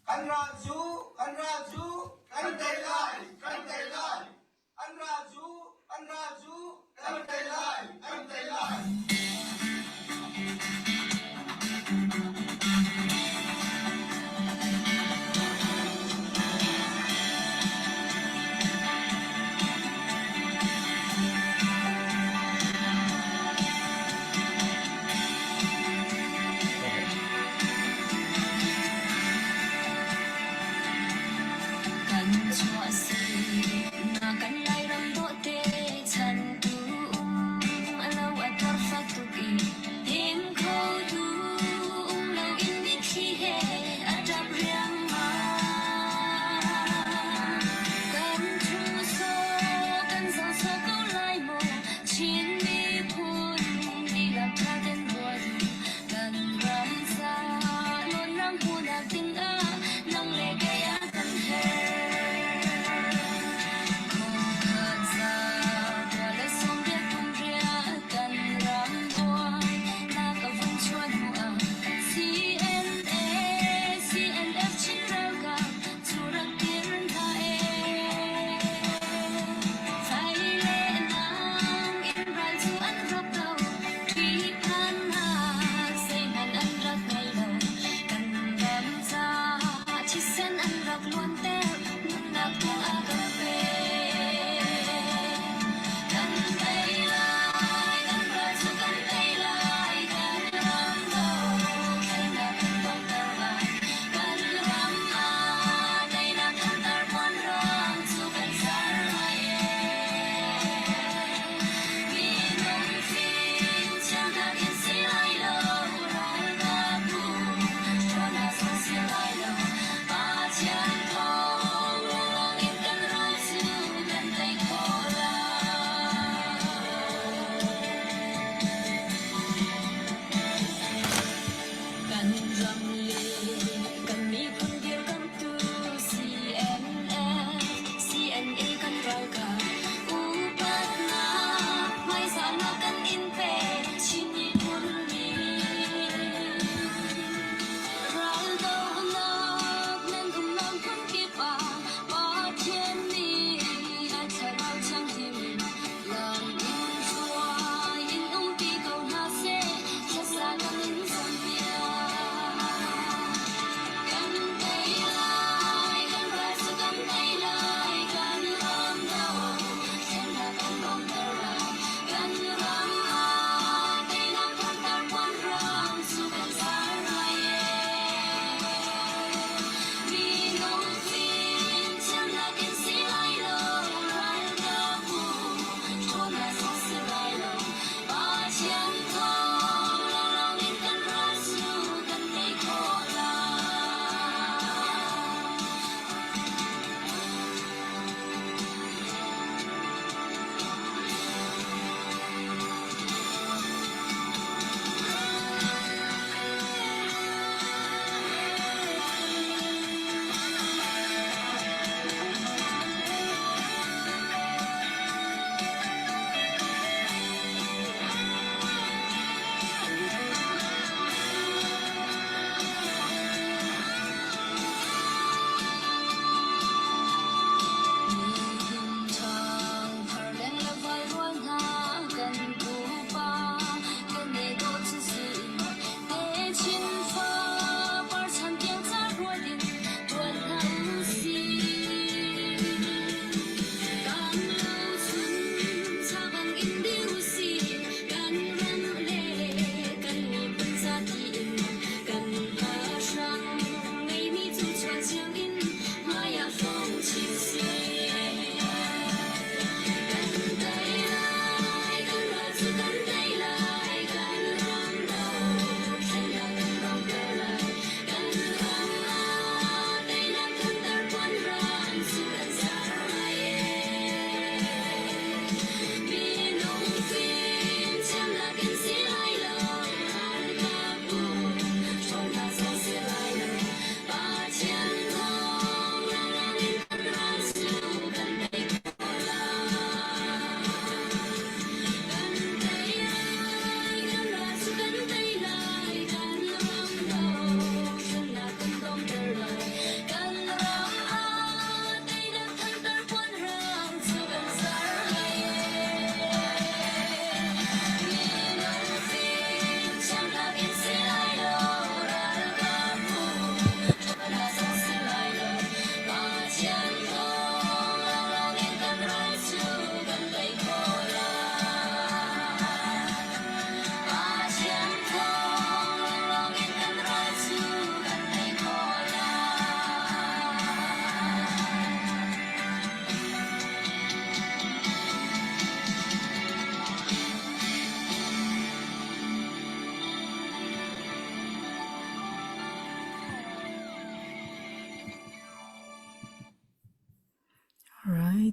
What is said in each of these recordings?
Kan ral cu kan ral cu kan tei lai kan tei lai. An ral cu an ral cu kan tei lai kan tei lai. Kan chuahsemnak kan Lairam dawhte chantu um a lo a tor fak.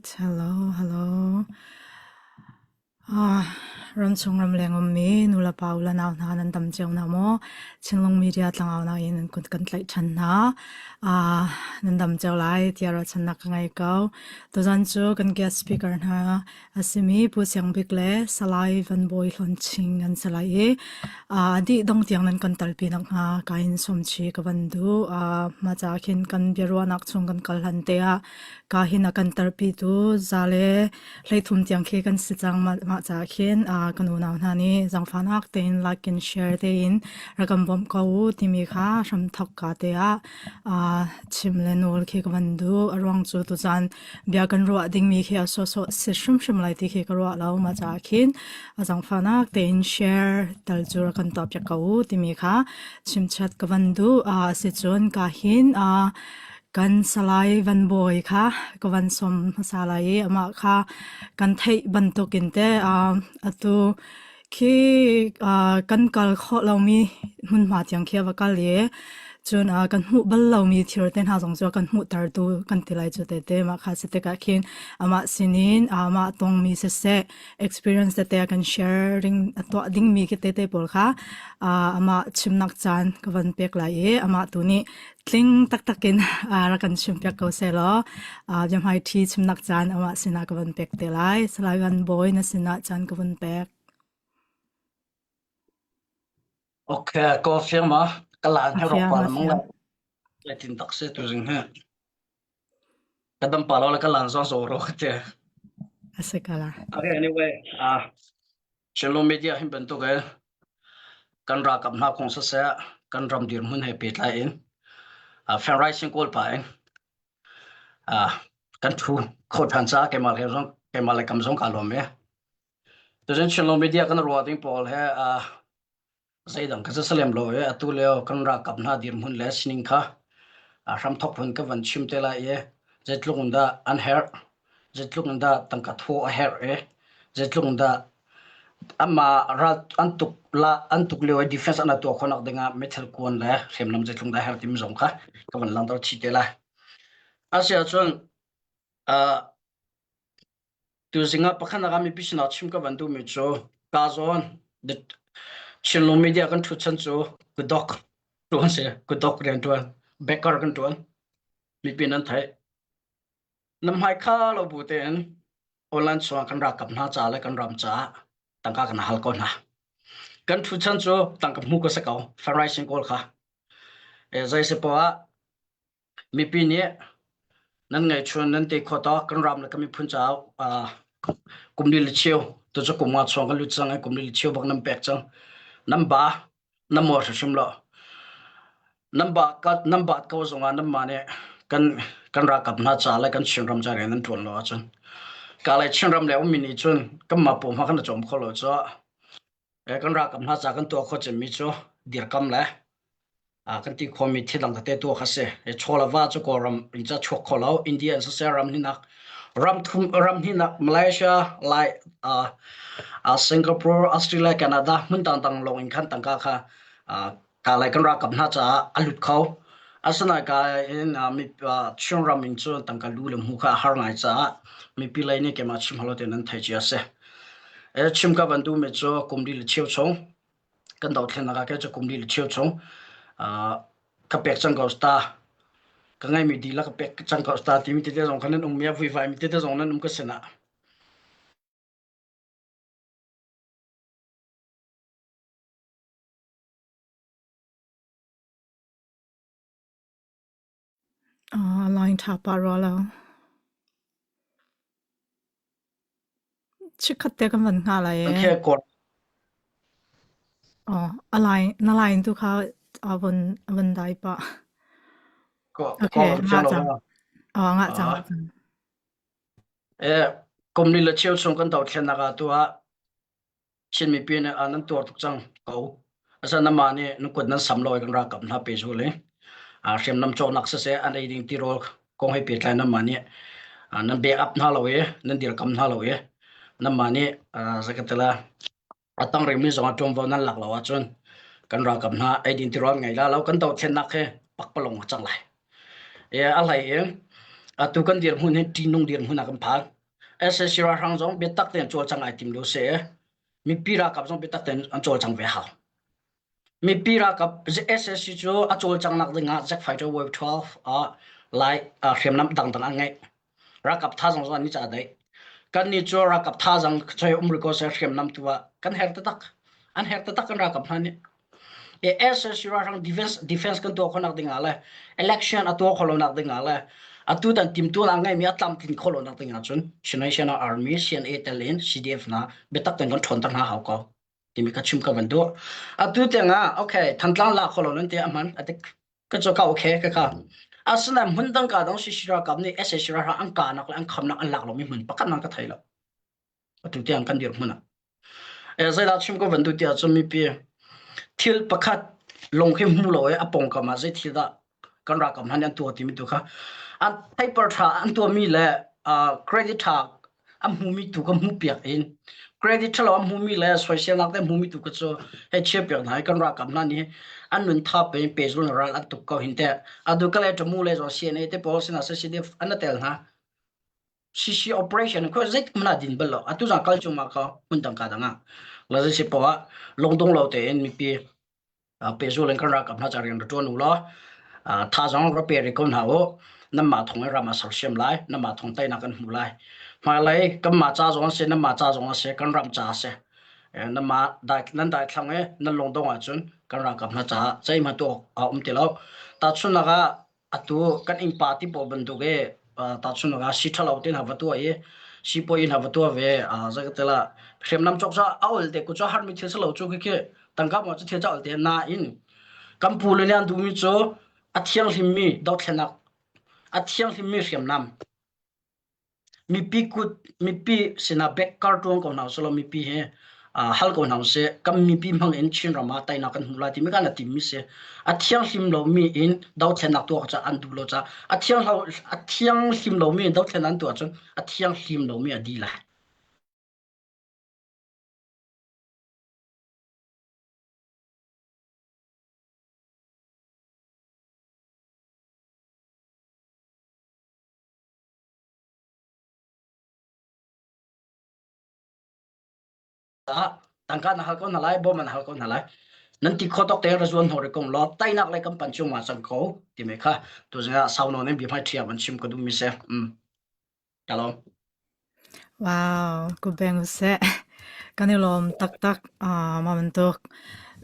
Right. Hello, hello. Ah, ramchung ramleng ummi nulepa u le nau hna nan dam cio hna maw? Chinlung Media tlangau na in nan kut kan tlaih ṭhan hna. Ah, nan dam cio lai tiah ruahchannak ka ngei ko. Tuzan cu kan guest speaker hna a simi Pu Siang Bik le Salai Van Bawi Hlawn Ching an si lai i ah dih dong tiang nan kan talpi nakhnga ka in sawmchi ka van duh. Ah, mah ca khin kan biaruahnak chung kan kal hlan te ah ka hin a kan tarpitu za le 13 tiang khi kan si cang. Mah ca khin kan unau hna nih zaangfahnak tein like and share tein rak kan bawmh ko u timi kha hramthok ka te ah chim le nawl khi ka van duh. A ruang cu tuzaan bia kan ruah dingmi khi a sawhsawh si hrimhrim lai ti khi ka ruah lo. Mah ca khin a zaangfahnak tein share tal cu rak kan tuahpiak ko u timi kha chimchat ka van duh. Asicun ka hin Kan Salai Van Bawi kha ka van sawm hmasa lai i amah kha kan theih bantukin te atu khi kan kal khawh lomi hmunhma tiang khi a va kal i cun kan hmuh bal lomi thil te hna zong cu a kan hmuhtertu kan ti lai cu tete mah kha si tikah khin amah sinin amah tongmi siseh experience tete a kan sharing a tuah dingmi khi tete pawl kha amah chimnak caan ka van pek lai i amah tu nih Tling taktak in rak kan chimpiak ko sehlaw biahmaiṭhi chimnak caan amah sinah ka van pek te lai. Salai Van Bawi na sinah caan ka vun pek. Okay, ko fiang ma ka lan A he rok fiang, pa a mong la fiang. le tin tak se tu jing he ka dam pa lo le ka lan zong zo ro ka te. A si kala. Okay, anyway, ah Chinlung media hin bantuk e kan ralkap hna kong siseh kan ram dirhmun he pehtlai in fundraising kawl pah in kan thu kho ṭhan caah keimah he zong keimah le kam zong kaa lawm e. Tucun Chinlung media kan ruah ding pawl he zeidang ka salem lo i atu lio kan ralkap hna dirhmun le sining kha hramthok phun ka van chim te lai i zeitluk in dah an herh zeitluk in dah tangka thaw a herh i zeitluk in dah amah ral an tuk la an tuk lio i defense an tuah khawhnak dingah meithal kuan le hriamnam zeitluk dah herh timi zong kha ka van langhter chih te lai. Asiahcun uh, Tuzing ah pakhatnak ah mipi sinah chim ka van duhmi cu ka zawn the Chinlung media kan ṭhut chan cu kudok ṭuan si kudok rian ṭuan backer kan ṭuan mipi nan theih nam hmai kha lo bu tein online chungah kan ralkap hna ca le kan ram caah tangka kan hal ko hna kan ṭhut chan cu tangka hmu ka si ko fundraising kawl kha zei si poah Mipi nih nan ngaihchuan nan te khawh tawk kan ram le kan miphun caah kum li le cheu tucu kum nga chuang kan lut cang i kum li le cheu bak nan pek cang. Nan ba nan maw hrimhrim lo. Nan ba nan bat ko zongah nanmah nih kan kan ralkap hna ca le kan Chinram ca rian nan ṭuan lo ahcun ka le Chinram le ummi nih cun kanmah paw hma kan i cawm kho lo caah kan ralkap hna ca kan tuah khawh cemmi cu dirkam le kan ti khawhmi thil dang tete tuah kha si. Chaw le va cu Kawlram in ca chuak kho lo. India in siseh ram hninak ram thum ram hninak Malaysia, Lai, uh, uh, Singapore, Australia, Canada hmun dangdang lawng in khan tangka kha uh, ka lai kan ralkap hna caah a lut kho. Asinain ka in uh, mi uh, Chinram in cun tangka lu le hmu kha a har ngai caah mipi lei nih keimah chim halo te nan thei cia si. E chim ka van duhmi cu kum li le cheu chung kan dothlennak ah khin cu kum li le cheu chung uh, ka pek cang ko sta ka ngeimi dihlak ka pek cang ko sta timi tete zong kha nan um mi a vuivai mi tete zong nan um ka sinah Uh, line ṭha pah rua lo. Chikkhat te kan van hngah lai an e. khe kor Oh, a line na line tu kha a von a von dai pah. ko ko Okay, lam ngah fiang lo cang. ma Oh, ngah cang, ah ngah cang. e kum li le cheu chung kan dothlennak ah tu ah Chin mipi nih nan tuar tuk cang ko. Asinain nanmah nih nan kut nan sam lo i kan ralkap hna pe zul i hriamnam cawknak siseh an ei ding tirawl kong he pehtlai nanmah nih nan backup hna lo i nan dirkam hna lo i nanmah nih zakatela a tang rihmi zong ah ṭuanvo nan lak lo ahcun kan ralkap hna eidin tirawl ngei la lo kan dothlennak hi pakpalawng a cang lai. A hlei in atu kan dirhmun hi ṭihnung dirhmun ah kan phan. SAC ralhrang zong biatak tein cawlcang ai tim lo si. Mipi ralkap zong biatak tein an cawlcang ve hau. Mipi ralkap SAC cu a cawlcangnak ding ah Jack Fighter Wave 12 ah lai hriamnam dangdang an ngeih. Ralkap thazang zong an ni ca daih. Kan nih cu ralkap thazang choi um riko se hriamnam tu ah kan her taktak. An her taktak kan ralkap hna nih. SSC ralhrang defense defense kan tuah khawhnak ding ah le election a tuah khawh lonak ding ah le atu tan timtu la ngeimi a tlamtlin khawh lonak ding ah cun Chin National Army CNA tel in CDF hna biatak ten kan ṭhawnter hna hau ko timi ka chim ka van duh. Atu tiang ah okay Thantlang la kho lo nan ti a hman a dik ka cu ka okay ka ka asinain hmun dang ka dang CC ralkap nih SAC ralhrang an kahnak le an khamnak an lak lomi hmun pakhat man ka thei lo. Atu tiang kan dir hmun ah. Zeidah chim ko van duh ti ahcun mipi thil pakhat lung khi hmu lo i a pawngkam ah zei thil dah kan ralkap hna nih an tuah timi tu kha an paper ṭha an tuahmi le credit ṭha an hmumi tu kha hmuhpiak in credit ṭhalo an hmumi le soiselnak te hmumi tu kha cu hei chiahpiak hna i kan ralkap hna nih an nun thap in pehzul ral an tuk ko hin teh atu ka le ṭamu le zong CNA te pawl sinah CCDF an tel hna CC operation ko zeitik hmanh ah din bal lo. Atu zong kal cungmah ko hmun dang ka dang ah. La zei si poah lungdong lo tein mipi pehzul in kan ralkap hna ca rian ra ṭuan u law thazaang ra pe rih ko hna u. Nanmah thawng in ram a sersiam lai. Nanmah thawng teinak kan hmu lai. Hmailei kanmah ca zong a si, nanmah ca zong a si, kan ram ca a si. Nanmah dai nan daithlang i nan lungdong ahcun kan ralkap hna caah zeihmanh tuah awk a um ti lo. Tahchunhnak ah atu kan innpa ti pawl bantuk i tahchunhnak ah si ṭhalo te hna va tuah i sipuai hna va tuah ve zei ka tela hriamnam cawk cu a ol te ku cu harmi thil si lo cu khi tangka mo cu thil ca ol te nain kan pu le nih an duhmi cu a thianghlimmi dothlenak a thianghlimmi hriamnam Mipi kut mipi sinah backcar ṭuan ko hna usih law mipi hi hal ko hna usih. Kan mipi hmang in Chinram ah teinak kan hmu lai timi kan timmi si. A thianghlim lomi in dothlennak tuah ca an duh lo caah a thianghlo a thianghlim lomi in dothlennak an tuah cun a thianghlim lomi a dih lai. Tangka na hal ko hna lai, bawm an hal ko hna lai. Nan ti kho tawk te ra zuan hnawh kong law teinak lei kan pan chung ma cang ko ti me kha tu zingah sau nawn in bia hmai ṭhia van chim ka duh mi si. Mm. Hello. Wow, ku beng seh. Kan i lawm taktak. Ah, mah bantuk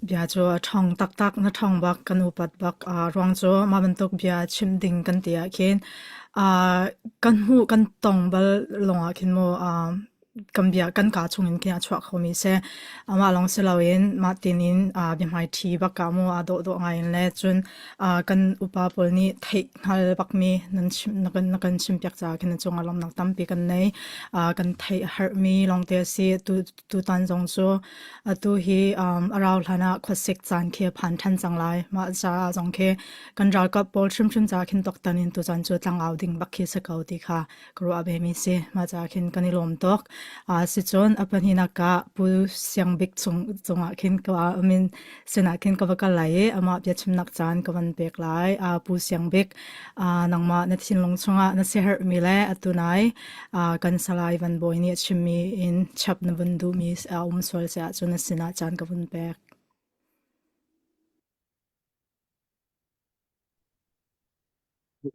bia cu a ṭhawng taktak. Na ṭhawng bak, kan upat bak. Ah, ruang cu mah bantuk bia chim ding kan ti ah khin ah kan hmuh kan tong bal lawngah khin mu ah kan bia kan kaa chungin khin a chuah khomi si. Amah lawng si loin mah tinin ah biahmaiṭhi bak ah mu aa dawhdawh ngai in le cun ah kan upa pawl nih theih hngal bakmi nan chim na kan na kan chimpiak caah khin na cungah lawmhnak tampi kan nei. Ah kan theih a herhmi lawngte a si. Tu tutan zong cu atu hi um, a rau hlan ah khuasik caan khi a phan ṭhan cang lai. Mah caah zong khi kan ralkap pawl hrimhrim caah khin tuaktan in tucaan cu tlangau ding bak khi si ko ti kha ka ruah ve mi si. Mah caah khin kan i lawm tuk. Uh, sicun a pahnihnak ah Pu Siang Bik chung cungah khin ka min sinah khin ka va kal lai i amah biachimnak caan ka van pek lai. Uh, Pu Siang Bik, uh, nangmah na thinlung chungah na siaherhmi le atu nai uh, kan Salai Van Bawi nih a chimmi in chap na vun duhmi a um sual si ahcun na sinah caan ka vun pek.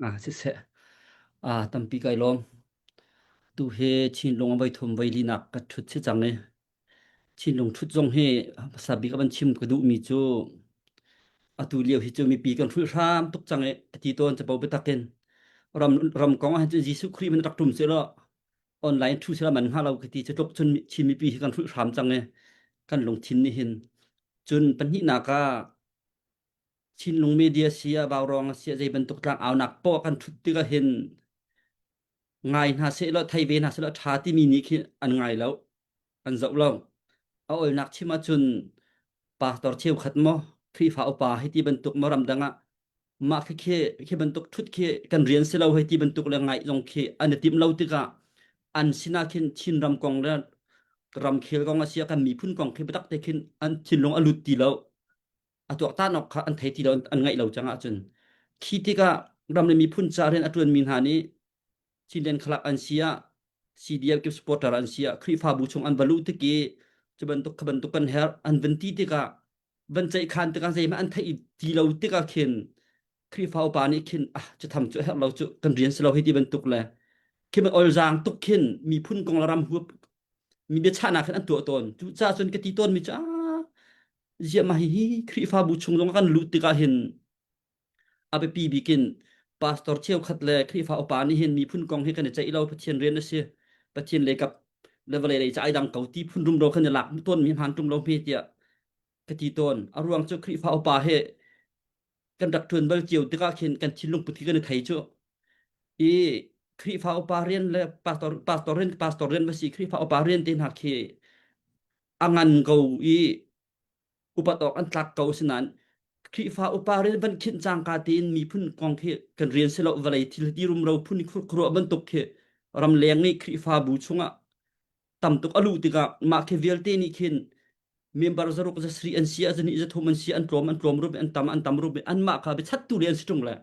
Ah, siseh. Ah, tampi kai lawm. Tu he Chinlung a voi thum voi linak ka ṭhut si cang i Chinlung ṭhut zong hi hmasa bik a van chim ka duhmi cu atu lio hi cu mipi kan hrulh hram tuk cang i ka ti tawn capo biatak in ram ram kong ah hin cun Jesuh Khrih man rak ṭum seh law online ṭhu seh law man hnga lo ka ti cu tluk cun Chin mipi hi kan hrulh hram cang i kan lungthin nih hin cun pahnihnak ah Chinlung media si ah vaurawng a si ah zei bantuk tlang aunak poah kan ṭhut tikah hin ngai hna sehlaw thei ve hna sehlaw ṭha timi nih khi an ngai lo an zoh lo a olnak chim ahcun pastor cheukhat maw Khrihfa upa hei ti bantuk maw ramdang ah mah khi khi khi bantuk ṭhut khi kan rian si lo hei ti bantuk le ngaih zong khi an i timh lo tikah an sinah khin Chinram kong le ramkhel kong a si ah kan miphun kong khi biatak te khin an thinlung a lut ti lo a tuaktan awk kha an thei ti lo an ngaih lo cang ahcun khi tikah ram le miphun ca rian a ṭuanmi hna nih Chinland khalak an si ah. CDF kip supporter an si ah Khrihfabu chung an va luh tik i cu bantuk kha bantuk kan herh an van ti tikah van ceih khan tikah zeihmanh an theih ti lo tikah khin Khrihfa upa nih khin ah cu tham cu herh lo cu kan rian si lo hi ti bantuk le khi man olzaang tuk khin miphun kong le ram huap mi biachahnak khin an tuah tawn cu ca cun ka ti tawn mi cu ah ziah mah hi Khrihfabu chung zong kan lut tikah hin a biapi bik in pastor cheukhat le Khrihfa upa nih hin miphun kong hi kan i ceih lo Pathian rian a si Pathian le kap le vawlei lei ca ai dang ko ti phun rumro khan i lak tawn mi hmaan ṭung lo hme tiah ka ti tawn a ruang cu Khrihfa upa he kan rak ṭuan bal cio tikah khin kan thinlung put khi kan i thei cu i Khrihfa upa rian le pastor pastor rian pastor rian va si Khrihfa upa rian te hna khi a ngan ko i upat awk an tlak ko sinain Khrihfa upa rian van khinh cangka tiin miphun kong khi kan rian si lo vawlei thil ti rumro phun khuruah bantuk khi ramleng i Khrihfabu chungah tam tuk a luh tikah mah khi vialte nih khin member zaruk zasri an si azani zathum an si an tlawm an tlawm rup an tam an tam rup anmah kha biachattu le an si ṭung le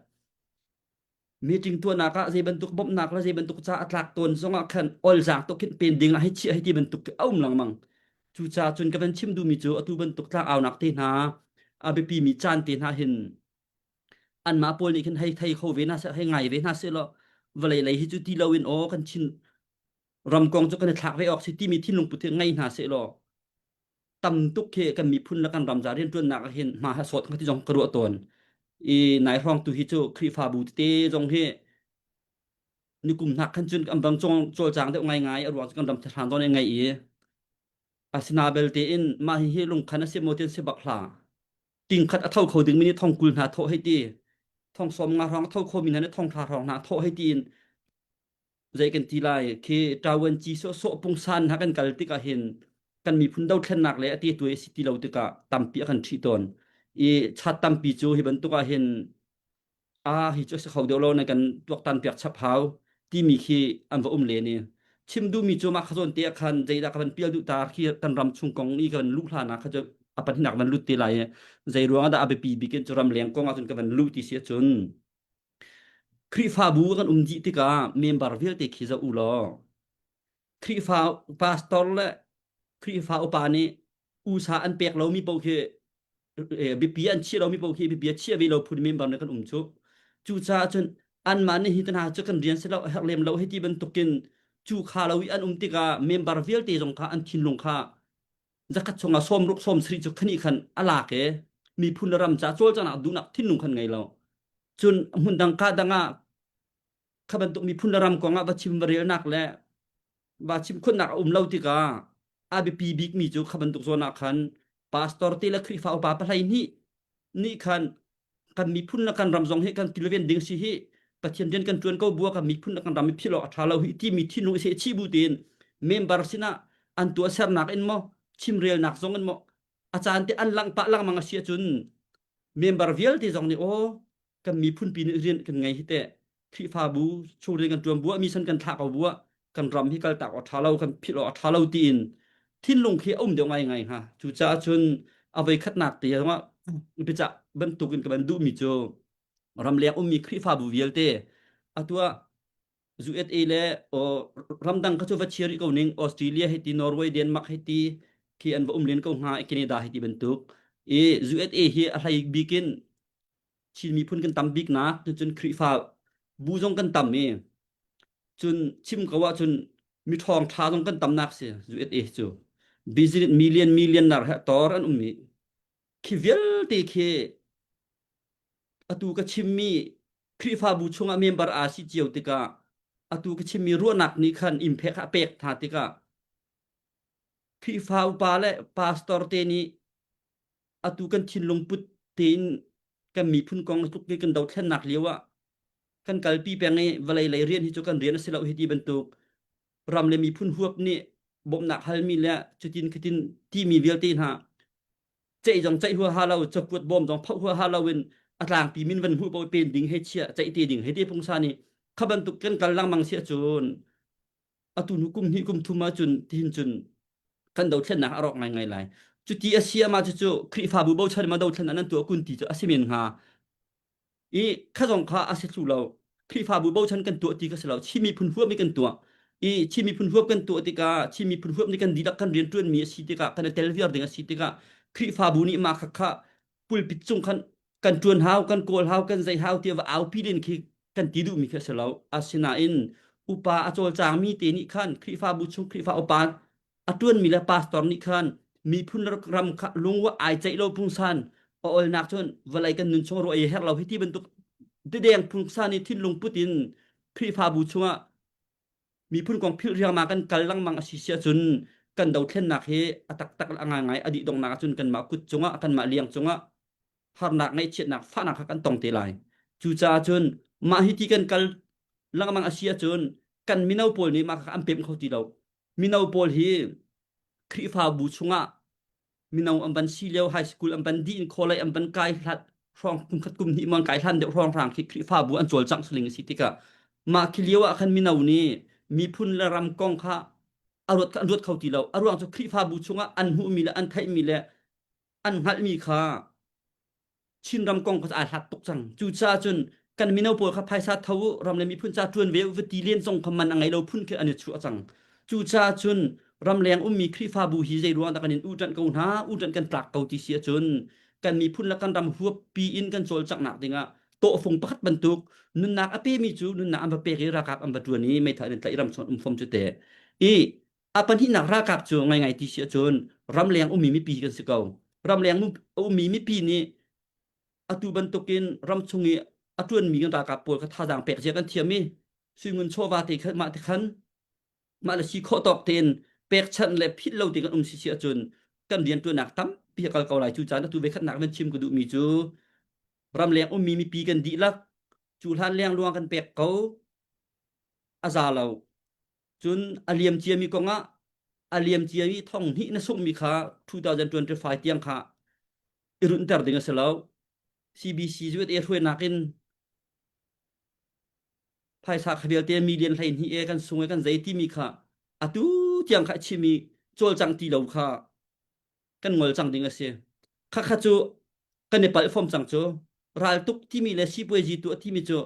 meeting tuahnak ah zei bantuk bawmhnak le zei bantuk ca a tlak tawn zongah khan olzaang tuk khin pen ding ah hei chiah hei ti bantuk a um lengmang cucaah cun ka van chim duhmi cu atu bantuk tlak aunak te hna a biapi mi caan te hna hin anmah pawl nih khin hei thei kho ve hna seh hei ngai ve hna seh law vawlei lei hi cu ti loin aw kan chin ram kong cu kan i thlak ve awk si timi thinlung put hi ngei hna seh law tam tuk khi kan miphun le kan ram za rianṭuannak ah hin hma ha sawt ti zong ka ruah tawn i nai hrawng tu hi cu Khrihfabu tete zong hi nikum hnak khan cun kan bang cawlcang deuh ngaingai a ruang cu kan ram thlahrang zawn ngai i asina belte in mah hi hi lungkhan a si maw tin si bak hla ting khat a tho kho ding mi nih thong kul hna thawh hei ti thong som nga hrawng a tho kho mi hna nih thong thla hrawng hna thawh hei ti in zei kan ti lai khi ṭawan ci sawhsawh pungsan hna kan kal tikah hin kan miphun dothlennak le a ti tuai a si ti lo tikah tampi a kan ṭhih tawn i chat tampi cu hi bantuk ah hin a hi cu a si kho deuh lo na kan tuaktan piak chap hau timi khi an va um len i chim duhmi cu mah kha zawn te ah khan zeidah ka van pial duh ta khi kan ram chung kong i ka van luh hlan ah kha cu a pahnihnak van lut te lai i zei ruang ah dah a biapi bik in cu ram leng kong ah cun ka van luh ti si ahcun Khrihfabu kan um dih tikah member vialte khi zoh u law Khrihfa pastor le Khrihfa upa nih usa an pek lomi paoh khi biapi an chiah lomi paoh khi biapi a chiah ve lo phun member nih kan um cu. Cucaah cun anmah nih hi hna cu kan rian si lo a herh lem lo hei ti bantukin cu kha lo i an um tikah member vialte zong kha an thinlung kha zakhat chungah sawmruk sawmsarih cu khani khan a lak i miphun le ram ca cawlcanghnak duhnak thinlung khan ngei lo cun hmun dang ka dang ah kha bantuk miphun le ram kong ah va chim va relnak le va chim khunnak a um lo tikah a biapi bik mi cu kha bantuk zawn ah khan pastor te le Khrihfa upa pahlei nih nih khan kan miphun le kan ram zong hi kan kilven ding si hi Pathian rian kan ṭuan ko bua kan miphun le kan ram i philh awk a ṭha lo hi timi thinlung i sehchih bu tein member sinah an tuahsernak in maw chimrelnak zong in maw a caan te an langh pah lengmang a si ahcun member vialte zong nih aw kan miphun pi nih rian kan ngei hi teh Khrihfabu chung rian kan ṭuan buah mi san kan thlah ko buah kan ram hi kaltak awk a ṭha lo kan philh awk a ṭha lo tiin thinlung khi a um deuh ngaingai hnga cucaah cun a voi khatnak te zongah biacah bantukin ka van duhmi cu ramleng ummi Khrihfabu vialte atu ah USA le ramdang kha cu va chia rih ko ning Australia hei ti Norway Denmark hei ti khi an va um len ko hnga Canada hei ti bantuk i USA hi a hlei bik in Chin miphun kan tam bik nak cun Khrihfa bu zong kan tam i cun chim ko ahcun mi ṭhawng ṭha zong kan tamnak si USA cu business million million nar he tor an um i khi vialte khi atu ka chimmi Khrihfabu chungah member aa si cio tikah atu ka chimmi ruahnak nih khan impact a pek hna tikah Khrihfa upa le pastor te nih atu kan thinlung put tein kan miphun kong tluk kan dothlennak lio ah kan kalpi peng i vawlei lei rian hi cu kan rian a si lo hi ti bantuk ram le miphun huap nih bawmhnak halmi le cutin khatin timi vialte hna ceih zong ceih huaha lo cakuat bawm zong phoh huaha lo in a tlangpi min van hmuh paoh pen ding he chia ceih te ding he te pungsa nih kha bantuk kan kal lengmang si ahcun atu hnu kum hnih kum thum ahcun tihin cun kan dothlennak a rawk ngaingai lai cuti a si ama cucu Khrihfabu bochan ma dothlen an tuah kun ti cu a si men hnga i kha zong kha a si thlu lo Khrihfabu bochan kan tuah ti ka si lo Chin miphun huam i kan tuah. I Chin miphun huap kan tuah tikah Chin miphun huap nih kan dihlak kan rianṭuanmi a si tikah kan i tel viar ding a si tikah Khrihfabu nih mah khakha pulpit cung khan kan ṭuan hau, kan kawl hau, kan zei hau tiah va aupi len khi kan ti duhmi khi a si lo. Asinain upa a cawlcangmi te nih khan Khrihfabu chung Khrihfa upa a ṭuanmi le pastor nih khan miphun ram kha lungwa ai ceih lo pungsan a olnak cun vawlei kan nun chung ruah i herh lo hi ti bantuk dideng pungsan i thinlung put in Khrihfabu chungah miphun kong philh riangmang kan kal lengmang a si si ahcun kan dothlennak hi a taktak le a ngaingai a dih donghnak ahcun kanmah kut cungah kanmah liang cungah harnak ngaihchiatnak fahnak kha kan tong te lai. Cucaah cun mah hi ti kan kal lengmang a si ahcun kan mino pawl nih mah kha an pemh kho ti lo. Mino pawl hi Khrihfabu chungah mino an van si lio high school an van dih in college an van kai hlat hrawng kum khat kum hnih mon kai hlan deuh hrawng hrang khi Khrihfabu an cawlcangh saling a si tikah mah khi lio ah khan mino nih miphun le ram kong kha a ruat an ruat kho ti lo a ruang cu Khrihfabu chungah an hmuhmi le an theihmi le an hngalhmi kha Chinram kong kha aa hlat tuk cang. Cucaah cun kan mino pawl kha phaisa tho u, ram le miphun ca ṭuan ve u va ti len zong kha man a ngei lo phun khi an i chuah cang. Cucaah cun ramleng ummi Khrihfabu hi zei ruang dah kan in uṭanh ko hna, uṭanh kan tlak ko ti si ahcun kan miphun le kan ram huappi in kan cawlcanghnak dingah tawhfung pakhat bantuk nunnak a pemi cu nunnak an va pek i ralkap an va ṭuan i meithal in tlaih ram chawn um fom cu te. I A pahnihnak ralkap cu ngaingai ti si ahcun ramleng ummi mipi kan si ko. Ramleng ummi mipi nih atu bantukin ramchung i a ṭuanmi kan ralkap pawl kha thazaang pek zia kan thiam i suingun chawva te khan mah te khan mah le si khawh tawk tein pekchanh le philh lo te kan um si si ahcun kan rianṭuannak tampi a kal ko lai. Cucaah atu ve khatnak van chim ka duhmi cu ramleng ummi mipi kan dihlak cu hlan lengluang kan pek ko a za lo. Cun a liam ciami kongah a liam ciami thong hnih na sunghmi kha 2025 tiang kha i runter ding a si lo. CBC USA hruainak in phaisa kha vialte million 12 e kan sung e kan zei timi kha atu tiang kha a chimi cawlcang ti lo kha kan ngol cang ding a si. Khakha cu kan i palh fom cang cu. Raltuk timi le sipuazi tuah timi cu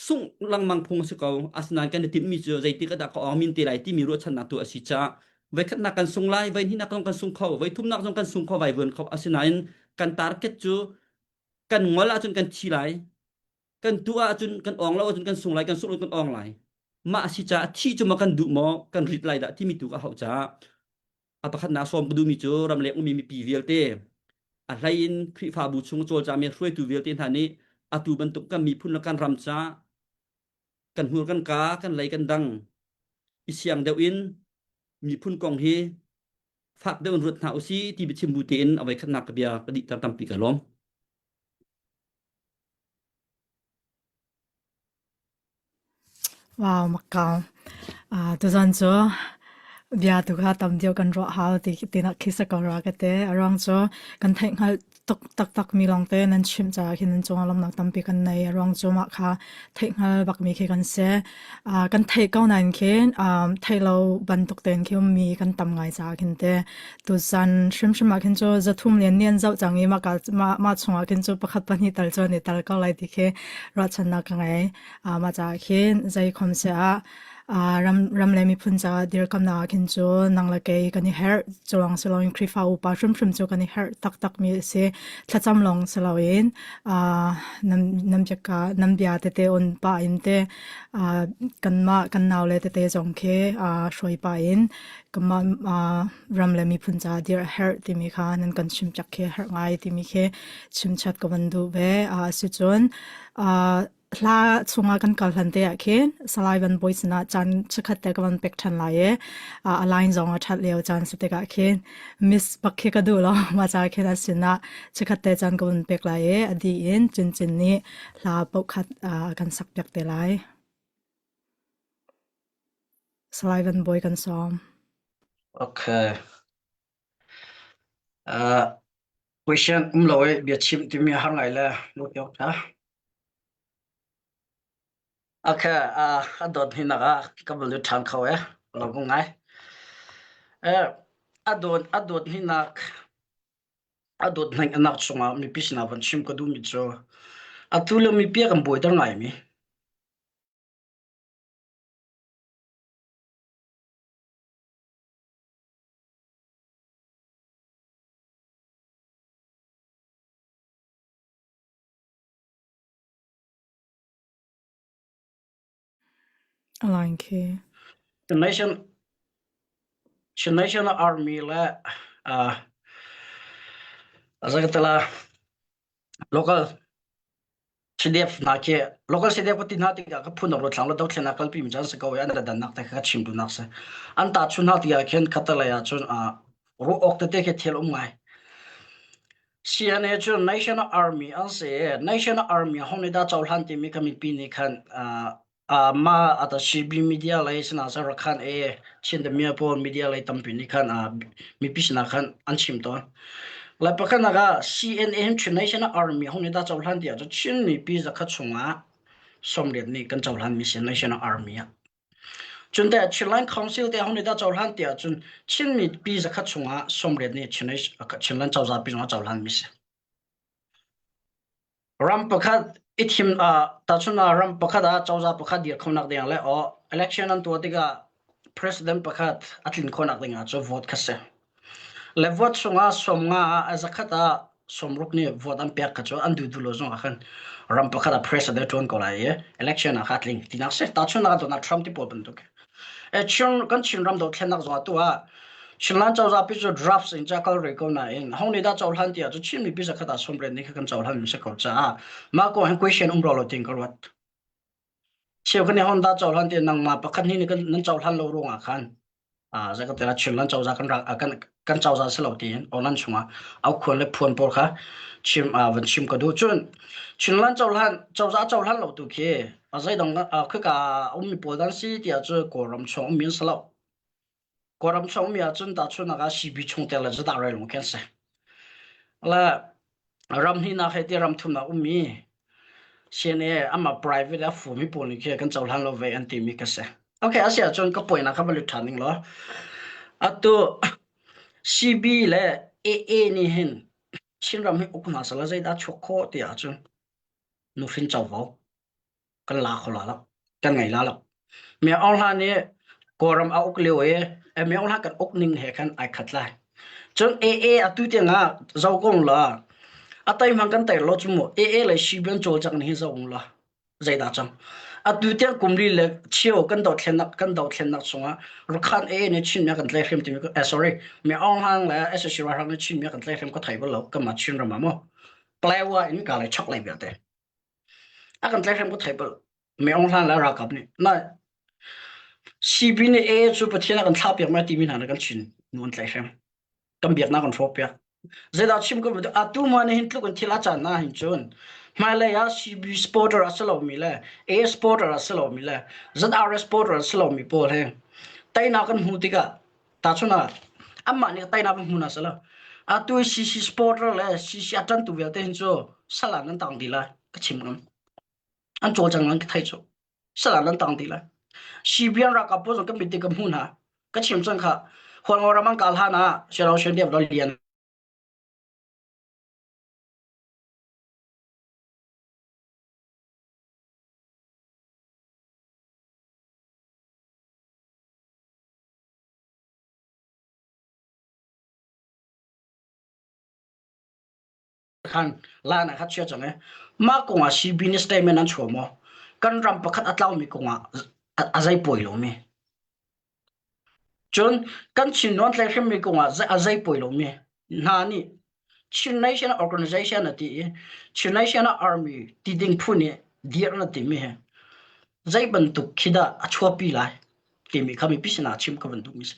sungh lengmang phung a si ko. Asinain kan i timhmi cu zeitik ah dah ka awng min te lai timi ruahchannak tu a si caah voikhatnak kan sung lai, voihnihnak zong kan sung kho, voithumnak zong kan sung kho, vaivuan kho. Asinain kan target cu kan ngol ahcun kan thi lai. Kan tuah ahcun kan awng lo ahcun kan sung lai, kan sungh lo kan awng lai. Mah a si caah thi cu maw kan duh maw, kan rit lai dah timi tu ka hauh caah A pakhatnak sawm ka duhmi cu ramleng ummi mipi vialte a hlei in Khrihfabu chung cawlcangmi hruaitu vialte hna nih atu bantuk kan miphun le kan ram ca kan hmur kan ka kan lei kan dang i siang deuh in miphun kong hi fak deuh in ruat hna usih ti biachim bu tein a voikhatnak ka bia ka dihter tampi ka lawm. Wow, makau. Ah, tuzan cu bia tu kha tam deuh kan ruah hau ti tinak khi sa ko rua ka te. A ruang cu kan theih hngalh tuk taktak mi lawng te nan chimh caah khin nan cungah lawmhnak tampi kan nei. A ruang cu mah kha theih hngal bak mi khi kan si. Ah, kan theih ko nain khin um, theih lo bantuk tein khi ummi kan tam ngai caah khin te. Tuzan hrimhrim ah khin cu zathum lian nian zoh cang i mah ka mah mah chungah khin cu pakhat pahnih tal cu an i tal ko lai ti khi ruahchannak ka ngei. Uh, mah caah khin zei khom se ah uh, ram ram le miphun caah dirkamnak ah khin cu nang le kei kan i herh culong siloin Khrihfa upa hrimhrim cu kan i herh taktak mi a si. Thlacam lawng siloin uh, nam nam biaka nam bia tete on pa in te uh, kanmah kan nau le tete zong khi uh, hruai pa in kanmah uh, ram le miphun caah dir a herh timi kha nan kan chimpiak khi a herh ngai timi khi chimchat ka van duh ve. Uh, asicun uh, hla chungah kan kal hlan te ah khin Salai Van Bawi sinah caan chikkhat te ka van pek ṭhan lai i uh, a line zong a ṭhat lio caan si tikah khin miss bak khi ka duh lo mah ca khin a sinah chikkhat te caan ka van pek lai i a dih in Cincin nih hla paohkhat uh, a kan sak piak te lai. Salai Van Bawi kan sawm. Okay. Uh, question um lo i bia chim timi har ngai le lu tha. Okay, uh, a dawt hinak ah ka bal ṭhan kho e. Lo bu ngai. Eh, a dawt a dawt hinak a dawt hnaing anak chungah mipi sinah van chim ka duhmi cu atu le mipi a kan buaiter ngaimi. Align khi. Nation National Army le uh, azakatala local CDF hna khi local CDF ka ti hna tikah ka phun ro thlang lo dothlen kalpi mi chan se ko an dan nak te kha chim du nak se an ta chun hna tikah khin khatalei ah cun ru ok tete khi thil um ngai CNA cu National Army an si National Army hong ni da cohlan timi kha mipi nih khan mah ata CB media lei sinah cun rak khan e Chin the Mia pawl media lei tampi nih khan mipi sinah khan an chim tawn. Lai pakhatnak ah CNA hin Chin National Army hong nih dah cohlan tiah cun Chin mipi zakhat chungah 80 nih kan cohlan mi si National Army ah. Cun te Chinland Council te hong nih dah cohlan tiah cun Chin mipi zakhat chungah 80 nih Chin Chinland cozah pi zong cohlan mi si. Ram pakhat i thim ah tahchun ah ram pakhat ah cozah pakhat dir khonak ding le aw election an tuah tikah president pakhat a tlin khonak ding ah cu vote kha si. Le vote chungah 50 ah a zakhat ah 60 nih vote an pek kha cu an duh duh lo zong ah khan ram pakhat ah president ṭuan ko lai i election ah kha tling tinak si. Tahchun ah Donald Trump ti pawl bantuk. Chin kan Chinram dothlennak zong atu ah Chinland cozah pi cu drafts in ca kal rih ko nain hong nih dah cohlan tiah cu Chin mipi zakhat ah sawmriat nih kha kan cohlan mi si ko caah mah kong hin question um ro lo ting ka ruat. Cheu kan hon dah cohlan ti nangmah pakhat ni nih nan cohlan lo ruangah khan ah zakatela Chinland cozah kan rak kan kan cozah si lo tiin online chungah au khuan le phuan pawl kha chim van chim ka duh cun Chinland cohlan cozah cohlan lo tu khi a zeidang khika ummi pawl dan si tiah cu Kawlram chung ummi an si lo. Kawlram chung ummi ahcun tahchunhnak ah CB chungtel le zadah rel lung khi an si. Le ram hnihnak he ti ram thumnak ummi CNA amah private a fumi pawl nih khi kan cohlan lo ve an timi ka si. Okay, a si ahcun ka poina kha va lut ṭhan ning law. Atu CB le AA nih hin Chinram hi uk hna sala zeidah chuak khawh ti ahcun nuhrin covo kan la kho la lo kan ngei la lo mi Aung Hla nih Kawlram a uk lio i mi Aung Hla kan uk ning he khan ai khat lai cun AA atu tiang ah zo kong la a tai hmang kan tai lo chu mu AA le CBN cawlcang ni hi zo la zeidah cang atu tiang kumli le chio kan dothlennak kan dothlennak chungah Rakhan AA nih Chin mi kan tlai hrim timi eh sorry mi Aung Hlang le SSC ralhrang nih Chin mi kan tlai hrim ka thei bal lo kanmah Chin ram ah mu Palawa in ka le chok lei vialte A kan tlaihhrem ka theih bal. Me Aung Hlaing le ralkap nih na CB nih A cu Pathian a kan thlah piak ma timi hna na kan chin nu an tlaihhrem. Kan biaknak kan hrawk piak. Zeidah chim ko atu ma nih hin tluk in thil a caan na hin cun hmailei ah CB supporter a si lomi le A supporter a si lomi le ZRS supporter a si lomi pawl he teinak kan hmu tikah Tahchun ah anmah nih teinak an hmu hna seh law atu i CC supporter le CC a ṭantu vialte hin cu sal ah nan tang dih lai ka chim ngam. An cawlcang nan ka theih cu. Sal ah nan tang dih lai. CBN ralkap pawl zong kan mit ka hmu hna. Ka chim cang kha. Hualngo ram an kal hlan ah Siarau Sian Lian Khan lan ah kha chia cang e mah kong ah CB nih statement an chuah maw kan ram pakhat a tlaumi kong ah a zei pawi lomi cun kan Chin nawn tlai hrimmi kong ah a zei pawi lomi hna nih Chin Nation Organization a ti i Chin Nation Army ti ding phu nih dir na timi he zei bantuk khi dah a chuahpi lai timi kha mipi sinah chim ka van duhmi si.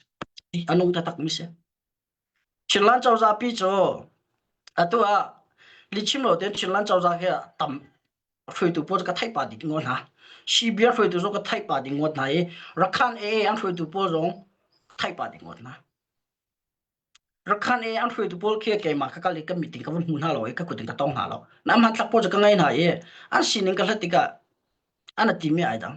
A nung taktakmi si. Chinland cozah pi cu atu ah lichim lo tein Chinland cozah khi tam hruaitu pawl ka theih pa ding ngawt hna. CBR hruaitu zong ka theih pa ding ngawt hna i Rakhan AA an hruaitu pawl zong theih pa ding ngawt hna. Rakhan AA an hruaitu pawl khi keimah ka kal i ka meeting ka vun hmu hna lo i ka kut in ka tong hna lo. Na hmanthlak pawl cu ka ngei hna i an sining ka hlat tikah an a timi ai dang.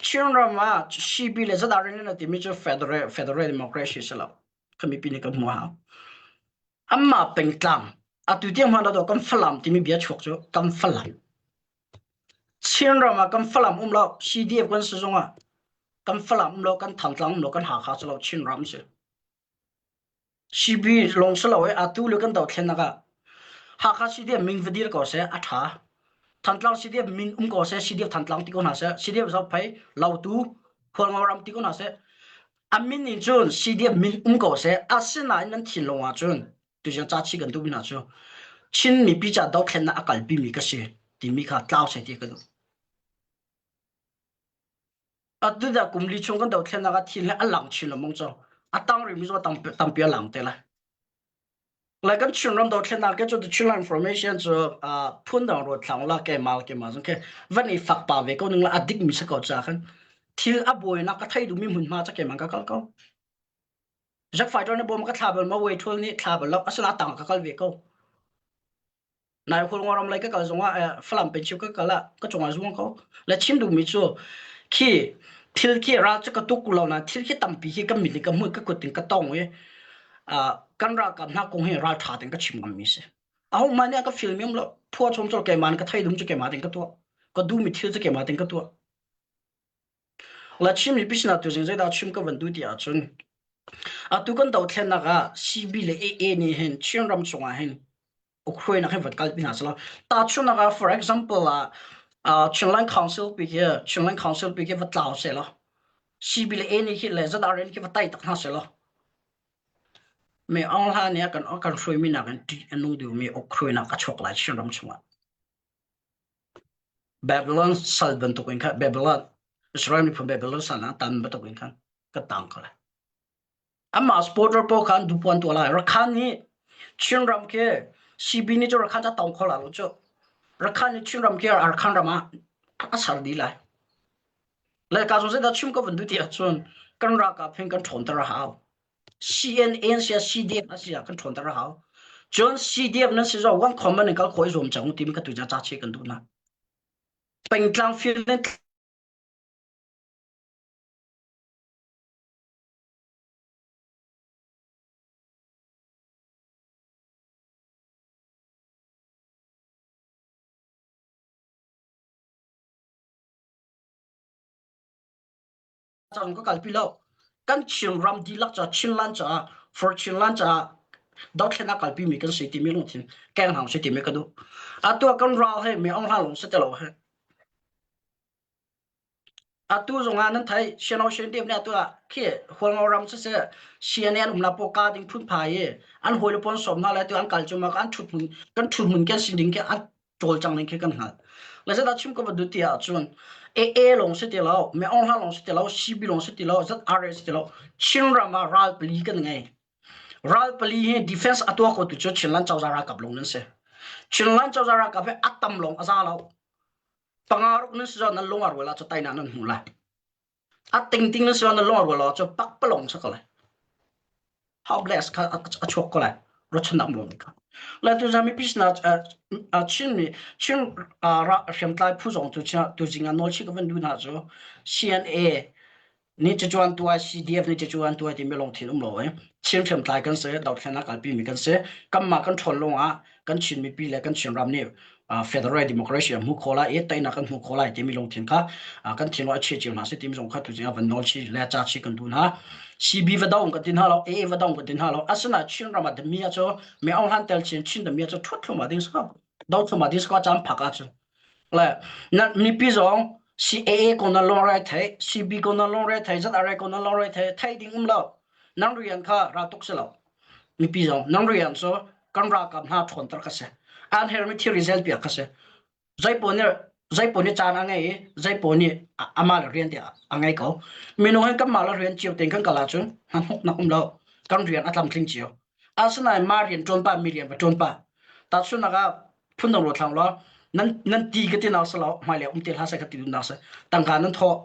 Chinram ah CB le ZRN a timi cu federal federal democracy si lo. Ka mipi nih kan hmu hau. Amma pengtlang atu tiang hmanh do kan Falam timi bia chuak cu kan Falam. Chinram ah kan Falam um lo CDF kan si zong ah kan Falam um lo kan Thantlang um lo kan Hakha si lo Chinram si. CB lawng si lo i atu le kan dothlennak ah Hakha CDF ming va dir ko seh a ṭha. Thantlang CDF min um ko seh, CDF Thantlang ti ko hna seh, CDF Zophei, Lautu, Khualngo ram ti ko hna seh. A min in cun CDF min um ko seh, asinain nan thinlung ah cun tuziang ca chi kan duhmi hna cu Chin mipi ca dothlennak a kalpi mi ka si timi kha tlau seh ti ka duh. Atu dah kum li chung kan dothlennak ah thil hi a lang chin lengmang cu. A tang rihmi zong tampi a lang te lai. Lai kan Chinram dothlennak ke cu the Chinland information cu phun dang ruat thlang la keimah keimah zong ke van i fak pa ve ko ning la a dik mi si ko cha khan thil a buainak ka thei duhmi hmunhma ca keimah ka kal ko. Jack fighter nih bom ka thla bal ma wei thul nih thla bal lo asina tang ka kal ve ko. Nai khul ngoram lai ka kal zongah Falam penchiu ka kal ah ka cungah zuang ko. Le chim duhmi cu khi thil khi ral cu ka tuk lo na thil khi tampi khi ka mit in ka hmuh ka kut in ka tong i kan ralkap hna kong hi ral tha ten ka chim ngam mi si. Aho mah nih ka film um lo phua chom chol keimah ka thei dum cu keimah ten ka tuah. Ka duhmi thil cu keimah ten ka tuah. La Chin mipi sinah tuzing zeidah chim ka van duh ti ahcun atu kan dothlennak ah CB le AA nih hin Chinram chungah hin ukhruainak hin van kalpi hna selaw tahchunhnak ah for example ah uh, Chinland Council pi khi Chinland Council pi khi va tlau selaw CB le A nih khi le ZRN khi va tai tak hna selaw me Aung Hla nih a kan kan hruaimi nakin ṭih a nung deuhmi ukhruainak a chuak lai Chinram chungah. Babylon sal bantuk in khan Babylon Israel miphun Babylon sal ah tan bantuk in khan ka tang ko lai. Amah supporter pawl khan dupuan tuah lai. Rakhan nih Chinram khi CB nih cu Rakhan ca tong kho la lo cu. Rakhan nih Chinram khi Rakhan ram ah a ser dih lai. Le ka zong zeidah chim ka van duh ti ahcun kan ralkap hin kan ṭhawnter a hau. CNN sia CDF a si ah kan ṭhawnter a hau. Cun CDF nan si zong one common in kal khawh i zuam cang timi ka tu ca che kan duh na. Pengtlang field in cang ka kalpi lo kan Chinram dihlak ca Chinland caah for Chinland caah dothlen a kalpi mi kan si timi lungthin keng hang si timi ka duh atu kan ral he mi ong hla long si te lo he atu zong ah nan thai Sino Shin Dev ne atu ah khi Hualngo ram se se CNN um la po ka ding phun phai i an hoi le pon som na le tu an kal chuma an thut mun kan thut mun ken sin ding ke an cawlcang ning khi kan hngalh. Le zedah chim ka va duh ti ahcun AA lawng si ti lo, Me Aung Hla lawng si ti lo, CB lawng si ti lo, ZRA si ti lo, Chinram ah ral pali kan ngei. Ral pali hi defense a tuah khotu cu Chinland cozah ralkap lawng nan si. Chinland cozah ralkap hi a tam lawng a za lo. Panga ruk nan si zong nan lung a rual ah cu tainak nan hmu lai. A tingting nan si zong nan lung a rual ah cu pakpalong si ko lai. How bless kha a chuak ko lai ruahchannak um lo kha le tu zami peace na Chin mi Chin hriamtlai phu zong tu tu zing ah nawl chi ka van du hna cu CNA nih cacuan tuah CDF nih cacuan tuah timi lungthin um lo i Chin hriamtlai kan si dothlennak kalpi mi kan si kanmah kan ṭhawn lawng ah kan Chin mipi le kan Chin ram nih federal democracy a hmu kho lai i teinak kan hmu kho lai timi lungthin kha kan thinlung a chia cio hna si timi zong kha tuzing ah van nawl chi le ca chi kan duh hna CB va dong kan tin hna lo AA va dong kan tin hna lo asina Chin ram ah dami a cu me aung hlan tel chin Chin dami a cu thut thluma ding sa do thluma ding sa cam phak a cu le na mipi zong CAA ko na long rai thei CB ko na long rai thei zat are ko na long rai thei thei ding um lo nang rian kha ra tuk si lo mipi zong nang rian cu kan ralkap hna ṭhawnter kha si an hermi thil zel piak kha si zeipaw nih zeipaw nih caan a ngei i zeipaw nih amah le rian te a ngei ko minung hin kanmah le rian cio tein kan kal ahcun hnahnawknak um lo kan rian a tlamtling cio asinain mah rian ṭuan pah mi rian va ṭuan pah tahchunhnak ah phundang ruat hlang law nan nan ti ka ti nak si lo hmailei um te hlah seh ka ti duhnak si tangka nan thawh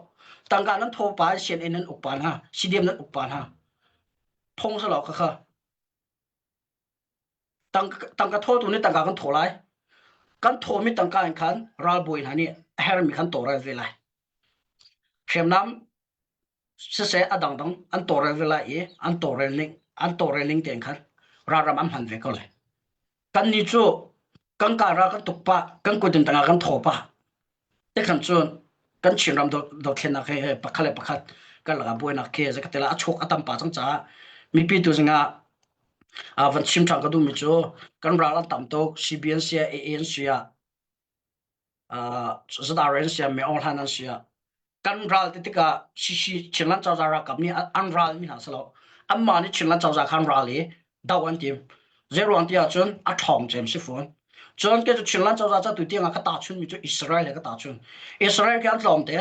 tangka nan thawh pa sian nan uk pa hna CDM nan uk pa hna phung si lo kha kha Tangka thawtu nih tangka kan thaw lai. Kan thawmi tangka in khan ralbawi hna nih a herhmi khan tawlrel ve lai. Hriamnam siseh a dangdang an tawlrel ve lai i an tawlrel ning an tawlrel ning tein khan ralram an hman ve ko lai. Kannih cu kan kar ral kan tuk pah, kan kut in tangka kan thaw pah. Tikhan cun kan Chinram dothlennak he pakhat le pakhat kan lakah buainak khi zakatela a chuak a tam pa cang caah mipi tu zingah van chim ṭhan ka duhmi cu kan ral an tam tuk CBN sia AAN sia. Zadar an sia me Aung Hlan an sia kan ral ti tikah CC Chinland cozah ralkap nih an ral mi hna si lo anmah nih Chinland cozah kha an ral i do an tim zeiruang ti ahcun a ṭhawng cem si fawn cun kei cu Chinland cozah ca tu tiang ah ka tahchun mi cu Israel he ka tahchun Israel khi an tlawm te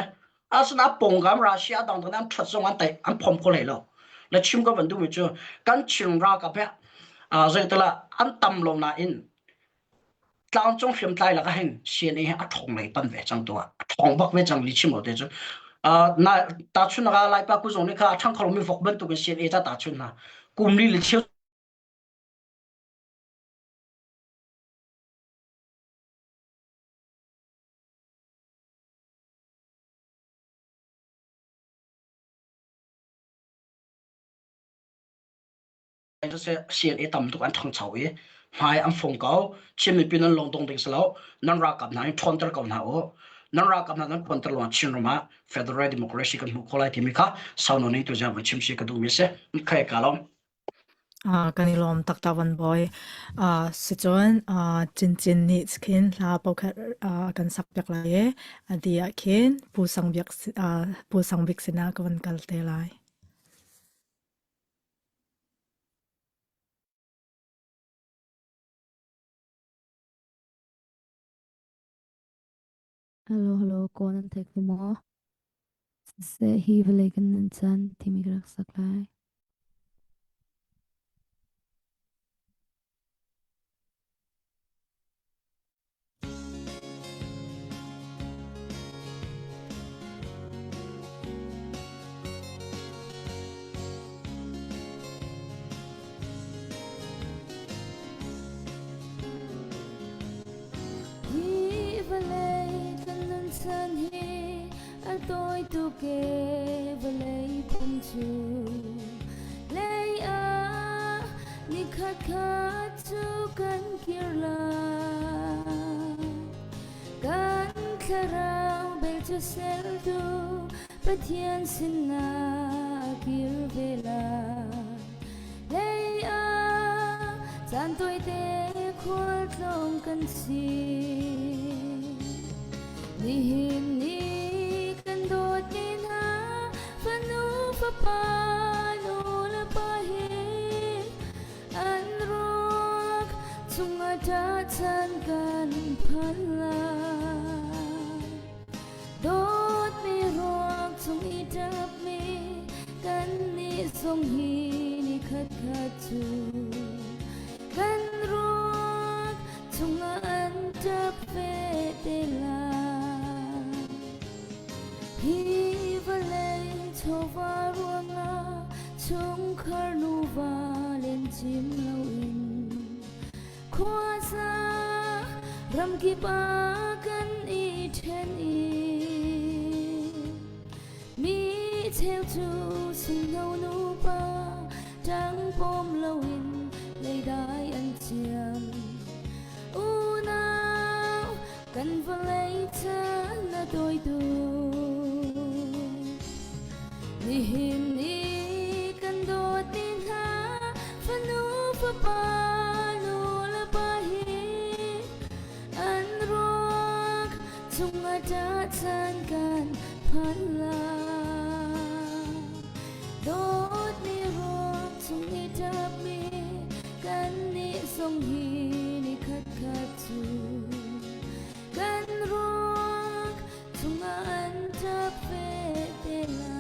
asinain pawngkam Russia dang dang an ṭhat zong an tai an phom kho hlei lo le chim ka van duh mi cu kan Chin ralkap he zeitala an tam lo nain tlangcung hriamtlai lakah hin CNA hi a ṭhawng lei pan ve cang tu ah a ṭhawng bak ve cang li chim lo te cu na tahchun ah Laipa ku zong nih kha a ṭhang kho lomi vok bantuk in CNA ca tahchun hna kum li le cheu CNA tam tuk an ṭhangcho i hmai an fong ko. Chin mipi nan lung dong ding si lo. Nan ralkap hna in ṭhawnter ko hna u. Nan ralkap hna nan ṭhawnter lawng Chinram ah Federal Democracy kan hmuh khawh lai timi kha sau nawn in tuzaan voi chim si ka duhmi a si. Khai ka lawm. Kan i lawm taktak van bawi. Sicun Cincin nih khin hla pakhat kan sak piak lai i a di ah khin Pu Sang Biak Pu Sang Bik sinah ka van kal te lai. Hello, hello, kaw nan thei kho maw? Siseh hi vawlei kan nun caan timi ka rak sak lai. Hi vawlei kan nun chan hi a tawi tuk e vawlei phung cu lei ah nikhat khat cu kan kir lai. Kan thlarau bel cu sertu Pathian sinah kir ve lai. Lei ah caan tawite khualtlawng kan si. Nihin ni kan dawtmi hna fanu fapa nu le pa hi an ruak chungah ṭahchan kan phan lai. Dawtmi ruak chung i ṭapmi kannih zong hi ni khatkhat cu kan ruak chungah an ṭap ve te lai. Hi vawlei chawva ruangah chungkhar nuva len cim loin Khuaza ramkip ah kan i ṭhen i mi cheu cu sunghno nupa ṭangpawm loin leidai an ciam. Unau kan vawlei chan a tawi tuk. Nihin ni kan dawtmi hna fanu fapa nu le pa hi an ruak chungah ṭahchan kan phan lai. Dawtmi ruak chung i ṭapmi kannih zong hi ni khatkhat cu kan ruak chungah an ṭap ve te lai.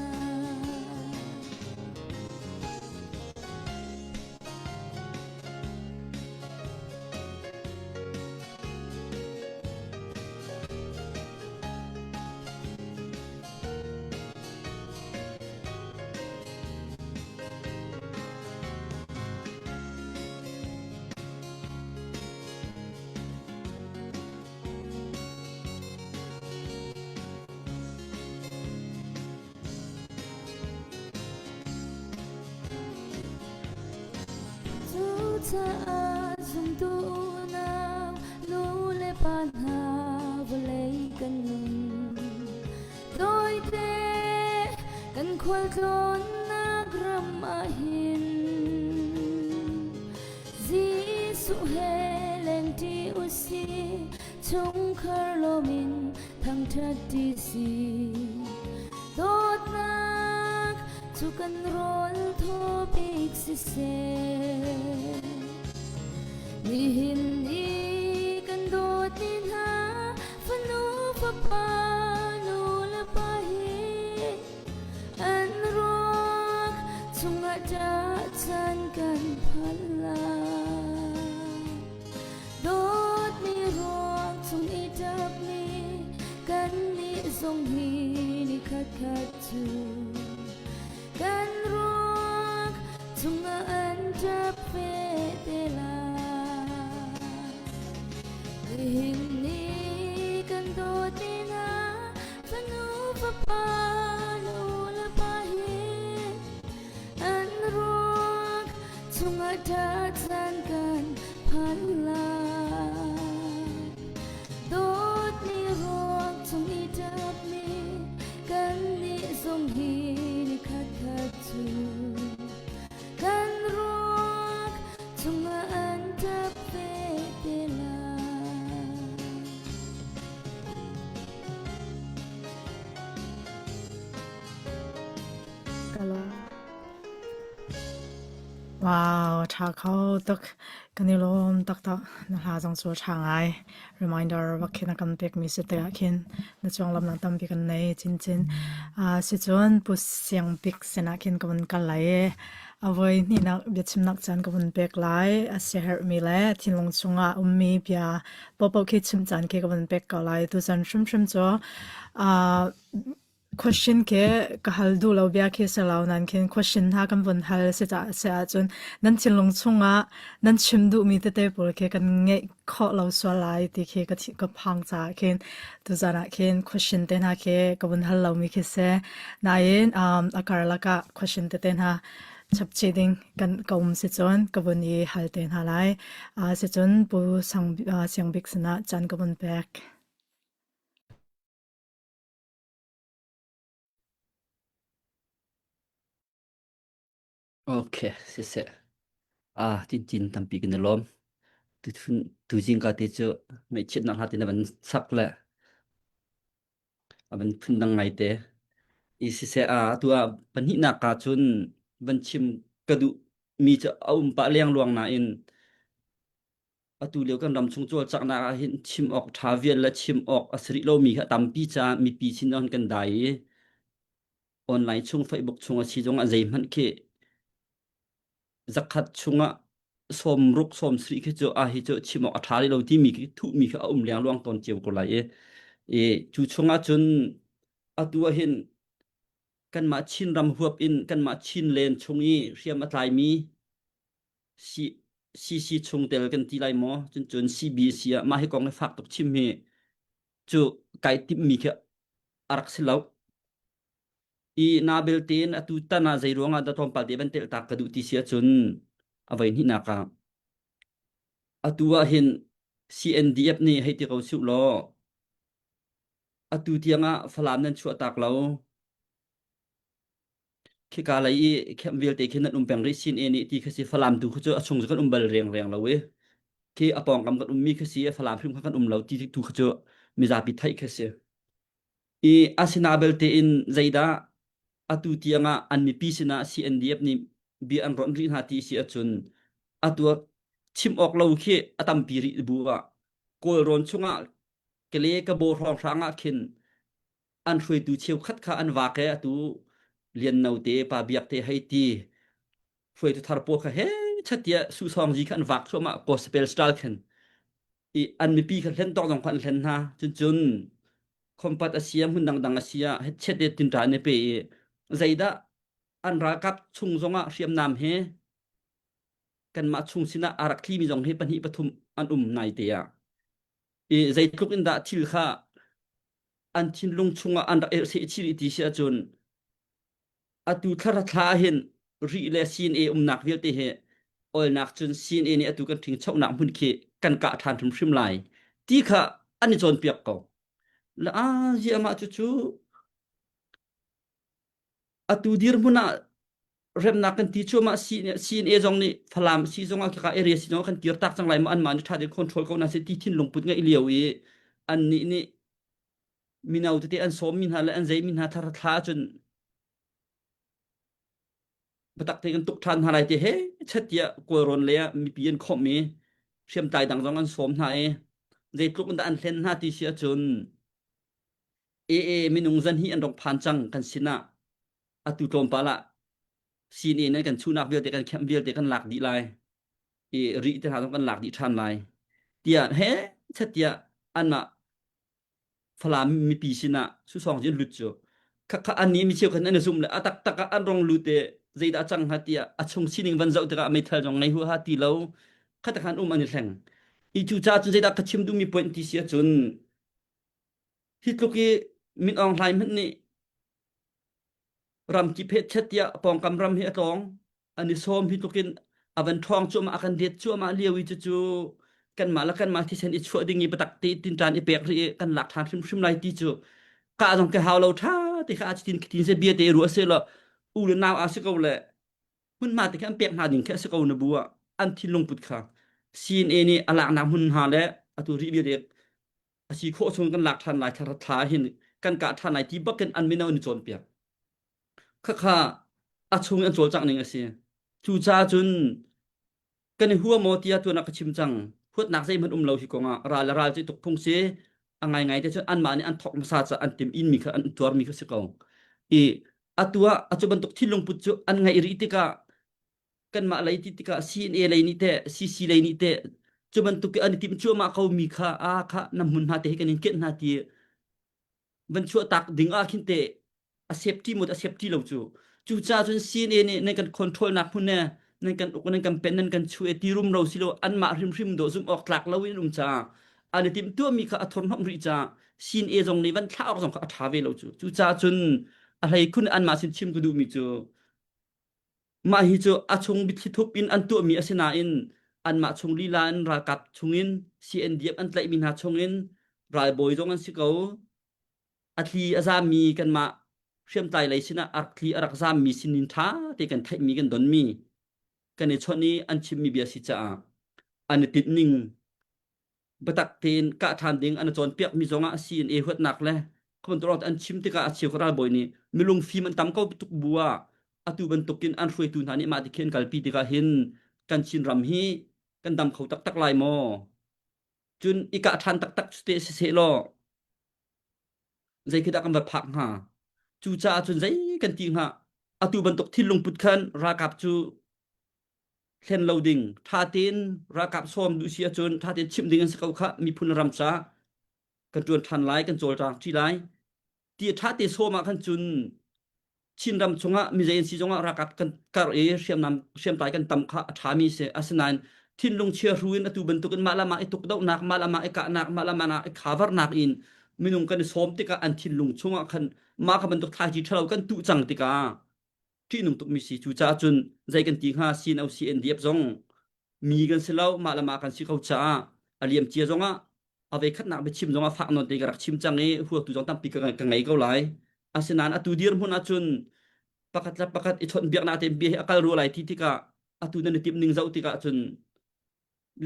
Cucaah zumtu unau nu le pa hna vawlei kan nun. Tawite kan khualtlawnnak ram ah hin Jesuh he lengṭi usih. Chungkhar lawm in thangṭhat ṭi si. Dawtnak cu kan rawl thaw bik siseh. Nihin i kan dawtmi hna fanu fapa nu le pa hi an ruak chungah ṭah chan kan phan lai. Dawtmi ruang chung i ṭapmi kannih zong hi ni khatkhat cu kan ruak chungah an ṭap ve te lai. Nihin ni kan dawtmi hna fanu fapa nu le pa hi an ruak chungah ṭah caan kan phan lai. Dawtmi ruang chung i ṭapmi kannih zong hi ni khatkhat cu kan ruak chungah an ṭap ve te lai. Ka lawm. Wow, ṭha kho tuk. Kan i lawm taktak. Na hla zong cu a ṭha ngai. Reminder bak khin a kan pekmi si tikah khin na cuanglamnak tampi kan nei chinchin. Uh, sicun Pu Siang Bik sinah khin ka vun kal lai i a voi hnihnak biachimnak caan ka vun pek lai. A siaherhmi le thinlung chungah ummi bia paohpaoh khi chim caan khi ka vun pek ko lai. Tuzan hrimhrim cu uh, Question khi ka hal duh lo bia khi si lo nain khin question hna kan vun hal si caah si ahcun nan thinlung chungah nan chim duhmi tete pawl khi kan ngeih khawh lo sual lai ti khi ka thi ka phang caah khin tuzan ah khin question te hna khi ka vun hal lomi khi si. Nain um, a karlak ah question tete hna chapchih ding kan ka um si cun ka vun i hal te hna lai. Uh, si cun Pu Sang, uh, Siang Bik sinah caan ka vun pek. Okay, siseh. Ah, cincin tampi kan i lawm. Tuchun tuzing ka te cu ngaihchiatnak hla te na van sak le a van phundang ngai te. I siseh ah tu ah pahnihnak ka cun van chim ka duh mi cu a um pah lengluang nain Atu lio kan ram chung cawlcanghnak ah hin chim awk ṭha vial le chim awk a si rih lomi kha a tampi caah mipi sin ah kan dai i online chung Facebook chung a si zong ah zeihmanh khi zakhat chungah sawmruk sawmsarih khi cu ah hi cu chim awk a ṭha rih lo timi khi thuhmi khi a um lengluang tawn cio ko lai i i cu chungah cun atu ah hin kanmah Chinram huap in kanmah Chinland chung i hriam a tlaimi CC chungtel kan ti lai maw cun cun CBC ah mah hi kong hi fak tuk chim hi cu kai timhmi khi a rak si lo. I na belte in atu tan ah zei ruangah dah tlawmpal te van telh tak ka duh ti si ahcun a voi hnihnak ah atu ah hin CNDF nih hei ti ko suh law atu tiang ah Falam nan chuah tak lo Khika lei i camp vialte khi nan um peng rih sin e nih ti kha si Falam tu kha cu a chung cu kan um bal reng lo i khi a pawngkam kan ummi kha si Falam hrim kha kan um lo ti tu kha cu mizapi theih kha si. I asina belte in zeidah atu tiang ah an mipi sinah CNDF nih bia an ronh rih hna ti si ahcun atu chim awk lo khi a tampi rih bu ah Kawlrawn chungah Kale Kabaw hrawnghrang ah khin an hruaitu cheukhat kha an vak e atu Lian No te Pa Biak te hei ti hruaitu thar pawl kha he chatiah susawng zi kha an vak thluahmah gospel style khin i an mipi kha hlen tawk zong kha an hlen hna cun cun khompat a sia hmun dangdang a sia chet te tinta an i pe i zeidah an ralkap chung zongah hriamnam he kanmah chung sinah a rak thlimi zong hi pahnih pathum an um nai te ah i zeitluk in dah thil kha an thinlung chungah an rak erhseh chih rih ti si ahcun atu thla thla hin ri le CNA umnak vialte hi olnak cun CNA nih atu kan ṭhingchonak hmun khi kan kah ṭhan hrimhrim lai ti kha an i cawnpiak ko. La a ziah mah cucu atu dirhmun ah remnak kan ti cuahmah CNA zong nih Falam si zong ah khika area si zong ah kan kirtak cang lai ma anmah nih ṭha tein control ko na si ti thinlung put ngeih lio i. Annih nih mino tete an sawmmi hna le an zeimi hna thar thla ahcun biatak tein kan tuk ṭhan hna lai ti he chet tiah Kawlrawn lei ah mipi an khawmh i hriamtlai dang zong an sawm hna i zeitluk in dah an hlen hna ti si ahcun AA minung zan hi an rong phan cang kan sinah atu tlawmpal ah CNA nan kan chuhnak vialte kan kemh vialte kan lak dih lai i ri te hna zong kan lak dih ṭhan lai tiah he chet tiah anmah Falam mipi sinah susawng cu an lut cu khakha an nih mi cheukhat an i zum le a taktak ah an rong lut i zeidah a cang hnga tiah a chung sining van zoh tikah meithal zong ngei huaha ti lo khatak han um an i hleng i cu ca cun zeidah ka chim duhmi point ti si ahcun hi tluk i Min Aung Hlaing hmanh nih Ramkip he chet tiah pawngkam ram hi a tlawng. An i sawm hi tlukin a van ṭhawng cuahmah a kan det cuahmah lio i cucu kanmah le kanmah thisen i chuah ding i biatak te tinṭan i pek rih i kan lak ṭhan hrimhrim lai ti cu kah zong ka hau lo ṭha te kha a tin tin se bia te ruah se law u le nau a si ko le hmunhma te khi an pek hna ding khi a si ko na bu ah an thinlung put kha CNA nih a laknak hmun hna le atu rih vialte a si khawh chung kan lak ṭhan lai thla thla hin kan kah ṭhan lai ti bakin an mino an i cawnpiak. Khakha a chung an cawlcangh ning a si. Cucaah cun kan i hua maw tiah tuan ah ka chim cang. Huatnak zeihmanh um lo hi kongah ral le ral cu i tuk phung si. A ngaingai te cun anmah nih an thawk hmasa caah an tim inmi kha an tuarmi kha si ko. I atu ah a cu bantuk thinlung put cu an ngeih rih tikah kanmah lei ti tikah CNA lei nih teh CC lei nih teh cu bantuk i an i timh cuahmah ko mi kha a kha na hmun hna te hi kan in kenh hna ti van chuah tak ding ah khin te a safety mo a safety lo cu cu ca cun CNA nih nan kan control nak hmun ne nan kan uk nan kan pen nan kan chu e ti rum ro silo anmah hrimhrim do zum awk tlak lo in um ca an i timh tuah mi kha a thurhnomh rih ca CNA zong nih van thlah awk zong kha a tha ve lo cu cu ca cun a hlei khun anmah sin chim ka duh mi cu Mah hi cu a chung biathli thup in an tuahmi a si nain anmah chung lila in ralkap chungin CNDF an tlaihmi hna chungin ralbawi zong an si ko. A thli a zammi kanmah hriamtlai lei sinah a rak thli a rak zammi sinin ṭha te kan theihmi kan donmi kan i chawnh i an chimmi bia si caah an i tinhning biatak tein kah ṭhan ding an i cawnpiakmi zongah CNA huatnak le khuabantuk an chim tikah a cheu ralbawi nih milung fim an tam ko tuk bu ah atu bantukin an hruaitu hna nih mah ti khi an kalpi tikah hin kan Chin ram hi kan dam kho taktak lai maw? Cun i kah ṭhan taktak cu te si seh law zei khi dah kan va phak hnga? Cucaah cun zei kan ti hnga? Atu bantuk thinlung put khan ralkap cu thlen lo ding ṭha tein ralkap sawm duh si ahcun ṭha tein chimh ding an si ko khah miphun ram ca kan ṭuan ṭhan lai kan cawlcang ṭi lai ti ṭha te sawm ah khan cun Chin ram chungah mizei an si zongah ralkap kan kar i hriamnam hriamtlai kan tam kha a ṭhami si asinain thinlung chia hru in atu bantukin mah le mah i tukdohnak mah le mah i kahnak mah le mah i khavarnak in minung kan i sawm tikah an thinlung chungah khan mah kha bantuk thlaici ṭhalo kan tuh cang tikah ṭihnung tukmi si. Cucaah cun zei kan ti hnga CNO CNDF zong mi kan si lo mah le mah kan si ko caah a liam cia zongah a ve khatnak biachim zongah fak nawn te ka rak chim cang i huatu zong tampi ka, ka ngei ko lai. Asinain atu dirhmun ahcun pakhat le pakhat i chawnhbiaknak te bia hi a kal rua lai ti tikah atu nan i timh ning zoh tikah cun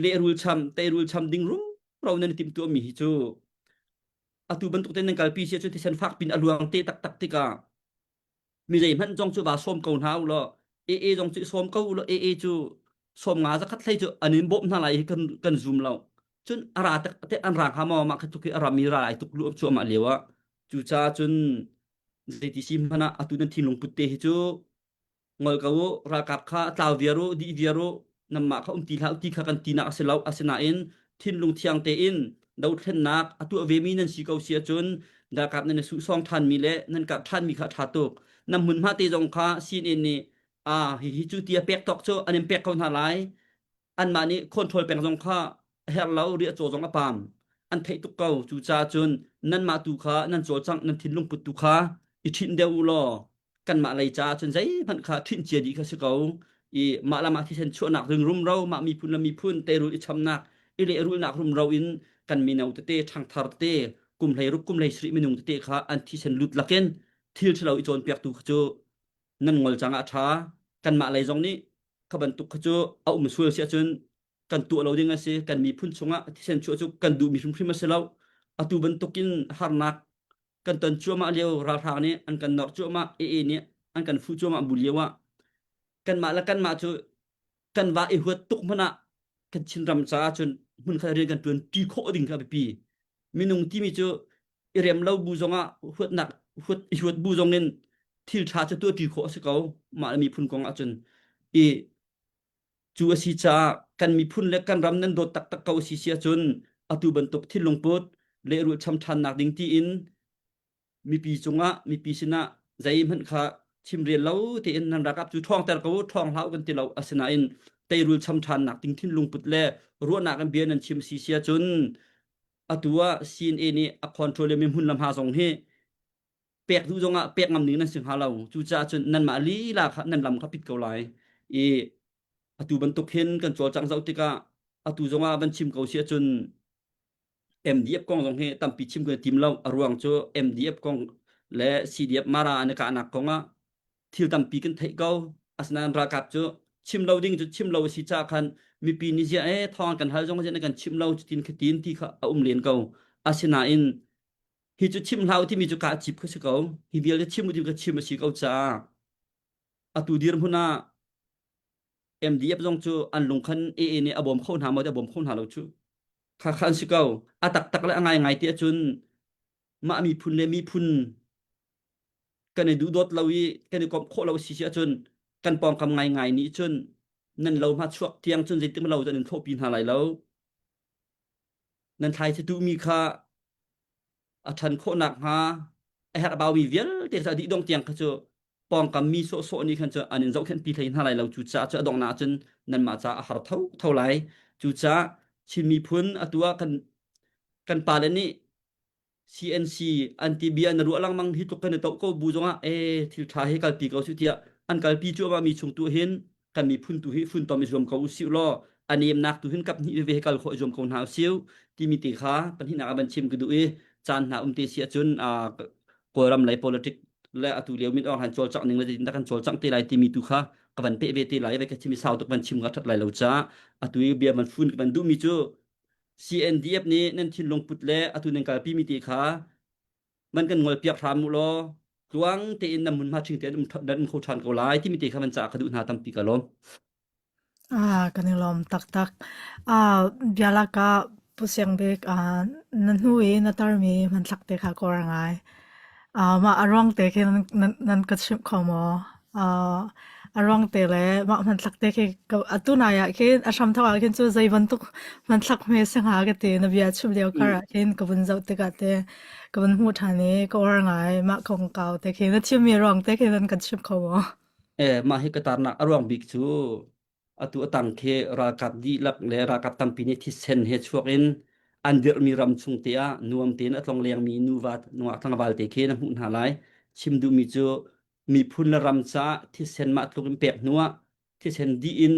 lehrul cham teirul cham ding rumro nan i timh tuahmi hi cu atu bantuk te nan kalpi si ahcun thisen fak pin a luang te taktak tikah mi zeihmanh zong cu va sawm ko hna u law AA zong cu sawm ko u law AA cu sawm nga zakhat hlei cu an in bawmh hna lai hi kan kan zum lo cun a ra tak te an ra hnga maw mah kha tuk hi a rami ra ai tuk lu cuahmah lio ah cucaah cun zeiti si hmanh ah atu nan thinlung put te hi cu ngol ko u ralkap kha tlau viar u dih viar u nanmah kha um ti hlah u ti kha kan tinak a si lo asinain thinlung thiang tein dothlennak a tuah vemi nan si ko si ahcun ralkap nan i suhsawng ṭhanmi le nan kap ṭhanmi kha a ṭha tuk nan hmunhma te zong kha CNN nih a hihi cu tia pek tawk cu an in pek ko hna lai anmah nih control peng zong kha a herh lo riahcaw zong a pam an theih tuk ko cucaah cun nanmah tu kha nan cawlcangh nan thinlung put tu kha i ṭhinh deuh u law kanmah lei caah cun zeihmanh kha ṭhinh cia dih kha si ko i mah lam ah thisen chuahnak ring rumro mah miphun le miphun teirul i chamnak i lehrulnak rumro in kan mino tete ṭhangthar tete kum 16 kum 17 minung tete kha an thisen lut lakin thil ṭhalo i cawnpiaktu kha cu nan ngol cang ah a ṭha kanmah lei zong nih kha bantuk kha cu a um sual si ahcun kan tuah lo ding a si kan miphun chungah thisen chuah cu kan duhmi hrimhrim a si lo. Atu bantukin harnak kan ton cuahmah lio ralhrang nih an kan nor cuahmah AA nih an kan fuh cuahmah bu lio ah kanmah le kanmah cu kan va i huat tuk hmanh ah kan Chinram caah cun hmunkhat rian kan ṭuan ṭi khawh ding kha a biapi. Minung timi cu i rem lo bu zongah huatnak huat i huat bu zongin thil ṭha cu tuah ṭi khawh a si ko mah le miphun kong ahcun i cu a si caah kan miphun le kan ram nan dawt taktak ko si si ahcun atu bantuk thinlungput lehrulh cham ṭhannak ding tiin mipi cungah mipi sinah zeihmanh kha chimrel lo tein nan ralkap cu ṭhawngter ko ṭhawng hlah kan ti lo asinain teirul cham ṭhannak ding thinlungput le ruahnak in bia nan chim si si ahcun atu ah CNA nih a control mi hmun le hma zong hi pek duh zongah pek ngam ning nan si hnga lo cucaah cun nanmah lila kha nan lam kha pit ko lai i atu bantuk hin kan cawlcangh zoh tikah atu zongah van chim ko si ahcun MDF kong zong hi tampi chim kan tim lo a ruang cu MDF kong le CDF Mara an i kahnak kong ah thil tampi kan theih ko asinain ralkap cu chim lo ding cu chim lo a si caah khan mipi nih ziah e thawng kan hal zong ziah kan chim lo cutin khatin ti kha a um len ko asinain hi cu chim hlah timi cu ka cip kha si ko hi vialte chim u ka chim a si ko caah atu dirhmun ah MDF zong cu an lungkhan AA nih a bawm kho hna maw a bawm kho hna lo cu kha kha an si ko a taktak le a ngaingai ti ahcun mah miphun le miphun kan i duhdawt lo i kan i komh khawh lo si si ahcun kan pawngkam ngaingai nih cun nan lo hma chuak tiang cun zeitik lo cun in thlawhpi hna lai lo nan thlai mi kha a ṭhan khawh nakhnga a herh baumi vialte cu a dih dong tiang kha cu pawngkam mi sawhsawh nih khan cu an in zohkhenhpi hlei hna lai lo cucaah cu a donghnak cun nanmah caah a har tho tho lai cucaah Chin miphun atu ah kan kan pale nih CNC an ti bia na ruah lengmang hi tluk kan i toh ko bu zongah e thil ṭha hi kalpi ko su tiah an kalpi cuahmah mi chung tu hin kan miphun tu hi funtom i zuam ko usih law a nemnak tu hin kap hnih veve hi kal khawh i zuam ko hna usih timi te kha pahnihnak ah van chim ka duh i caan hna um te si ahcun Kawlram lei politic le atu lio min han cawlcangh ning le zeitindah kan cawlcangh te lai timi tu kha ka van peh ve te lai ve ka chim i sau tuk van chim ka that lai lo ca atu i bia van fun ka van duhmi cu CNDF nih nan thinlung put le atu nan kalpi mi te kha man kan ngol piak hram u law tluang tein nan hmunhma ṭhing tein um nan um kho ṭhan ko lai timi te kha van ca ka duh hna tampi ka lawm. Ah, kan i lawm taktak. Ah, bialak ah Pu Siang Bik, ah, na hnu i na tarmi hmanthlak te kha ka uar ngai. Ah, mah a ruang te khi nan, nan, nan ka chimh kho maw? Ah, a ruang te le mah hmanthlak te khi ka, atu nai ah khin a hramthawk ah khin cu zei bantuk hmanthlak hme si hnga ka ti na bia chim lio kar ah khin ka vun zoh tikah te ka vun hmuh ṭhan i ka uar ngai. Mah kongkau te khi na thimmi ruang te khi nan kan chimh kho maw? Eh, mah hi ka tarnak a ruang bik cu atu atang khi ralkap dihlak le ralkap tampi nih thisen he chuak in an dirhmi ram chung te ah nuam tein a tlong lengmi nuva nungak tlangval te khi na hmuh hna lai. Chim duhmi cu miphun le ram caah thisen mah tluk in pek hnu ah thisen dih in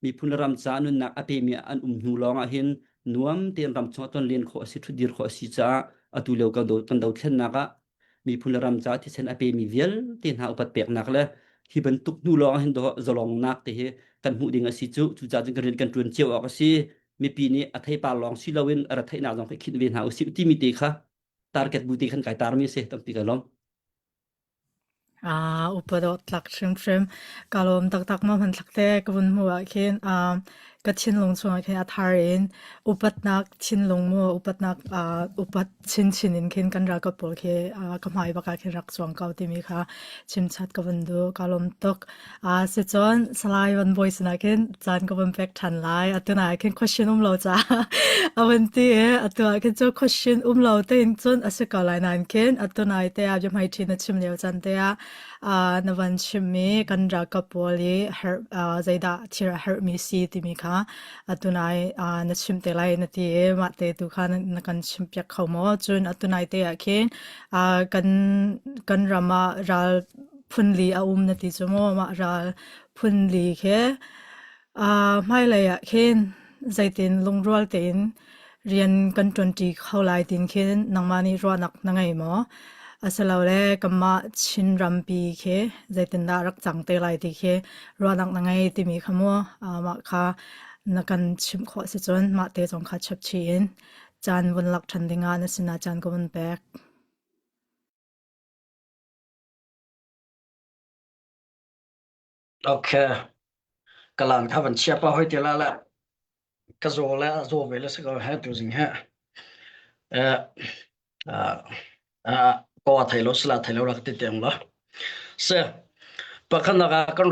miphun le ram caah nunnak a pemi an um hnu lawng ah hin nuam tein ram chung ah tonlen khawh a si ṭhutdir khawh a si caah atu lio kan do kan dothlennak ah miphun le ram caah thisen a pemi vialte hna upat peknak le hi bantuk hnu lawng ah hin dawh zalongnak te hi kan hmuh ding a si cu cucaah cun kan rian kan ṭuan cio awk a si mipi nih a theipar lawng si loin a retheihnak zong khi khinh ve hna usih timi te kha target bu te khan kai tarmi a si tampi ka lawm Ah, upa dawhtlak hrimhrim. Ka lawm taktak ma hmanthlak te ka vun hmuh ah khin um, ka thinlung chungah khin a thar in upatnak thinlung mu upatnak uh, upat chinchin in khin kan ralkap pawl khi uh, ka hmai bak ah khin rak cuang ko timi kha chimchat ka vun duh. Ka lawm tuk. Ah, si cun Salai Van Bawi sinah khin caan ka vun pek ṭhan lai. Atu ah khin question um lo caah a vun ti i atu ah khin cu question um lo tein cun a si ko lai nain khin atu nai te ah biahmaiṭhi na chim lio caan te ah ah na van chimmi kan ralkap pawl i herh ah zeidah thil a herhmi si timi kha atu nai ah na chim te lai na ti i mah te tu kha na, na kan chimpiak kho maw? Cun atu nai te ah khin ah kan kan ram ah ral phunli a um na ti cu maw mah ral phunli khi uh, hmailei ah khin zeitin lungrual tein rian kan ṭuanṭi kho lai tin khin nangmah nih ruahnak na ngei maw asilole kanmah Chin rampi khi zeitindah rak cang te lai ti khi ruahnak na ngei timi kha mu uh, mah kha na kan chimh khawh si cun mah te zong kha chapchih in. Caan vun lak ṭhan dingah na sinah caan ka vun pek. Okay. Kalan kha van chia pa hoi te la la ka zaw le a zaw ve le si ko he tu zing he. Eh ah ko a thei lo sila thei lo rak ti teng lo. Se pakhat nak ah kan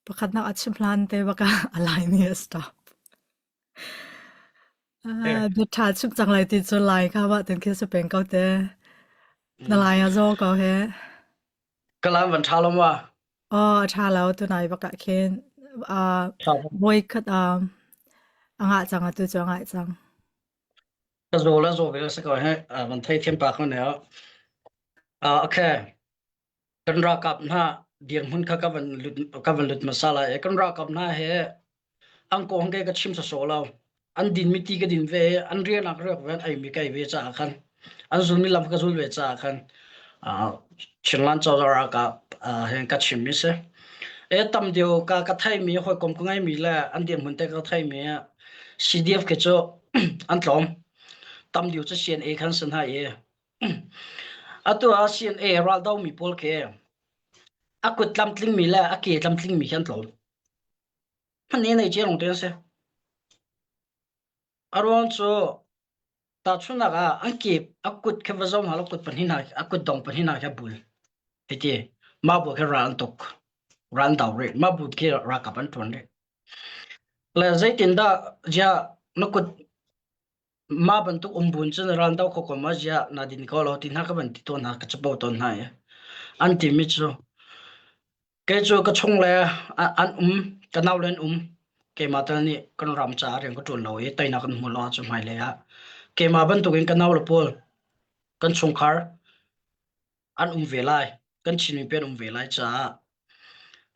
Pakhatnak a chim hlan te bak ah a Laimi a stop. Uh, biaṭha chim cang lai ti cu Lai kha mah tin khi si peng ko te. Na Lai a zaw ko he. Kalam van ṭha lo ma? Oh, a ṭha lo tunai bak ah khin. Uh, voi khat um, a ngah cang atu cu a ngah cang. Ka zaw le zaw ve si ko he. Van thei thiam pa ko ne. Uh, okay. Kan ralkap hna dirhmun kha ka van lut ka van lut hmasa lai i kan ralkap hna he an kong ke ka chim sawsawh lo. An dinmi ti ka din ve i an rian ah ka riak ve an eimi ka ei ve caah khan an zulmi lam ka zul ve caah khan uh, Chinland cozah ralkap uh, he ka chimmi si. E tam deuh ka ka theimi hawikom ka ngeimi le an dirhmun te ka theimi CDF khi cu an tlawm. Tam deuh cu CNA khan san hai i Atu ah CNA raldomi pawl khi a kut tlamtlingmi le a ke tlamtlingmi khi an tlawm. Hman nei cia lawng te an si. A ruang cu tahchunhnak ah an ke a kut khi va zoh hna law kut pahnih hna a kut dong pahnih hna khi a bul. Hiti mah bu khi ral an tuk. Ral an do rih. Mah bu khi ralkap an ṭuan rih. Le zeitindah ziah na kut Mah bantuk um buin cun raldo kho ko ma ziah na din ko lo ti hna ka van ti tawn hna ka capo tawn hna i an timi cu kei cu ka chung le an um ka nau le an um keimah tal nih kan ram caah rian ka ṭuan lo i teinak kan hmu lo ahcun hmailei ah keimah bantukin ka nau le pawl kan chungkhar an um ve lai kan Chin mipi an um ve lai caah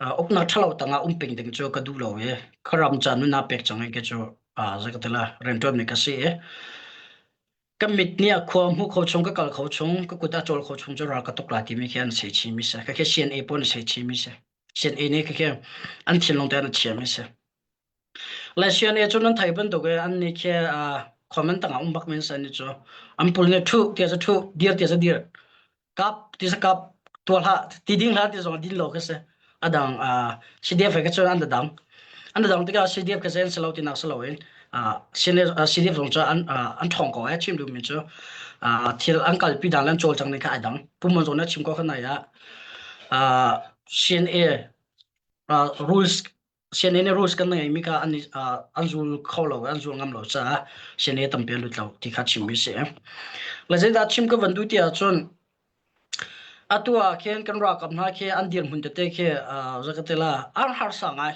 uh, uknak ṭhalo tangah um peng ding cu ka duh lo i ka ram ca nun pek cang in ke cu uh, zei ka ti la rianṭuanmi ka si i ka mit nih a khua hmu kho chung ka kal kho chung ka kut a cawl kho chung cu ral ka tuk lai timi khi an sei chimi si ka khi CNA pawl an sei chimi si CNA nih ka khi an thinlung te an chiami si Le CNA cu nan thei bantuk i an nih khi comment tangah um bak men san ni cu an pul nih ṭhu tia cu ṭhu dir tia cu dir kap ti sa kap tuah hlah ti ding hlah ti zong din lo khi si adang CDF he cu an dang an dang tikah CDF khi sen selo tinak selo in CDF zong cu an an ṭhawng ko eh chim duhmi cu thil an kalpi dan le an cawlcang ning kha ai dang pumon zong na chim ko kha nai ah CNA rules CNA nih rules kan ngeimi kha an an zul kho lo an zul ngam lo caah CNA tampi an lut lo ti kha chimmi si. Le zeidah chim ka van duh ti ahcun atu ah khin kan ralkap hna khi an dirhmun tete khi zakatela an harsa ngai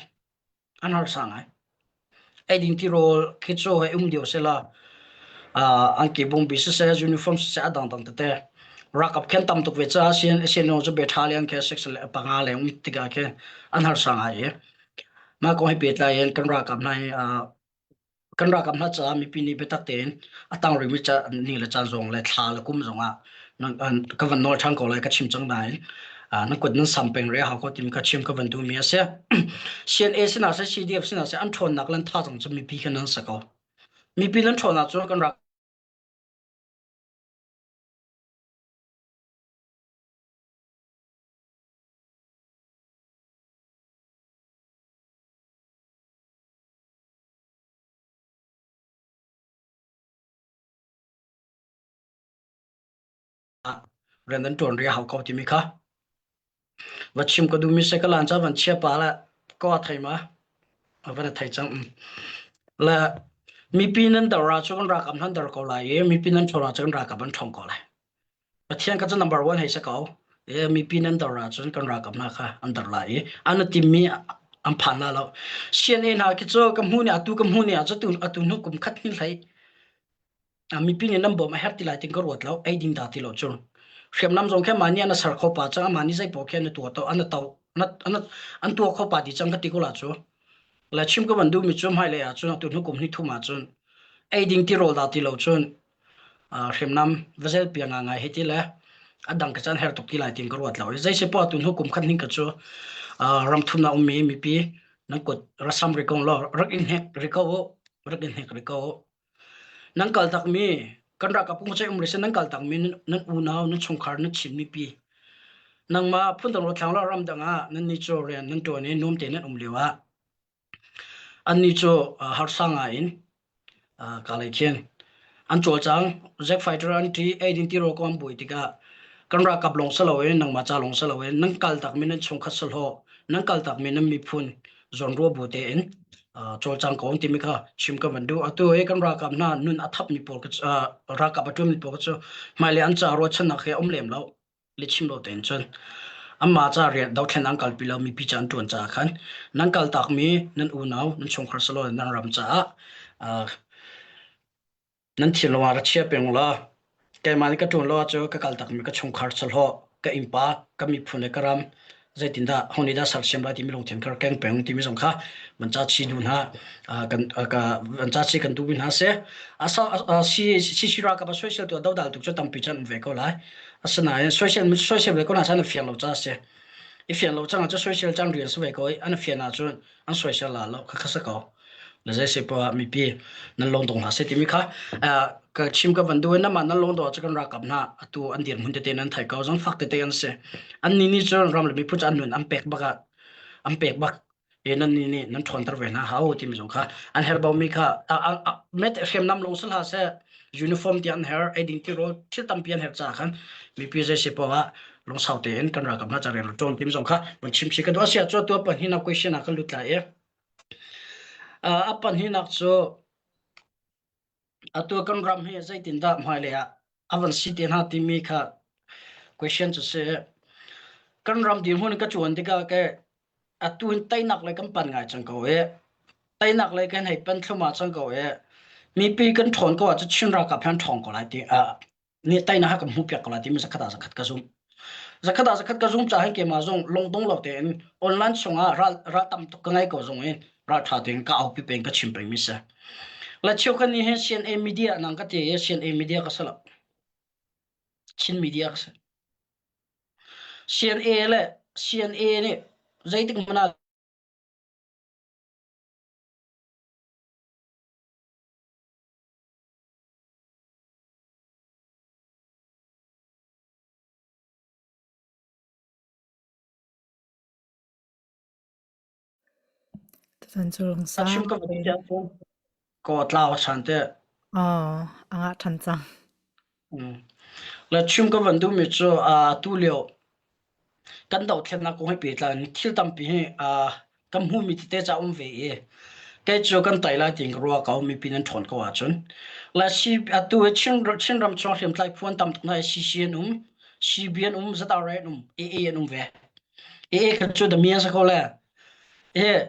an harsa ngai. Eiding tirawl khi cu hei um deuh sela an ke bungbi siseh uniform siseh a dangdang tete ralkap khen tam tuk ve caah sian sian cu be tha le an khe six le panga leng um tikah khin an harsa ngai i mah kong he pehtlai in kan ralkap hna hi kan ralkap hna caah mipi nih biatak tein a tang rihmi ca ni le caan zong le thla le kum zong ah ka van nawl ṭhan ko lai ka chim cang nain na kut nan sam peng re hau ko timi ka chim ka van duhmi a si. CNA sinah seh CDF sinah seh an ṭhawnnak le an thazaang cu mipi khan nan sa ko. Mipi nan ṭhawnnak cu kan rak rian nan ṭuan ri a hau ko timi kha va chim ka duhmi si ka lan ca van chia pa le ko a thei ma a van a thei cang le mipi nan dor ah cun ralkap nan dor ko lai i mipi nan ṭhawn ah cun ralkap an ṭhawng ko lai Pathian ka cu number one hei si ko e mipi nan dor ah cun kan ralkap hna kha an dor lai i an timmi an phan la lo CNA hna khi cu ka hmu ni atu ka hmu ni ah cu atu hnu kum khat hin hlei mipi nih nan bawm a herh ti lai tin ka ruat lo ei ding dah ti lo cu hriamnam zong khi mah nih an ser kho pa cang amah nih zei paoh khi an tuah to an to an tuah kho pa ti cang ka ti ko la cu le chim ka van duh mi cu hmailei ah cun atu hnu kum hnih thum ah cun ei ding ti rawl dah ti lo cun hriamnam vazel pia nga ngai hi ti le. A dang ka caan her tuk ti lai tiin ka ruat lo. Zei si poah tun kum khat ning ka cu ram thumnak ummi mipi nan kut rasam ri ko law rak in hnek ri ko u rak in hnek ri ko u. Nan kal takmi kan ralkap kong cei um rih seh nan kal takmi nan unau nan chungkhar nan Chin mipi nangmah phundang rothlang lo ramdang ah nan nih cu rian nan ṭuan i nuam tein nan um lio ah Annih cu harsa ngai in kalay khin an cawlcang. Zack fighter an ṭi, eidin tirawl ko an buai tikah kan ralkap lawng si loin nangmah ca lawng si loin nan kaltakmi nan chungkhat sahlawh, nan kaltakmi nan miphun zawnruah bu tein cawlcang ko an timi kha chim ka van duh. Atu hi kan ralkap hna nun a thapmi pawl ralkap a ṭuanmi pawl cu hmailei an ca ruahchannak he a um lem lo. Lihchim lo tein cun anmah ca rian dothlen an kalpi lo mipi ca an ṭuan caah khan nan kaltakmi nan unau nan chungkhar silo nan ram caah uh, nan thinlung ah ra chia peng law keimah nih ka ṭuan lo ahcun ka kaltakmi ka chungkhar sahlawh ka innpa ka miphun le ka ram zeitindah ho nih dah sersiam lai timi lungthin kha keng peng timi zong kha van ca chi duh hna kan ka van ca chi kan duh hna se asa si si si ra ka ba soisel tu dodal tuk chu tampi chan um ve ko lai asinain soisel soisel ve ko na chan fiang lo cha se i fiang lo chang chu soisel chan rian su ve ko an fian ah cun an soisel la lo kha kha sa ko na zei se pa mipi nan long dong hna se timi kha ka chim ka van du na ma nan long do chu kan rakap na atu an dir mun tete nan thai ko zong fak tete an se an ni ni cun ram le miphun an nun an pek bak an pek bak e nan ni ni nan ṭhawnter ve hna hau timi zong kha an her bo mi kha met hriamnam long sal ha se uniform ti an her eiding ti rawl thil tampi an her ca khan mipi zei se pawa lungsau tein kan ralkap hna ca rian ṭawn tim zong kha mun chim chi ka du asia chu tu pan hi na question a kan lut lai e a pan hi nak chu atu kan ram hi zeitindah hmailei ah a van si te hna timi kha question cu si. Kan ram dirhmun ka cuan tikah ke atu hin teinak lei kan pan ngai cang ko i teinak lei kan hei pan thlumah cang ko i mipi kan ṭhawn ko ahcun Chin ralkap hi an ṭhawng ko lai ti nih teinak ha kan hmuhpiak ko lai timi zakhat ah zakhat ka zumh. Zakhat ah zakhat ka zum caah hin keimah zong lungdong lo tein online chungah ral ral tam tuk ka ngei ko zong in ral ṭha tein ka aupi peng ka chim pengmi si. La cheukhat nih hin CNA media nang ka ti i CNA media ka si lo. Chin media ka si. CNA le CNA nih zeitik hmanh ah Tutan cu lungsau chim ka van ti ahcun ko tlau a chan te. Aw, a ngah ṭhan cang. Mm. Le chim ka van duhmi cu tu lio Kan dothlennak kong he pehtlai in thil tampi hi kan hmuhmi tete ca um ve i kei cu kan tai lai tiin ka ruah ko mipi nan ṭhawn ko ahcun. Le si atu hi Chin Chinram chung hriamtlai phu an tam tuk hna i CC an um, CB an um, ZRA an um, AA an um ve. AA kha cu dami an si ko le. E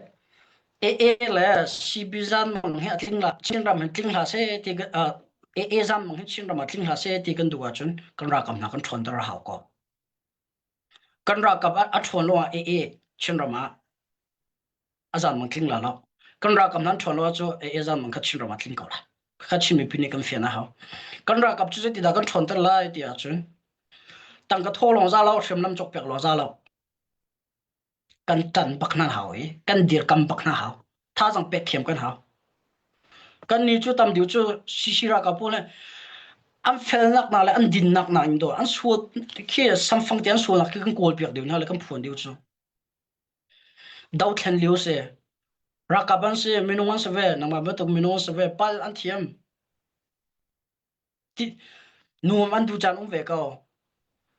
AA le CB zan mang hi a tling la Chinram hin tling hlah seh ti AA zan mang hi Chinram ah tling hlah seh ti kan duh ahcun kan ralkap hna kan ṭhawnter a hau ko. Kan ralkap a ṭhawn lo ah AA Chinram ah a zaanmang tling la lo. Kan ralkap nan ṭhawn lo ahcun AA zaanmang kha Chinram ah tling ko lai. Kha Chin mipi nih kan fian a hau. Kan ralkap cu zeitidah kan ṭhawnter lai ti ahcun tangka thaw lawng za lo, hriamnam cawkpiak lawng za lo. Kan ṭan bak hna hau i kan dirkam bak hna hau. Thazaang pek thiam kan hau. Kan nih cu tam deuh cu CC ralkap pawl hi an felnak hna le an dinnak hna in dawh an sual khi samfang te an sualnak khi kan kawl piak deuh hna le kan phuan deuh cu. Dothlen lio si. Ralkap an si, minung an si ve, nangmah bantuk minung an si ve, pal an thiam. Nuam an duh caan um ve ko.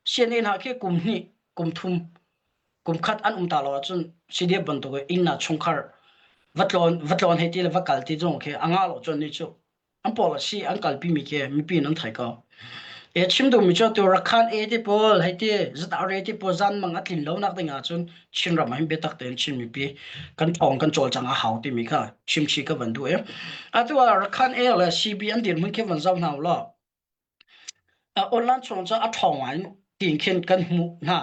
CNA hna khi kum hnih, kum thum, kum khat an um ta lo ahcun CDF bantuk in inn ah chungkhar va tlawn va tlawn hei ti le va kal ti zong khi a ngah lo cun ni cu an policy an kalpi mi khi mipi in an thei ko. E chim duhmi cu tu Rakhan A te pawl hei ti ZRA te pawl zan mang a tlin lo nak ding ahcun Chinram ah hin biatak tein Chin mipi kan ṭhawng kan cawlcang a hau timi kha chimchi ka van duh i atu ah Rakhan Air le CB an dirhmun khi van zoh hna u law online chung cu a ṭhawng ngai tiin khin kan hmuh hna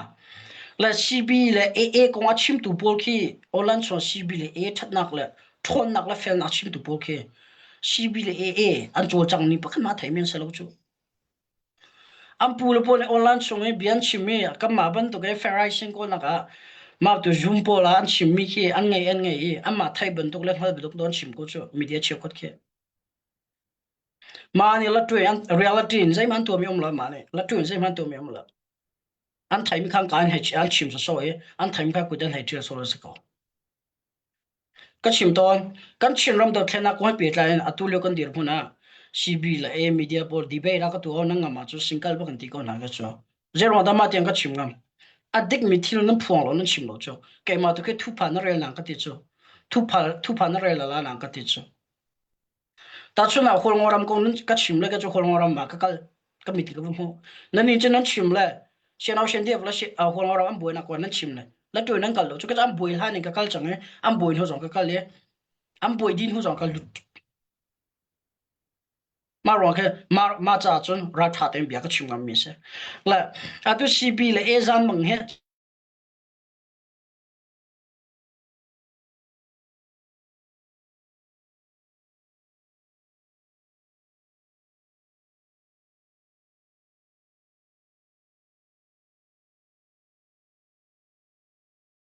le CB le AA kong a chimtu pawl khi online chung CB le AA ṭhatnak le ṭhawnnak le felnak chimtu pawl khi CB le AA an cawlcang ni pakhat ma thei men se lo cu. An pu le pawl nih online chung i bia an chim i kanmah bantuk i Pharisee kawlnak ah mah tu Zoom pawl ah an chimmi khi an ngei an ngei i anmah theih bantuk le hngal bantuk an chim ko cu media cheukhat khi. Mah nih latwe an reality in zeihmanh tuahmi um lo mah nih latwe in zeihmanh tuahmi um lo. An theimi kha an hei an chim sawsawh i an theimi kha kut an hei ṭial sawh a si ko. Ka chim tawn. Kan Chinram dothlennak kong he pehtlai in atu lio kan dirhmun ah CB le A media pawl debate ah ka tuah nan ngam ahcun single bak in ti ko hna ka cu. Zeiruang dah mah tiang ka chim ngam? A dikmi thil nan phuang lo nan chim lo cu. Keimah tu khi thupha na rel nang ka ti cu. Thupha thupha na rel la nang ka ti cu. Tahchun ah Hualngo ram kong ka chim le ka cu Hualngo ram ah ka kal ka mit ka va hmuh. Nan nih cu nan chim le Sianau Siandiak le Hualngo ram an buainak kong nan chim le la tu nan kal lo cu ka an buai hlan in ka kal cang i an buai hnu zong ka kal i an buai din hnu zong ka lut. Mah ruang khi mah mah ca cun ralṭha tein bia ka chim ngam mi si. Le atu CB le Ezan mang he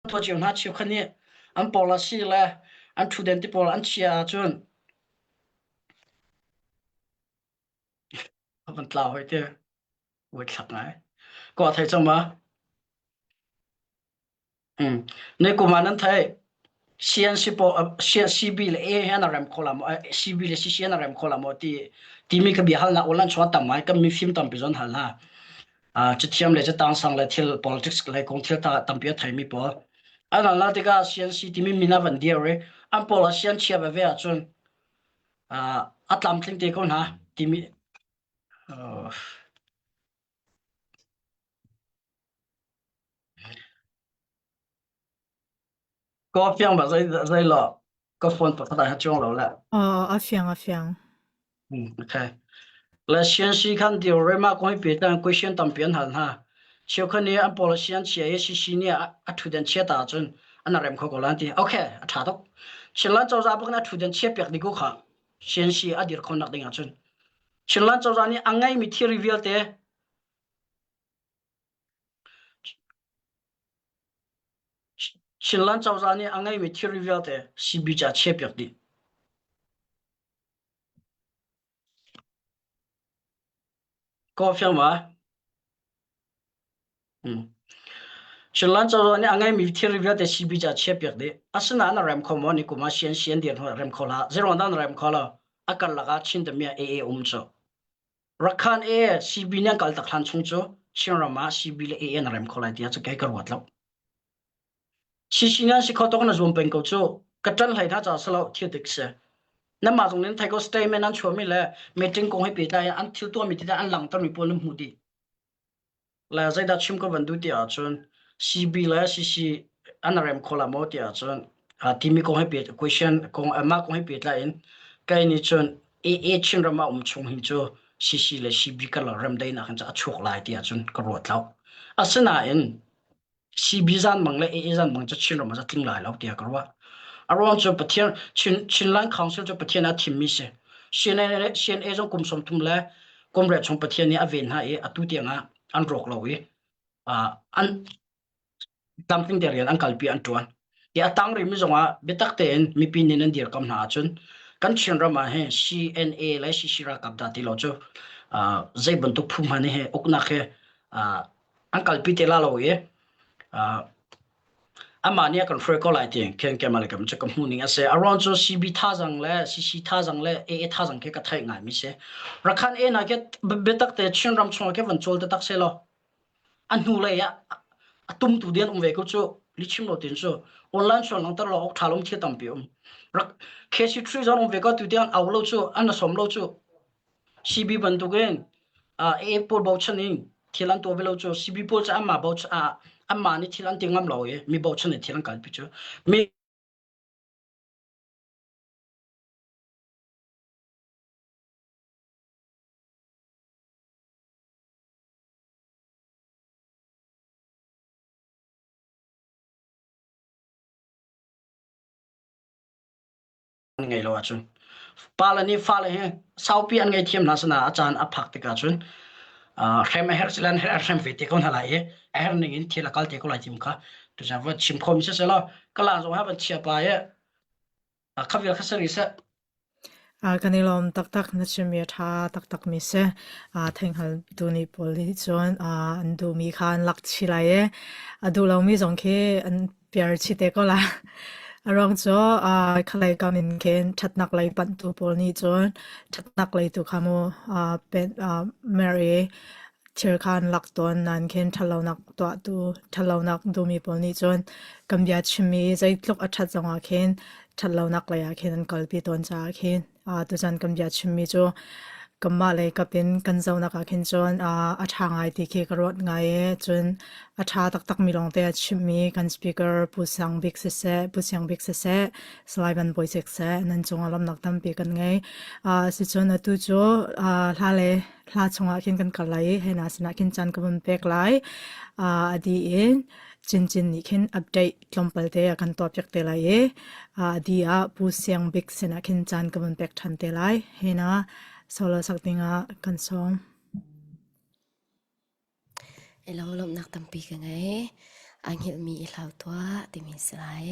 Tuah cio hna cheukhat nih an policy le an ṭhutden ti pawl an chia ahcun a van tlau hoi te uaithlak ngai. Ko a thei cang ma? Ni kum ah nan theih. CNC pawl CB le A he an rem kho la maw CB le CC an rem kho la maw ti timi ka bia halnak online chuah tam ngai kan mifim tampi zon hal hna. Cathiam le catang sang le thil politics le kong thil ta tampi a theimi pawl. An hal tikah CNC timi min a van dir i an pawl ah CN chia veve ahcun a tlamtling te ko hna timi Ka fiang ba zei zei lo ka phone pakhat ah chuang lo le. Oh, a fiang a fiang. Okay. Le CNC khan dir rema ko hi pe tan question tampi an hal hna. Cheukhat nih an pawl sian chia i CC nih a thuden chia ta cun an rem kho ko lan ti. Okay, a tha tuk. Chinland cozah bak na thuden chia pek ding ko kha. CNC a dir khon nak ding ahcun. Chinland cozah nih a ngeimi thilri vialte Chinland cozah nih a ngeimi thilri vialte CB ca chiahpiak dih. Kaw fiang ma? Hmm. Chinland cozah nih a ngeimi thilri vialte CB ca chiahpiak dih. Asinain a rem kho maw ni kum ah sian sian dir hnu rem kho hlah. Zeiruang dah na rem kho lo? A karlak ah Chin dami ah AA um cu. Rakhan e CB nih an kal tak hlan chung cu Chinram ah CB le AA na rem kho lai tiah cu kei ka ruat lo. CC nan si kho tok na zuam peng ko cu ka ṭan hlei hna ca salo thil dik si. Nanmah zong nin thei ko statement an chuahmi le meeting kong he pehtlai an thil tuahmi ti an langhtermi pawl nan hmuh dih. Le zeidah chim ka van duh ti ahcun CB le CC an rem kho la maw ti ahcun timi kong he peh question kong mah kong he pehtlai in kei nih cun AA Chinram ah um chung hi cu CC le CB karlak remdaihnak in a chuak lai ti ahcun ka ruat lo. Asinain CB zanmang le AA zanmang cu Chinram ah tling lai lo tiah ka ruah. A ruang cu Pathian Chin Chinland Council cu Pathian a thimmi si. CNA CNA zong kum 30 le kum riat chung Pathian nih a ven hna i atu tiang ah an rawk lo i an tlamtling te rian an kalpi an ṭuan. Ti a tang rihmi zong ah biatak tein mipi nih nan dirkam hna ahcun kan Chinram ah hin CNA le CC ralkap dah ti lo cu zei bantuk phu hmanh hi uknak hi an kalpi te la lo i amah nih a kan hruai ko lai ti khen kemal le kam cu ka hmuh ning a si. A ruang cu CB thazang le CC thazang le AA thazang khi ka theih ngai mi si. Rakhan A na ke biatak te Chinram chung ah ke van cawl taktak se law a hnu lei ah a tumtu dian um ve ko cu lichim lo tin cu online chuan langter lo ok tha lom thil tampi um rak KC3 zong um ve ko tu tiang au lo cu an som lo cu CB bantukin AA pawl bochan in thil an tuah ve lo cu CB pawl cu anmah bochan anmah nih thil an ti ngam lo i mi bochan in thil an kalpi cu mi an ngei lo ahcun pale nih fale hi saupi an ngei thiam hna sana a caan a phak tikah cun. Hrem a herh silan a hrem ve te ko hna lai i a herh ning in thil a kal te ko lai tim kha tuchan va chim khom si selaw kala zong ha van chia pa i kha vial kha sari seh. Kan i lawm taktak na chimmi a ṭha taktakmi si. Theihngaltu nih pawl nih cun an duhmi kha an lak chih lai i a duh lomi zong khi an piar chih te ko lai. A ruang cu khalei kam in khin ṭhatnak lei panhtu pawl nih cun ṭhatnak lei tu kha mu mer i thil kha an lak tawn nain khin ṭhatlonak tuahtu ṭhatlonak duhmi pawl nih cun kan bia chimmi zeitluk a ṭhat zongah khin ṭhatlonak lei ah khin an kalpi tawn caah khin tuzan kan bia chimmi cu kanmah lei kap in kan zohnak ah khin cun a ṭha ngai ti khi ka ruat ngai i cun a ṭha taktakmi lawngte a chimmi kan speaker Pu Sang Bik siseh Pu Siang Bik siseh Salai Van Bawi Sik seh nan cungah lawmhnak tampi kan ngei. Sicun atu cu hla le hla chungah khin kan kal lai i hena sinah khin caan ka vun pek lai. A dih in Cincin nih khin update tlawmpal te a kan tuahpiak te lai i a dih ah Pu Siang Bik sinah khin caan ka vun pek ṭhan te lai. Hena solo sak dingah kan sawm. Elo lawmhnak tampi ka ngei. Aa hngilhmi i hlau tuah timi si lai.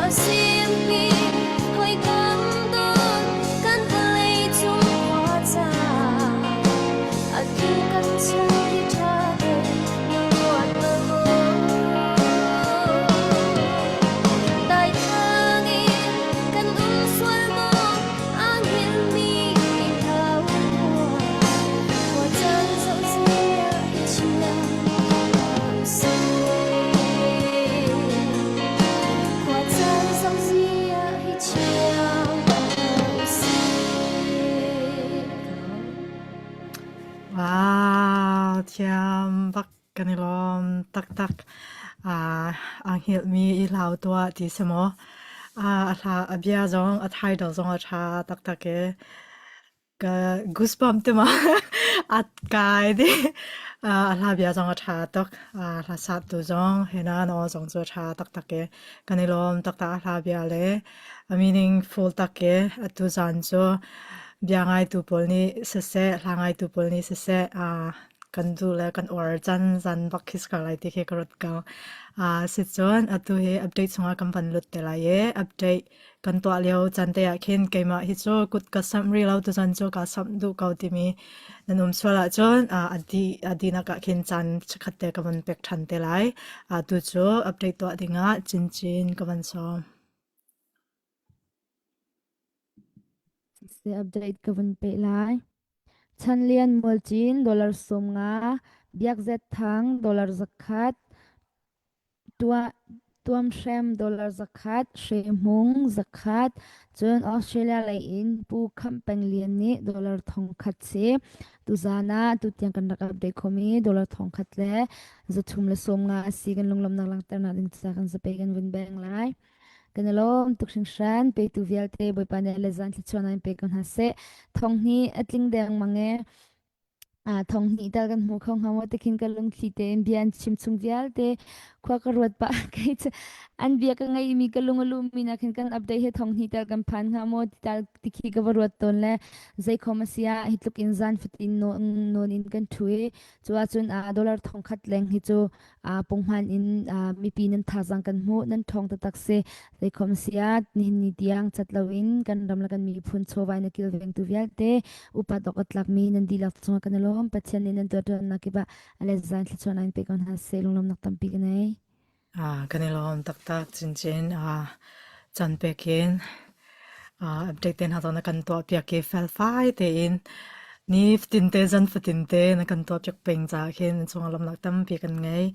Ruahsimpi hawikom dawt kan vawlei cung khua caan atu kan chan hi ṭha tein na ruat bal maw? Daithlang in kan um sual maw? Aa hngilhmi hau khua khua caan zoh zia hi chia usih. Khua caan zoh zia hi chia usih. Wow, thiam bak kan i lawm taktak. Ah, aa hngilhmi i hlau tuah ti si maw? Ah, a hla a bia zong a title zong a ṭha taktak i ka goosebump te ma at kai di. Ah, a hla bia zong a ṭha tuk. Ah, hla satu zong hena no zong cu a ṭha taktak i kan i lawm taktak a hla bia le a meaningful tak i atu zan cu bia ngaitu pawl nih siseh, hla ngaitu pawl nih siseh, ah kan duh le kan uar can zan bak khi si ko lai ti khi ka ruat ko. Ah sicun atu hi update chungah kan van lut te lai i update kan tuah lio can te ah khin keimah hi cu kut ka samh rih lo tuzan cu kaa samh duh ko timi nan um sual ahcun ah a dih a dihnak ah khin caan chikkhat te ka van pek ṭhan te lai. Atu cu update tuah dingah cincin ka van sawm. Siseh update ka vun peh lai. Chanlian Mualcin dollar 50, Biakzet Thang dollar 100, Tuamhrem dollar 100, Hrehmung 100, cun Australia lei in Pu Khamh Peng Lian nih dollar 1000 si. Tuzaan ah tutiang kan rak update khomi dollar 1000 le 350 a si kan lunglawmhnak langhternak ding ca kan zapei kan vun beng lai. Kan i lawm tuk hringhran. Petu vialte Bawipa nih le zan thluachuah in pe ko hna seh. Thong hi a tling dengmang e. Ah, thong hnih tal kan hmu kho hnga maw tikhin ka lungthli tein bia an chim chung vialte khua ka ruat pah kei cu an bia ka ngaihmi ka lung a lummi nak hin kan update he thong hnih tal kan phan hnga maw ti tal tikhi ka va ruat tawn le zeikhom a si ah hi tluk in zan fatin nawn in kan ṭhu i cu ahcun ah dollar thong khat leng hi cu punghman in mipi nan thazaang kan hmuh nan ṭhawng taktak si zeikhom sia nihin ni tiang cat loin kan ram le kan miphun chawva in a kilvengtu vialte upat awk a tlakmi nan dihlak cungah kan i lawm Pathian nih nan tuahṭuannak kip ah a let zan thluachuahnak in pe ko hna seh lunglawmnak tampi ka nei Kan i lawm taktak chinchin. Caan pek in update te hna zong na kan tuahpiak i felfai tein nifatin te zan fatin te na kan tuahpiak peng caah khin chungah lawmhnak tampi kan ngei.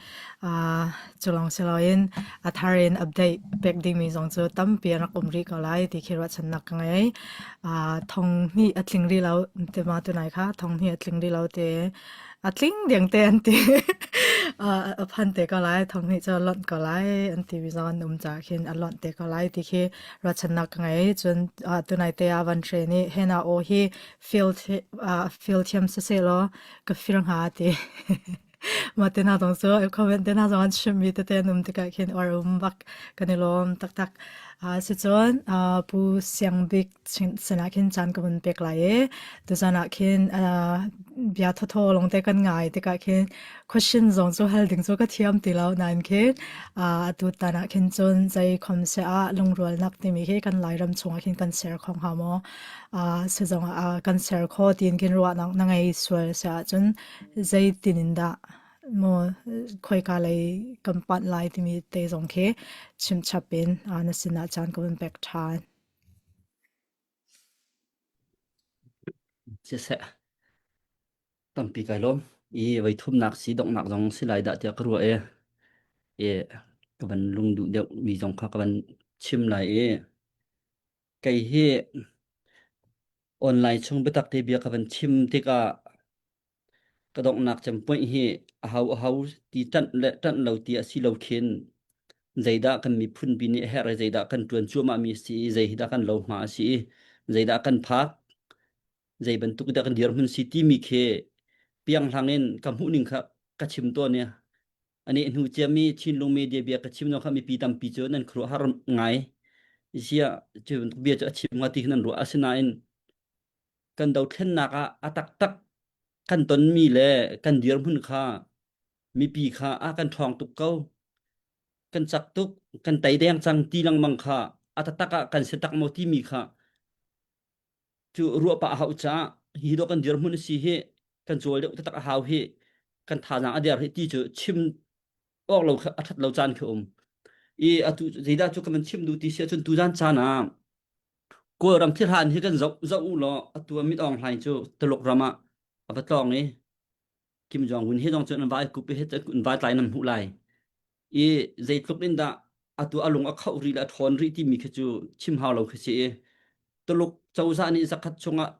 Cu lawng si loin a thar in update pek dingmi zong cu tampi an rak um rih ko lai ti khi ruahchannak ka ngei. Thong hnih a tling rih lo te ma tunai kha thong hnih a tling rih lo te A tling deng te an ti. A phan te ko lai, thong nih cu a lonh ko lai an ti mi zong an um caah khin a lonh te ko lai ti khi ruahchannak ka ngei. Cun tunai te ah Van Hre nih hena aw hi field field thiam siseh law ka fir hnga a ti. Mah te hna zong cu comment te hna zong an chimmi tete an um tikah khin uar um bak kan i lawm taktak. Sicun Pu Siang Bik sinah khin caan ka vun pek lai i tuzan ah khin bia thawthaw lawngte kan ngai tikah khin question zong cu hal ding cu ka thiam ti lo nain khin atu tan ah khin cun zei khom se ah lungrualnak timi hi kan Lairam chungah khin kan ser kho hnga maw sizong ah kan ser kho tiin khin ruahnak na ngei sual si ahcun zeitin in dah maw khoika lei kan panh lai timi te zong khi chimchap in na sinah caan ka vun pek ṭhan. Siseh, tampi kai lawm. I voi thumnak si donghnak zong si lai dah tiah ka ruah i, i ka van lung duh deuh mi zong kha ka van chim lai i kei hi online chung biatak te bia ka van chim tikah Ka donghnak cem point hi aho aho ti ṭanh le ṭanh lo ti a si lo khin zeidah kan miphun pi nih a herh i zeidah kan ṭuan cuahmah mi a si i zei hi dah kan lohma a si i zeidah kan phak zei bantuk dah kan dirhmun si timi khi pianghlang in ka hmuhning kha ka chim tawn i ani hnu ciami Chinlung media bia ka chim no kha mipi tampi cu nan khuaruahhar ngai sia cu bantuk bia cu a chim hnga ti khin nan ruah asinain kan dothlennak ah a taktak kan tonmi le kan dirhmun kha mipi kha a kan ṭhawng tuk ko. Kan cak tuk, kan tei deng cang ti lengmang kha a taktak ah kan si tak maw timi kha cu ruah pah a hauh caah hi dawh kan dirhmun a si hi kan cawl deuh taktak a hau hi kan thazaang a der hi ti cu chim awk lo kha a that lo caan khi um. I atu zeidah cu kan van chim duh ti si ahcun tuzan caan ah Kawlram thilhan hi kan zoh zoh u law atu ah Mit Aung Hlaing cu Tuluk ram ah a va tlawng i Kim Jong Un he zong cun an vai kup i an vai tlai nan hmuh lai. I zeitluk in dah atu a lung a khoh rih le a ṭhawn rih timi khi cu chim hau lo khi si i Tuluk cozah nih zakhat chungah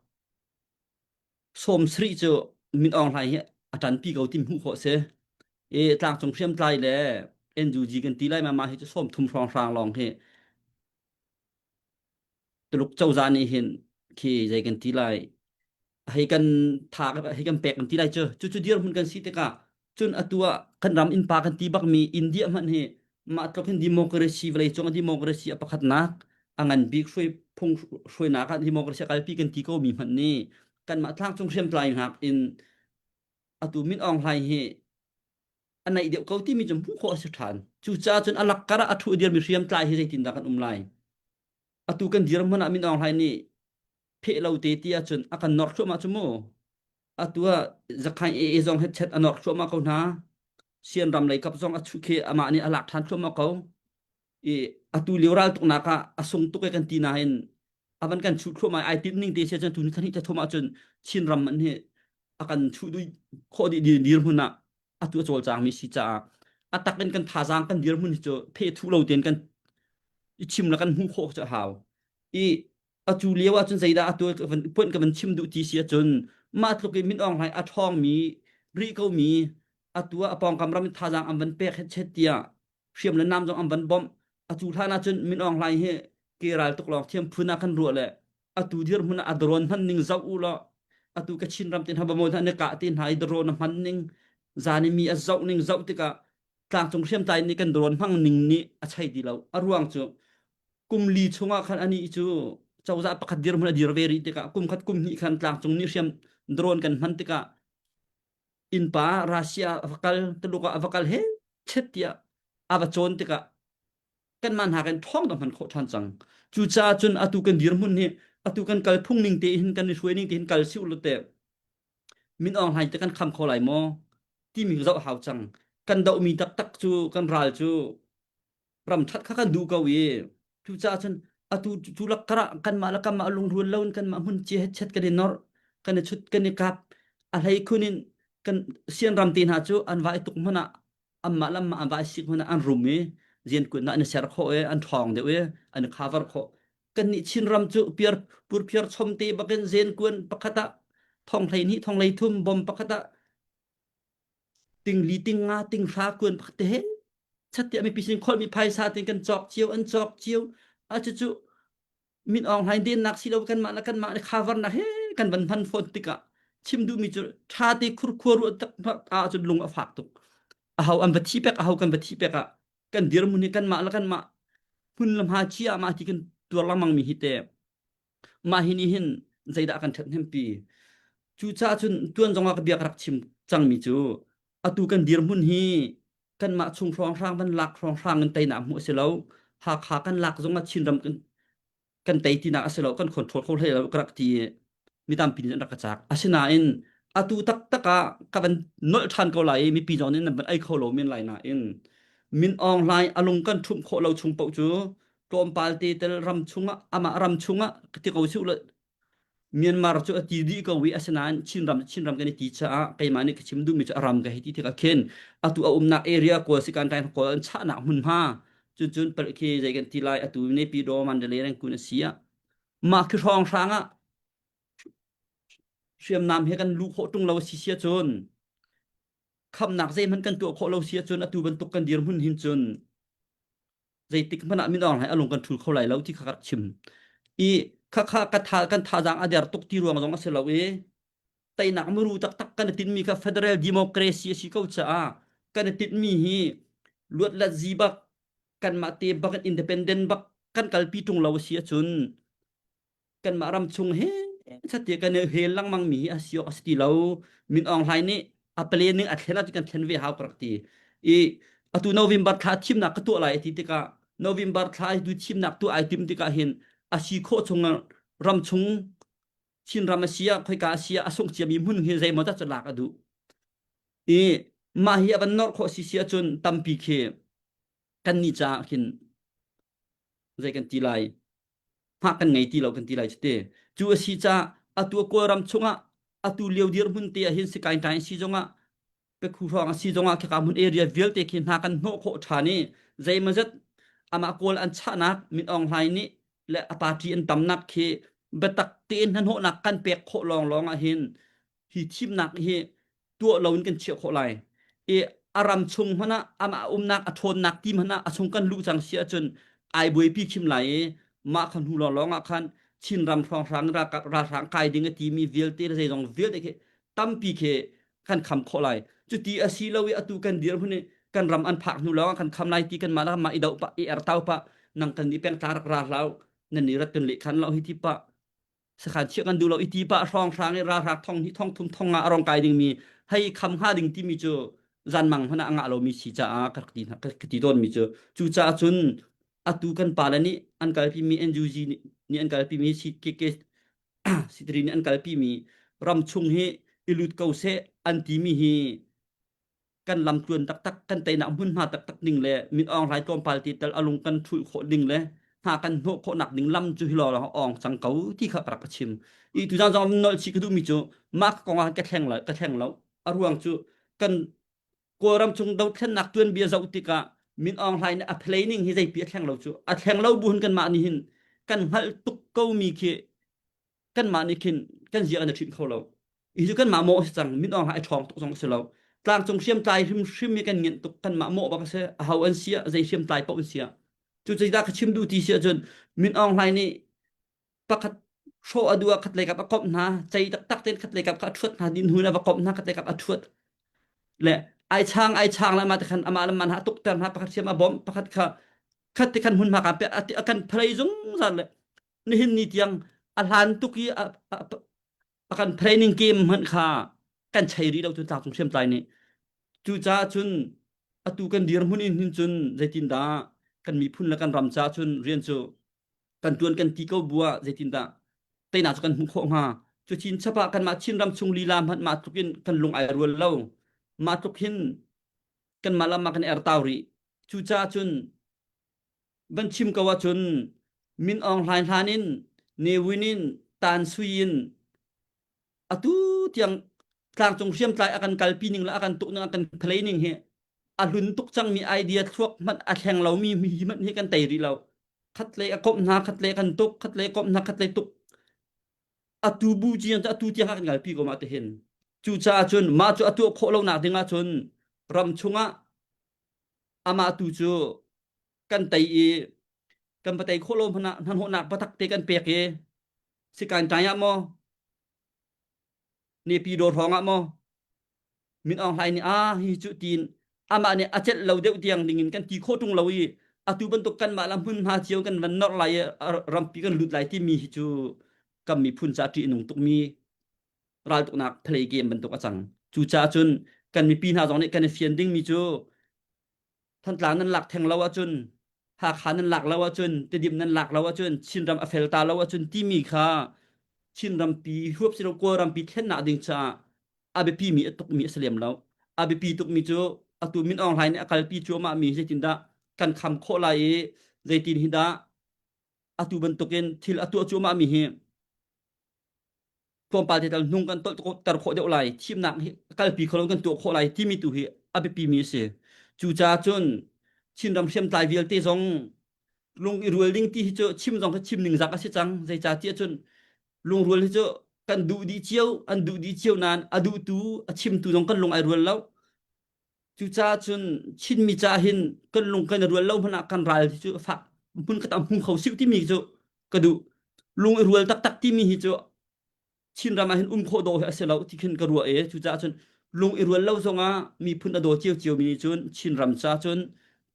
70 cu Min Aung Hlaing hi a ṭanpi ko ti hmuh khawh si. I tlangcung hriamtlai le NUG kan ti lai ma mah hi cu 30 hrawnghrang lawng hi Tuluk cozah nih hin khi zei kan ti lai hei kan tha hei kan pek kan ti lai cu cu cu dirhmun kan si tikah cun atu ah kan ram innpa kan ti bakmi India hmanh hi mah tluk hin democracy vawlei cung ah democracy a pakhatnak a ngan bik hruai phung hruainak ah democracy a kalpi kan ti ko mi hmanh nih kanmah tlangcung hriamtlai hnak in atu Min Aung Hlaing hi a naih deuh ko timi cu hmuh khawh a si ṭhan. Cucaah cun a lakkar ah a ṭhu dirmi hriamtlai hi zeitindah kan um lai? Atu kan dir hmanh ah Min Aung Hlaing nih pheh lo te ti ahcun a kan nor thluahmah cu mu. Atu ah Zakhain AA zong hetchet a nor thluahmah ko hna. Sian ram lei kap zong a chuh khi amah nih a lak ṭhan thluahmah ko. I atu lio raltuknak ah a sung tuk e kan ti nain a van kan chuh thluahmah ai tinh ning te sia cun tu ni thla thum ahcun Chin ram man hi a kan chuh dih khawh dih dirhmun ah atu a cawlcangmi si caah a tak in kan thazaang kan dirhmun hi cu phe thu lo tein kan i chim le kan hmuh khawh cu a hau i atu lio ahcun zeidah atu puan ka van chim duh ti si ahcun mah tluk in Min Aung Hlaing a ṭhawngmi rih ko mi atu ah a pawngkam ram in thazaang an van pek hetchet tiah hriam le nam zong an van bawmh atu hlan ahcun Min Aung Hlaing hi ke ral tuk lawng thiam phun ah kan ruah le atu dirhmun ah a drone hman ning zoh u law atu ka Chin ram te hna bamo hna ne kah te hna i drone a hman ning zan i mi a zoh ning zoh tikah tlangcung hriamtlai nih kan drone hmang ning nih a chei ti lo a ruang cu kum li chungah khan ani cu cozah pakhat dirhmun a dir ve rih tikah kum khat kum hnih khan tlangcung nih hriam drone kan hman tikah innpa Russia a va kal Tuluk ah a va kal he chet tiah a va cawn tikah kanmah hna kan ṭhawng dah hman khawh ṭhan cang. Cucaah cun atu kan dirhmun hi atu kan kal phung ning te hin kan i hruai ning te hin kal si u te Min Aung Hlaing te kan kham kho lai maw timi zoh hau cang. Kan dohmi taktak cu kan ral cu ram ṭhat kha kan duh ko i cucaah cun atu cu lak karah kanmah le kanmah lungrual lo in kanmah hmun cia chet kan i nor kan i chut kan i kap a hlei khun in kan sian ram te hna cu an vai tuk hmanh ah anmah le anmah an vai sik hmanh ah an rum i zian kun an i ser khawh i an ṭhawng deuh i an i cover khawh kannih Chinram cu piar purphiar chom te bakin zen kuan pakhat ah thong hlei hnih thong hlei thum bom pakhat ah ting li ting nga ting hra kuan pakhat te he chat tiah mipi sin kholmi phaisa tin kan cawk cio an cawk cio a cu cu Min Aung Hlaing dennak si lo kanmah le kanmah le cover nak he kan van hman fawn tikah chim duhmi cu ṭha te khurkhua ruah tak ah cun lung a fak tuk aho an va thi pek aho kan va thi pek ah kan dirhmun hi kanmah le kanmah hmun le hma chia mah ti kan tuar lengmang mi hi te mah hi nih hin zeidah kan ṭhathnempi cucaah cun tuan zongah ka bia ka rak chim cangmi cu atu kan dirhmun hi kanmah chung hrawnghrang van lak hrawnghrang in teinak hmuh a si lo Hakha kan lak zongah Chinram kan kan tei tinak a si lo kan control kho hlei lo ka rak ti i mi tampi nih an rak ka cak asinain atu taktak ah ka van nolh ṭhan ko lai i mipi zong nih nan van ei kho lo men lai nain Min Aung Hlaing a lung kan ṭhumh khawh lo chung paoh cu tlawmpal te tel ram chungah amah ram chungah ka ti ko si u Myanmar cu a ti dih ko i asinain Chinram Chinram kan i ti caah keimah nih ka chim duhmi cu a ram ka hei ti tikah khin atu a umnak area Kawl sikan kai Kawl an chahnak hmunhma cun cun palh khi zei kan ti lai atu Naypyidaw Mandalay Rangoon a si ah mah khi hrawnghrang ah hriamnam he kan luh khawh ṭung lo si sia cun khamnak zeihmanh kan tuah khawh lo si ahcun atu bantuk kan dirhmun hin cun zeitik hmanh ah Min Aung Hlaing a lung kan ṭhul kho lai lo ti kha ka rak chim. I khakha ka tha kan thazaang a der tuk ti ruang zong a si lo i teinak muru taktak kan i tinhmi kha federal democracy a si ko caah kan i tinhmi hi luat let zi bak kanmah te bak in independent bak kan kalpi ṭung lo a si ahcun kanmah ram chung he chatia kan i hel lengmang mi hi a si awk a si ti lo Min Aung Hlaing nih a plan ning a thlen ahcun kan thlen ve hau ka rak ti i. Atu November thla thimnak ka tuah lai a ti tikah November thla tu thimnak tuah ai tim tikah hin a si khawh chung ram chung Chinram a si ah khoika a si ah a sung ciami hmun hi zeimaw zat cu lak a duh. I mah hi a van norh khawh si si ahcun tampi khi kan nih caah khin zei kan ti lai hngah kan ngei ti lo kan ti lai cu cu a si caah atu Kawlram chungah atu lio dirhmun te ah hin sikai ṭai si zongah Pekhu hrawng a si zongah khika hmun area vialte khi hna kan hnawh khawh ṭhan i zeimawzat amah Kawl an chahnak Min Aung Hlaing nih le a party an tamnak khi biatak tein hnahnawhnak kan pek khawh lawnglawng ah hin hi thimnak hi tuah loin kan chiah khawh lai. I a ram chung hmanh ah amah umnak a ṭhawnnak ti hmanh ah a chung kan luh cang si ahcun ai buaipi khim lai i mah kha hnu lawnglawng ah khan Chinram hrawnghrang ralhrang kai ding a timi vialte le zeizong vialte khi tampi khi kan kham khawh lai. Cuti a si lo i atu kan dirhmun i kan ram an phak hnu lawng ah kan kham lai ti kan mah le mah i doh pah i ertau pah nang kan nih pengtlang rak ra hlah nan nih rat kan leh khan lo hi ti pah sakhan chiah kan duh lo i ti pah hrawnghrang i ralhrang thong hi thong thum thong nga a rong kai dingmi hei kham hnga ding timi cu zanmang hmanh ah a ngah lomi si caah ka rak ti ka ti tawnmi cu cucaah cun atu kan pale nih an kalpimi NUG nih an kalpimi CKK Sitri nih an kalpimi ram chung hi i lut ko seh an timi hi kan lamtluan taktak kan teinak hmunhma taktak ding le Min Aung Hlaing tlawmpal ti tal a lung kan ṭhulh khawh ding le hna kan hnawh khawhnak ding lam cu hi lawng awng cang ko ti kha ka rak ka chim. I tuzaan zong nolh chih ka duhmi cu mah kong ah ka thleng lo ka thleng lo. A ruang cu kan Kawlram chung dothlennak tuanbia zoh tikah Min Aung Hlaing nih a play ning hi zeipi a thleng lo cu. A thleng lo bu hin kanmah nih hin kan hngalh tuk komi khi kanmah nih khin kan zia kan i ṭhinh kho lo. Hi cu kanmah mawh a si cang. Min Aung Hlaing ai ṭhawng tuk zong a si lo. Tlangcung hriamtlai hrimhrim hi kan ngenh tuk. Kanmah mawh bak a si. Aho an si ah, zei hriamtlai paoh an si ah. Cu zeidah ka chim duh ti si ahcun Min Aung Hlaing nih pakhat hrawh a duh ah khat lei kap a komh hna, cei taktak tein khat lei kap kha a ṭhuat hna, din hnu in a va komh hna, khat lei kap a ṭhuat. Le ai chang ai chang le amah te khan amah le mah hna a tukter hna, pakhat hriam a bawmh, pakhat kha khat te khan hmunhma kaa pe a kan phalei zungzal le nihin ni tiang a hlan tuk i a, a, a kan training game hmanh kha kan chei rih lo cu tlangcung hriamtlai nih cucaah cun atu kan dirhmun in hin cun zeitindah kan miphun le kan ram caah cun rian cu kan tuan kan ti ko bu ah zeitindah teinak cu kan hmuh khawh hnga cu chin chap ah kanmah Chinram chung lila hmanh mah tluk in kan lung ai rual lo mah tluk hin kanmah lam ah kan ertau rih cucaah cun Van chim ko ahcun Min Aung Hlaing hlan in Ne Win in Tan Sui in atu tiang tlangcung hriamtlai a kan kalpi ning le a kan tuk ning a kan play ning hi a hlun tuk cangmi idea thluak hmanh a thleng lomi hi hmanh hi kan tei rih lo. Khatlei a komh hna, khatlei kan tuk, khatlei komh hna, khatlei tuk. Atu bu ciang cu atu tiang a kan kalpi ko mah tihin. Cucaah cun mah cu a tuah khawh lonak ding ahcun ram chungah amah tu cu kan tei i kan va tei khawh lo hmanh ah hnahnawhnak biatak te kan pek i sikan ṭai ah maw Nepi dawr hrawng ah maw Min Aung Hlaing nih ah hi cu tiin amah nih a celh lo deuh tiang ding in kan ti khawh ṭung lo i atu bantuk kanmah la hmunhma cio kan van norh lai i rampi kan lut lai timi hi cu kan miphun ca ṭih a nung tukmi raltuknak play game bantuk a cang. Cucaah cun kan mipi hna zong nih kan i fian dingmi cu Thantlang nan lak theng lo ahcun Hakha nan lak lo ahcun Tidim nan lak lo ahcun Chinram a fel ta lo ahcun timi kha Chinrampi huap si lo Kawlrampi thlennak ding caah a biapi mi a tukmi a si lem lo. A biapi tukmi cu atu Min Aung Hlaing nih a kalpi cuahmah mi zeitindah kan kham khawh lai i zeitin hi dah atu bantukin thil a tuah cuahmah mi hi tlawmpal te tal hnung kan tolh ter khawh deuh lai thimnak hi kalpi kho lo kan tuah khawh lai timi tu hi a biapi mi a si cucaah cun Chinram hriamtlai vialte zong lung i rual ding ti hi cu chim zong khi chim ning zak a si cang zeicah tiah cun lungrual hi cu kan duh dih cio an duh dih cio nain a duhtu a chimtu zong kan lung ai rual lo Cucaah cun Chinmi ca hin kan lung kan i rual lo hmanh ah kan ral hi cu fak hmun khat ah hmu kho sih timi cu ka duh. Lung i rual taktak timi hi cu Chinram ah hin um khawh dawh hi a si lo ti khin ka ruah i cucaah cun lung i rual lo zongah miphun a daw ciocio mi nih cun Chinram ca cun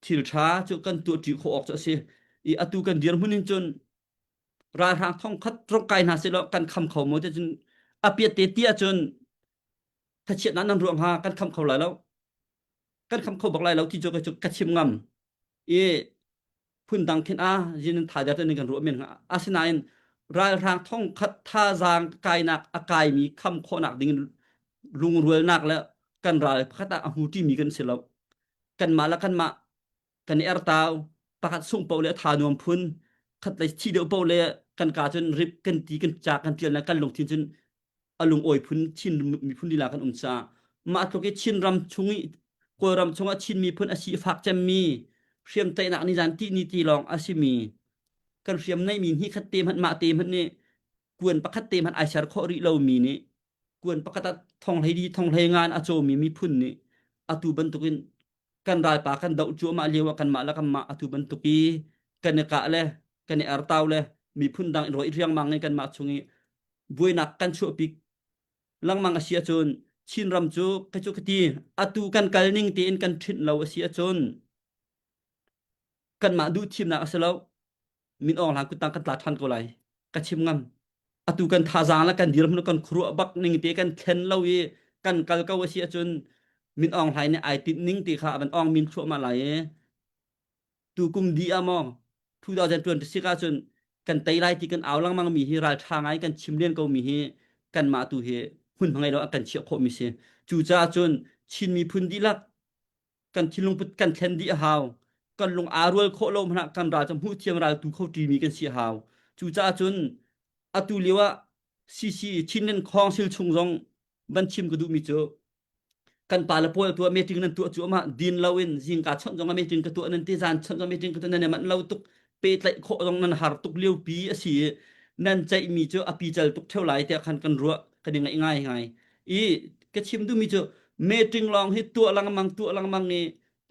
thil ṭha cu kan tuahṭi khawh awk cu a si. I atu kan dirhmun in cun ralhrang thongkhat rong kai hna seh law kan kham kho maw ti cun a piat te ti ahcun thachiatnak nan ruah hnga kan kham kho lai lo. Kan kham kho bak lai lo ti cu ka chim ngam. I phundang khin a yin in tha der in kan ruah men hnga. Asinain ralhrang thong khat thazaang kainak a kaimi kham khawhnak ding lungrualnak le kan ral pakhat ah a hmu ṭimi kan si lo. Kanmah le kanmah kan i ertau pakhat sung paoh le tha nuam phun khat le thi deuh paoh le kan ka cun rip kan ti kan ca kan tial kan lungthin cun a lungawi phun Chin miphun lila kan um caah mah tluk i Chin ram chung i Kawlram chungah Chin miphun a si fak cemmi hriam tlaihnak nizan ti ni ti lawng a simi kan hriam neihmi hnih khat te hmanh mah te hmanh nih kuan pakhat te hmanh ai ser khawh rih lomi nih kuan pakhat ah thong hlei di thong hlei ngan a cawmi miphun nih atu bantukin kan ralpa kan doh cuahmah lio ah kanmah le kanmah atu bantuk i kan i kah le kan i artau le miphun dang in rawih riangmang in kanmah chung i buainak kan chuahpi lengmang a si ahcun Chinram cu ka cu ka ti atu kan kal ning tein kan ṭhinh lo a si ahcun kanmah duh thimnak a si lo min Aung Hlaing kuttang kan tla ṭhan ko lai ka chim ngam atu kan thazaang le kan dirhmun kan khuaruah bak ning te kan thlen lo i kan kal ko a si ahcun Min Aung Hlaing nih ai tinh ning ti kha a van awng min thluahmah lai i tu kum di ah maw 2026 ahcun kan tei lai ti kan au lengmang mi hi ralṭha ngai kan chim len ko mi hi kanmah tu hi hmunhma ngei lo a kan chiah khawh mi si cucaah cun Chin miphun dihlak kan thinlungput kan thlen dih a hau kan lung aa rual khawh lo hmanh ah kan ral cu hmuh thiam ral tu kho ṭimi kan si a hau cucaah cun atu lio ah CC Chinland Council chung zong van chim ka duhmi cu kan pa le pawl tuah meeting nan tuah cu ama din lo in zingka chawnh zong ah meeting ka tuah nan ti zan chawnh zong meeting ka tuah nan i manh lo tuk pehtlaih khawh zong nan har tuk lio pi a si i nan ceihmi cu a pical tuk theo lai tiah khan kan ruah kan i ngaih ngai ngai i ka chim duhmi cu meeting lawng hi tuah lengmang tuah lengmang i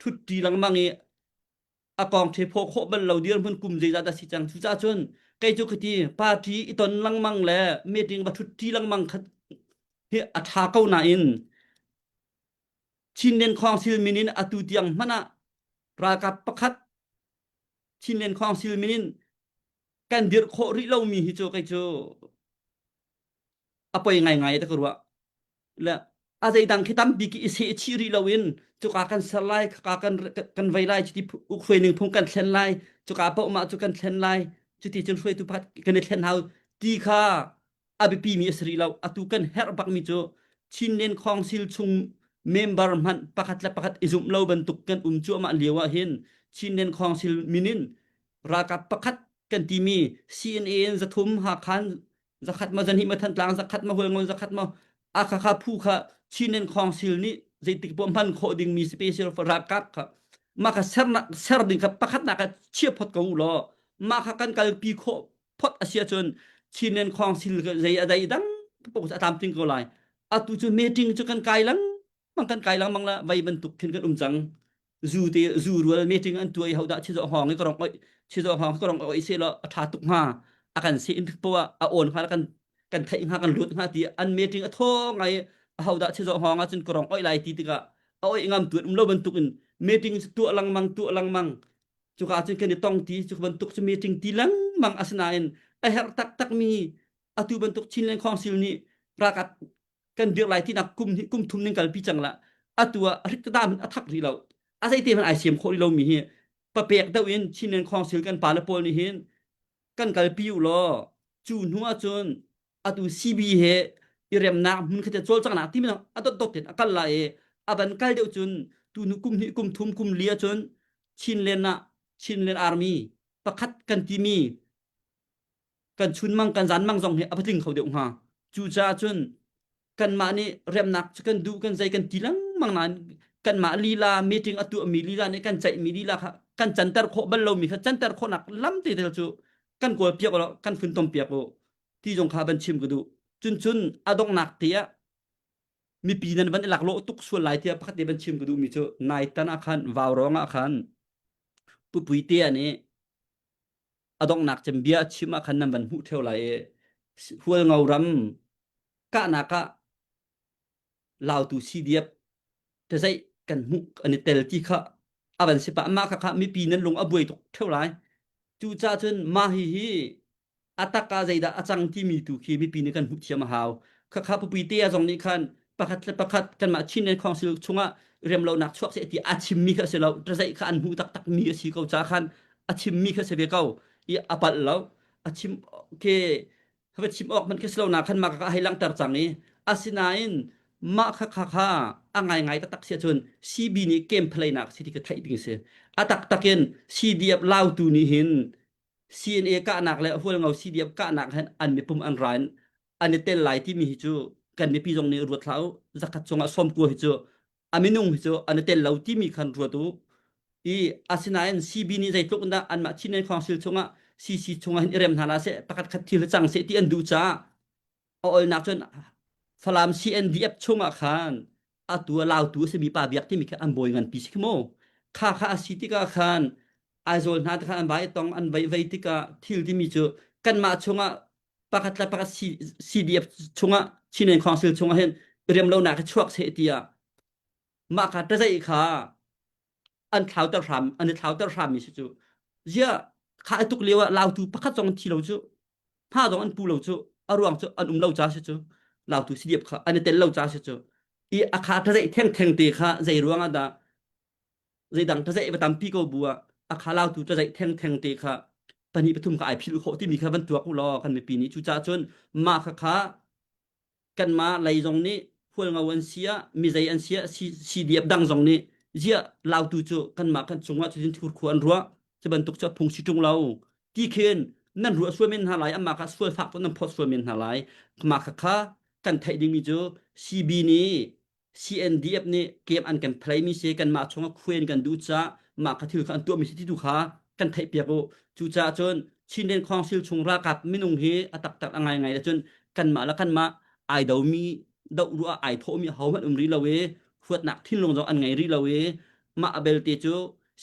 ṭhutṭi lengmang i a kong ṭhe phaw khawh bal lo dirhmun kum zeizah dah si cang cucaah cun kei cu ka ti party i ton lengmang le meeting va ṭhutṭi lengmang khat hi a ṭha ko nain Chinland Council min in atu tiang hmanh ah ralkap pakhat Chinland Council min in kan dirh khawh rih lomi hi cu kei cu a poi ngaingai ta ka ruah le a zeidang khi tampi ki i seh chih rih loin cuka kan ser lai khaka kan kan vei lai cuti ukhruai ning phung kan thlen lai cuka paoh mah cu kan thlen lai cuti cun hruaitu pakhat kan i thlen hau ti kha a biapi mi a si rih lo atu kan herh bak mi cu Chinland Council chung member hmanh pakhat le pakhat i zumh lo bantuk kan um cuahmah lio ah hin Chinland Council min in ralkap pakhat kan timi CNA in zathum Hakhan zakhat ma zanhi ma Thantlang zakhat ma Hualngon zakhat ma akhakha phu kha Chinland Council nih zeitik poah hman khawh dingmi special ralkap kha mah kha sernak ser ding kha pakhatnak ah chia phot ko u law mah kha kan kalpi khawh phot a si ahcun Chinland Council zei a dai dang pok a tlamtling ko lai atu cu meeting cu kan kai lang mang kan kai lengmang la vei bantuk khin kan um cang zu te zu rual meeting an tuai ho dah chizo hong i ka rong oi chizo hong ka rong oi se lo a tha tuk hnga a kan se in po a on hnga kan kan theih hnga kan lut hnga ti an meeting a tho ngai a ho dah chizo hong ah cun ka rong oi lai ti tikah a oi ngam tu um lo bantuk in meeting tuah lengmang tuah lengmang cuka cun kan i tong ti cu bantuk cu meeting ti lengmang asinain a herh taktak mi atu bantuk Chinland Council nih ralkap kan dirh lai tinak kum hnih kum thum ning kalpi cang la atu ah rik ta a thak rih lo a zeite hmanh ai siam khawh rih lomi hi papek deuh in Chinland Council kan pa le pawl nih hin kan kalpi u law cu hnu ahcun atu CB he i remnak hmun khat cawlcanghnak timi a dot dot in a kal lai i a van kal deuh cun tu nu kum hnih kum thum kum li ahcun Chinland ah Chinland Army pakhat kan timi kan chunmang kan zanmang zong hi a patling kho deuh hnga cucaah cun kanmah nih remnak cu kan duh kan zei kan ti lengmang nain kanmah lila meeting a tuahmi lila nih kan ceihmi lila kha kan canter khawh bal lomi kha canter khawhnak lam te tel cu kan kawl piak law kan funtom piak u ti zong kha van chim ka duh cun cun a donghnak te ah mipi nan van i lak lawh tuk sual lai tiah pakhat te van chim ka duhmi cu nai tan ah khan vau rong ah khan pupui te nih a donghnak cem bia a chim ah khan nan van hmuh theo lai i Hualngo ram kahnak ah Lautu CDF te zeih kan hmuh an i tel ti kha a van si pah mah kha kha mipi nan lung a buai tuk theo lai cucaah cun mah hi hi a tak ah zeidah a cang timi tu khi mipi nih kan hmuh thiam a hau khakha pupui te a zong nih khan. Pakhat le pakhat kanmah Chinland Council chungah remlonak chuak seh ti a chimmi kha a si lo. Ṭazeih kha an hmuh taktakmi a si ko ca khan a chimmi kha si ve ko. I a palh lo. A chim ke va chim awk hmanh khi si lo na khan mah kha hei langhter cang i asinain mah kha kha kha a ngaingai taktak si ahcun CB nih game play nak si ti ka theih ding si. A taktak in CDF lautu nih hin CNA kahnak le Hualngo CDF kahnak hin an mipum an ra in an i tel lai timi hi cu kan mipi zong nih ruat hlah u zakhat chungah 90 hi cu a minung hi cu an i tel lo timi khan ruat u i asinain CB nih zeitluk in dah anmah Chinland Council chungah CC chungah hin i rem hna la seh pakhat khat thil cang seh ti an duh caah a olnak cun Falam CNDF chungah khan atu a lautu a simi pa biak timi kha an bawi nganpi si khi mu kha kha a si tikah khan Aizawl hna te kha an vai tong an vei vei tikah thil timi cu kanmah chungah pakhat le pakhat CDF chungah Chinland Council chungah hin remlonak hi chuak seh tiah mah kha ṭazeih kha an thlauter hram an i thlauter hram mi si cu zia kha tuk lio ah lautu pakhat zong an thi lo cu hma zong an pu lo cu a ruang cu an um lo ca si cu lautu CDF kha an i tel lo ca si cu i a kha ṭazeih theng theng te kha zei ruang ah dah zeidang ṭazeih va tampi ko bu ah a kha lautu ṭazeih theng theng te kha pahnih pathum kha ai philh khawh timi kha van tuak u law kan mipi nih cucaah cun mah kha kha kanmah lei zong nih hualngo an si ah mizei an si ah CDF dang zong nih ziah lautu cu kanmah kan cungah cutin thur khua an ruah cu bantuk cu a phung si ṭung lo ti khin nan ruah sual men hna lai amah kha sual fak nan phawt sual men hna lai mah kha kha kan theih dingmi cu CB nih CNDF nih game an kan play mi si kanmah chungah khuai an kan duh caah mah kha thil kha an tuah mi si ti tu kha kan theih piak u. Cucaah cun Chinland Council chung ralkap minung hi a taktak a ngaingai ahcun kanmah le kanmah ai domi doh ruah ai thawhmi ahohmanh um rih lo i huatnak thinlung zong an ngei rih lo i mah a belte cu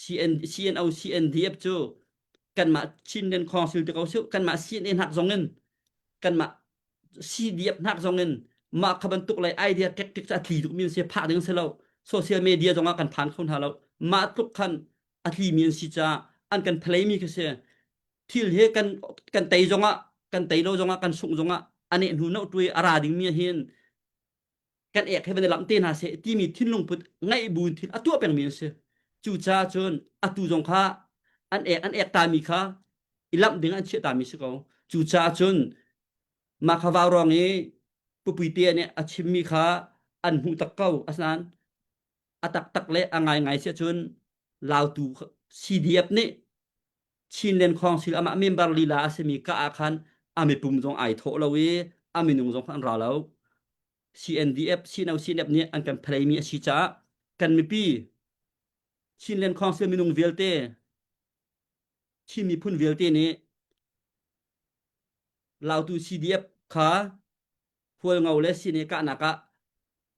CN, CNO CNDF cu kanmah Chinland Council ti ko si kanmah CNA hnak zong in kanmah CDF hnak zong in mah kha bantuk lei idea tactics a tli tuk mi an si phah ding si lo social media zong ah kan phan kho hna lo mah tluk khan a tli mi an si caah an kan play mi khi si thil hi kan kan tei zong ah kan tei lo zong ah kan sungh zong ah ane hnu no tui a ra ding mi hin kan ek he van i lamh te hna seh timi thinlung put ngaih bu in thil a tuah pengmi an si cucaah cun atu zong kha an ek an ek tami kha i lamh ding an chiah tami si ko cucaah cun mah kha vau ruang i pupuite nih a chimmi kha an hmuh tak ko asinain a taktak le a ngaingai si ahcun lautu CDF nih Chinland Council amah member lila a simi ka ah khan a mipum zong ai thawh lo i a minung zong kha an ra lo. CNDF, CNO, CNF nih an kan phalei a si caah kan mipi Chinland Council minung vialte Chin miphun vialte nih Lautu CDF kha Hualngo le CNA kahnak ah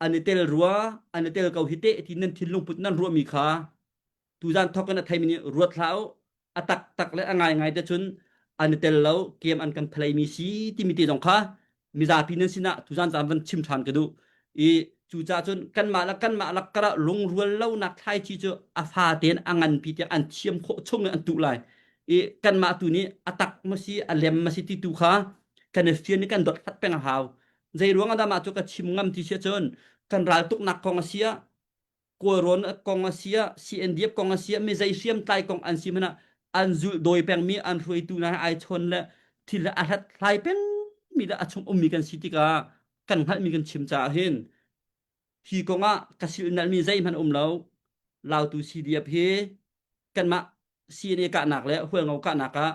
an i tel rua an i tel ko hi teh ti nan thinlung put nan ruahmi kha tuzan thawk in a theimi nih ruat hlah u a taktak le a ngaingai te cun an i tel lo kem an kan phalei mi si timi te zong kha mizapi nan sinah tuzan caan van chim ṭhan ka duh i cucaah cun kanmah le kanmah lakkar ah lungrual lonak thlaici cu a fa tein a nganpi tiang an thiam khawh chung in an tuh lai i kanmah tu nih a tak ma si a lem ma si ti tu kha kan i fian i kan dot hlat peng a hau zei ruang ah dah mah cu ka chim ngam ti si cun kan raltuknak kong a si ah Kawlrawn kong a si ah CNDF kong a si ah mi zei hriamtlai kong an si hmanh ah an zulh dawi pengmi an hruaitu hna he ai chawn le thil le a hlathlai pengmi le a chung ummi kan si tikah kan hngalhmi kan chim caah hin hi kong ah ka silnalhmi zeihmanh um lo Lautu CDF hi kanmah CNA kahnak le Hualngo kahnak ah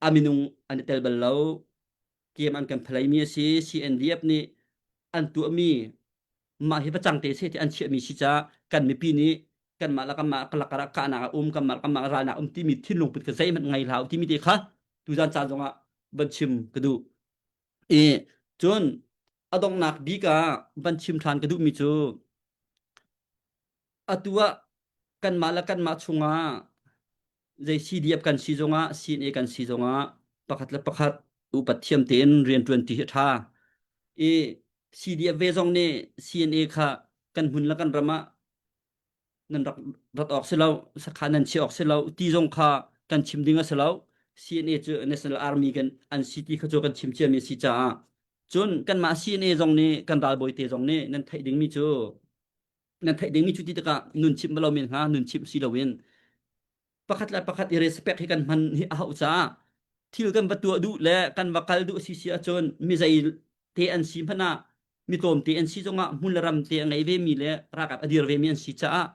a minung an i tel bal lo kem an kan phaleimi a si CNDF nih an tuahmi mah hi va cang te seh ti an chiahmi si caah kan mipi nih kanmah le kanmah lakar ah kahnak a um kanmah le kanmah ralnak a um timi thinlung put kha zeihmanh ngei hlah u timi te kha tuzan caan zongah van chim ka duh i cun a donghnak bik ah van chim ṭhan ka duhmi cu atu ah kanmah le kanmah chungah zei CDF kan si zongah CNA kan si zongah pakhat le pakhat upat thiam tein rianṭuan ti hi a ṭha i CDF ve zong nih CNA kha kan hmun le kan ram ah nan rak rat awk si lo sakhan nan chiah awk si lo ti zong kha kan chim ding a si lo CNA cu National Army kan an si ti kha cu kan chim ciami a si caah. Cun kanmah CNA zong nih kan ralbawi te zong nih nan theih dingmi cu nan theih dingmi cu ti tikah nun chimh balo men hnga nun chimh si loin pakhat le pakhat i respect hi kan hman hi a hauh caah thil kan va tuah duh le kan va kal duh si si ahcun mi zei te an si hmanh ah mi tlawmte an si zongah hmun le ram te a ngei ve mi le ralkap a dir ve mi an si caah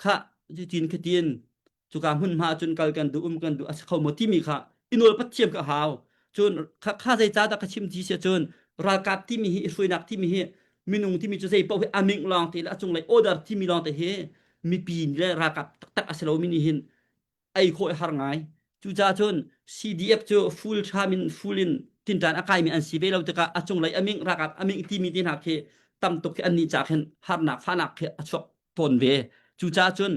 khah cutin khatin cuka hmunhma cun kal kan duh um kan duh a si kho maw timi kha i nawl pathiam ka hau cun kha kha zei ca dah ka chim ti si cun ralkap timi hi i hruainak timi hi minung timi cu zei paoh hi aming lawng te le a cunglei order timi lawng te hi mipi le ralkap taktak a si lomi nih hin ei khawh i har ngai. Cucaah cun CDF cu full ṭham in full in tinṭan a kaimi an si ve lo tikah a cunglei a ming ralkap a ming timi te hna khi tam tuk khi annih ca khin harnak fahnak khi a chuak tawn ve. Cucaah cun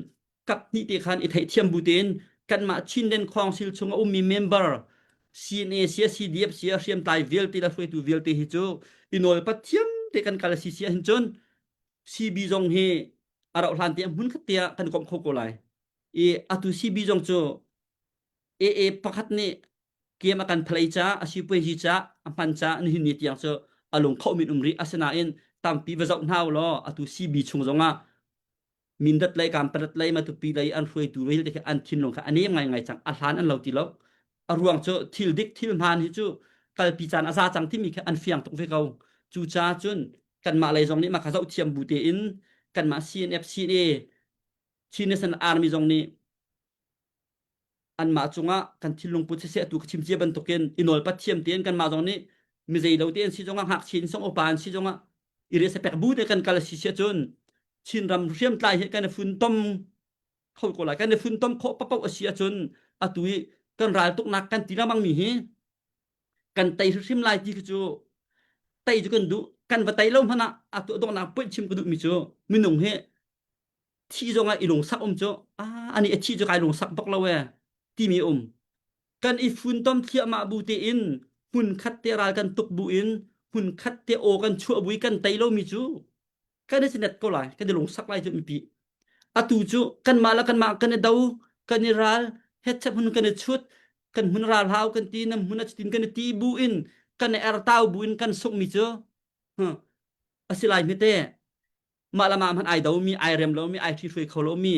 kap hnih te khan i theihthiam bu tein kanmah Chinland Council chung a ummi member CNA sia CDF sia hriamtlai vialte le hruaitu vialte hi cu i nawlpat thiam te kan kal a si si ahhin cun CB zong hi a rauh hlan te hmun khat te ah kan komh kho ko lai. I atu CB zong cu AA pakhat nih kiam a kan phalei ca a sipuazi ca a hman ca nihin ni tiang cu a lung kho min um rih asinain tampi va zoh hna law atu CB chung zongah Mindat lei Kanpalet lei Matupi lei an hruaitu vialte khi an thinlung kha a nem ngaingai cang a hlan an lo ti lo a ruang cu thil dik thil hmaan hi cu kalpi caan a za cang timi khi an fiang tuk ve ko cucaah cun kanmah lei zong nih mah kha zoh thiam bu tein kanmah CNF CNA Chin National Army zong nih anmah cungah kan thinlung put siseh atu ka chim cia bantukin i nawlpat thiam tein kanmah zong nih mi zei lo tein si zongah ngakchia in song upa an si zongah i resapek bu te kan kal si sia cun Chinram hriamtlai hi kan i funtom kho ko lai kan i funtom khawh papoh a si ahcun atu i kan raltuknak kan ti lengmang mi hi kan tei hrimhrim lai ti khi cu tei cu kan duh kan va tei lo hmanh ah atu donghnak point chim ka duh mi cu minung hi thi zongah i lungsak um cu ah ani a thi cu kai lungsak bak lo e timi um kan i funtom thliahmah bu tein hmun khat te ral kan tuk bu in hmun khat te aw kan chuah bu i kan tei lomi cu kan i sinet ko lai kan i lungsak lai cu mipi atu cu kanmah le kanmah kan i do kan i ral hetchep hun kan i chut kan hmun ral hau kan ti nam hmun a chutin kan i ti bu in kan i ertau bu in kan sungmi cu a si lai hme te mah le mah hmanh ai domi ai rem lomi ai ṭhihruai kho lomi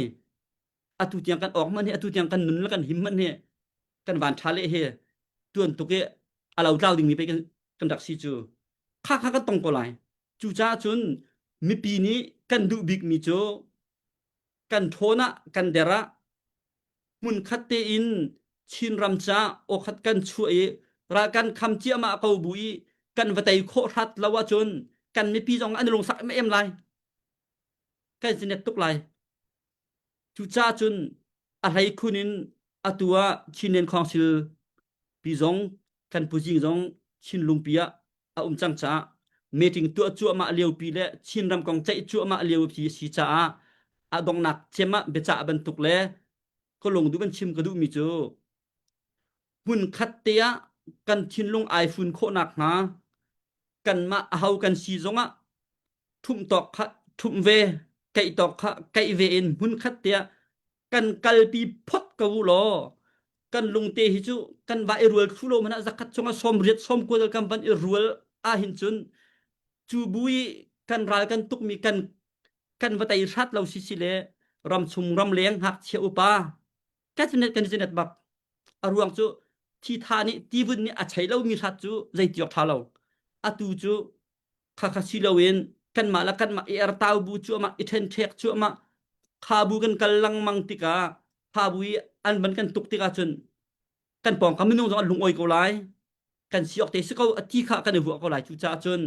atu tiang kan awk hmanh hi atu tiang kan nun le kan him hmanh hi kan van ṭha le hi tuan tuk i a lo tlau dingmi pei kan kan rak si cu kha kha kan tong ko lai cucaah cun mipi nih kan duh bikmi cu kan ṭhawn ah kan der ah hmunkhat tein Chinram ca awkhat kan chuah i ral kan kham ciahmah ko bu i kan va tei khawh hrat lo ahcun kan mipi zong an i lungsak em lai kan sinet tuk lai cucaah cun a hlei khun in atu ah Chinland Council pi zong kan puzing zong Chinlungpi ah a um cang caah meeting tuah cuahmah liopi le Chinram kong ceih cuahmah liopi a si caah a donghnak cem ah biacah bantuk le ka lung duh kan chim ka duhmi cu hmun khat te ah kan thinlung ai fun khawh nakhnga kanmah aho kan si zongah ṭhumh tawk kha ṭhumh ve keih tawk kha keih ve in hmun khat te ah kan kalpi phot ko u law kan lungte hi cu kan va i rual thlu lo hmanh ah zakhat chungah 80 90 kan van i rual ahhin cun cu bu i kan ral kan tukmi kan kan va tei hrat lo si si le ramchung ramleng ngakchia upa kan sinet kan sinet bak a ruang cu thi tha nih tivun nih a chei lomi hrat cu zei tiok tha lo atu cu khakha si loin kanmah le kanmah i ertau bu cuahmah i ṭhenṭhek cuahmah kha bu kan kal lengmang tikah kha bu i an van kan tuk tikah cun kan pawngkam minung zong an lungawi ko lai kan si awk te si ko a ti kha kan i ruah ko lai cucaah cun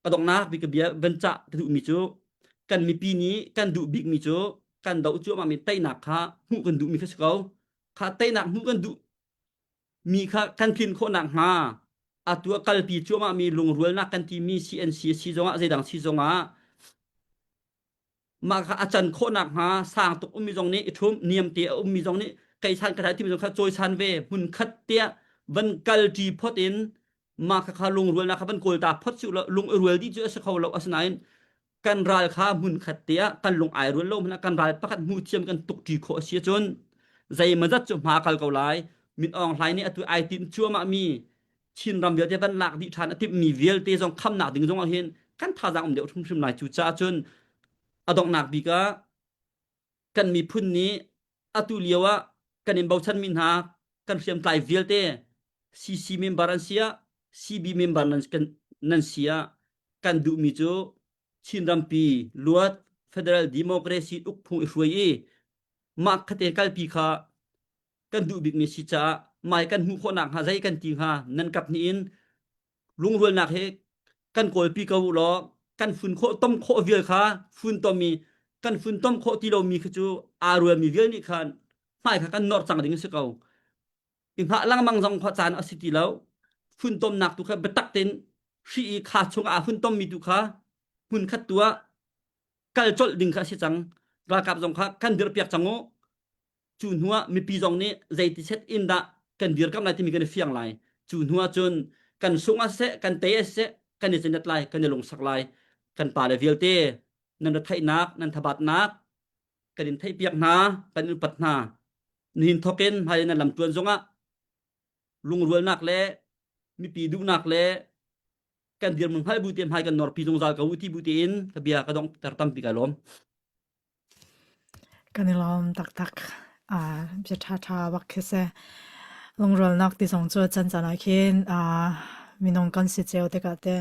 ka donghnak bik ka bia van cah ka duhmi cu kan mipi nih kan duh bikmi cu kan doh cuahmah mi teinak kha hmuh kan duhmi kha si ko kha teinak hmuh kan duh mi kha kan tlin khawh nakhnga atu a kalpi cuahmahmi lungrualnak kan timi CNC si zongah zeidang si zongah mah kha a can khawh nakhnga sang tuk ummi zong nih i ṭhum niam te a ummi zong nih kei san ka thai timi zong kha cawisan ve hmun khat tiah van kalṭi phot in mah kha kha lungrualnak kha van kawl ta phot si lung i rual dih cu a si kho lo asinain kan ral kha hmunkhat te ah kan lung ai rual lo hmanh ah kan ral pakhat hmuh thiam kan tuk ṭi khawh a si ahcun zeimawzat cu hma kal ko lai Min Aung Hlaing nih atu ai tinh cuahmah mi. Chinram vialte van lak dih ṭhan a timhmi vialte zong khamnak ding zong ah hin kan thazaang um deuh hrimhrim lai. Cucaah cun a donghnak bik ah kan miphun nih atu lio ah kan in bochanmi hna kan hriamtlai vialte CC member an si ah CB member nan, kan, nan si ah kan duhmi cu Chinrampi luat Federal Democracy ukphung i hruai i mah khate kalpi kha kan duh bikmi si caah mai kan hmuh khawh nakhnga zei kan ti hnga nan kap hnih in lungrualnak he kan kawlpi ko u law kan fun khawh tom khawh vial kha fun tom i kan fun tom khawh ti lomi kha cu aa rualmi vial nih khan hmai kha kan nor cang ding a si ko i hngah lengmang zong kha caan a si ti lo funtomnak tu kha biatak tein hri i kha chung ah aa funtommi tu kha hmun khat tu ah kal colh ding kha a si cang ralkap zong kha kan dirpiak cang u Cu hnuah mipi zong nih zeiti set in dah kan dirkamh lai timi kan i fiang lai. Cu hnuah cun kan sung ah siseh, kan tei ah siseh, kan i cenet lai, kan i lungsak lai. Kan pale vialte nan retheihnak, nan thabatnak kan in theihpiak hna, kan in upat hna. Nihin thawkin hmai nan lamtluan zongah lungrualnak le mipi duhnak le kan dirhmun hngalh bu te hmai kan norpi zungzal ko u ti bu tein ka bia ka donghter tampi kai lawm. Kan i lawm taktak. Uh, bia ṭhaṭha bak khi si. Lungrualnak ti zong cu can caan ah khin uh, minung kan si cio tikah te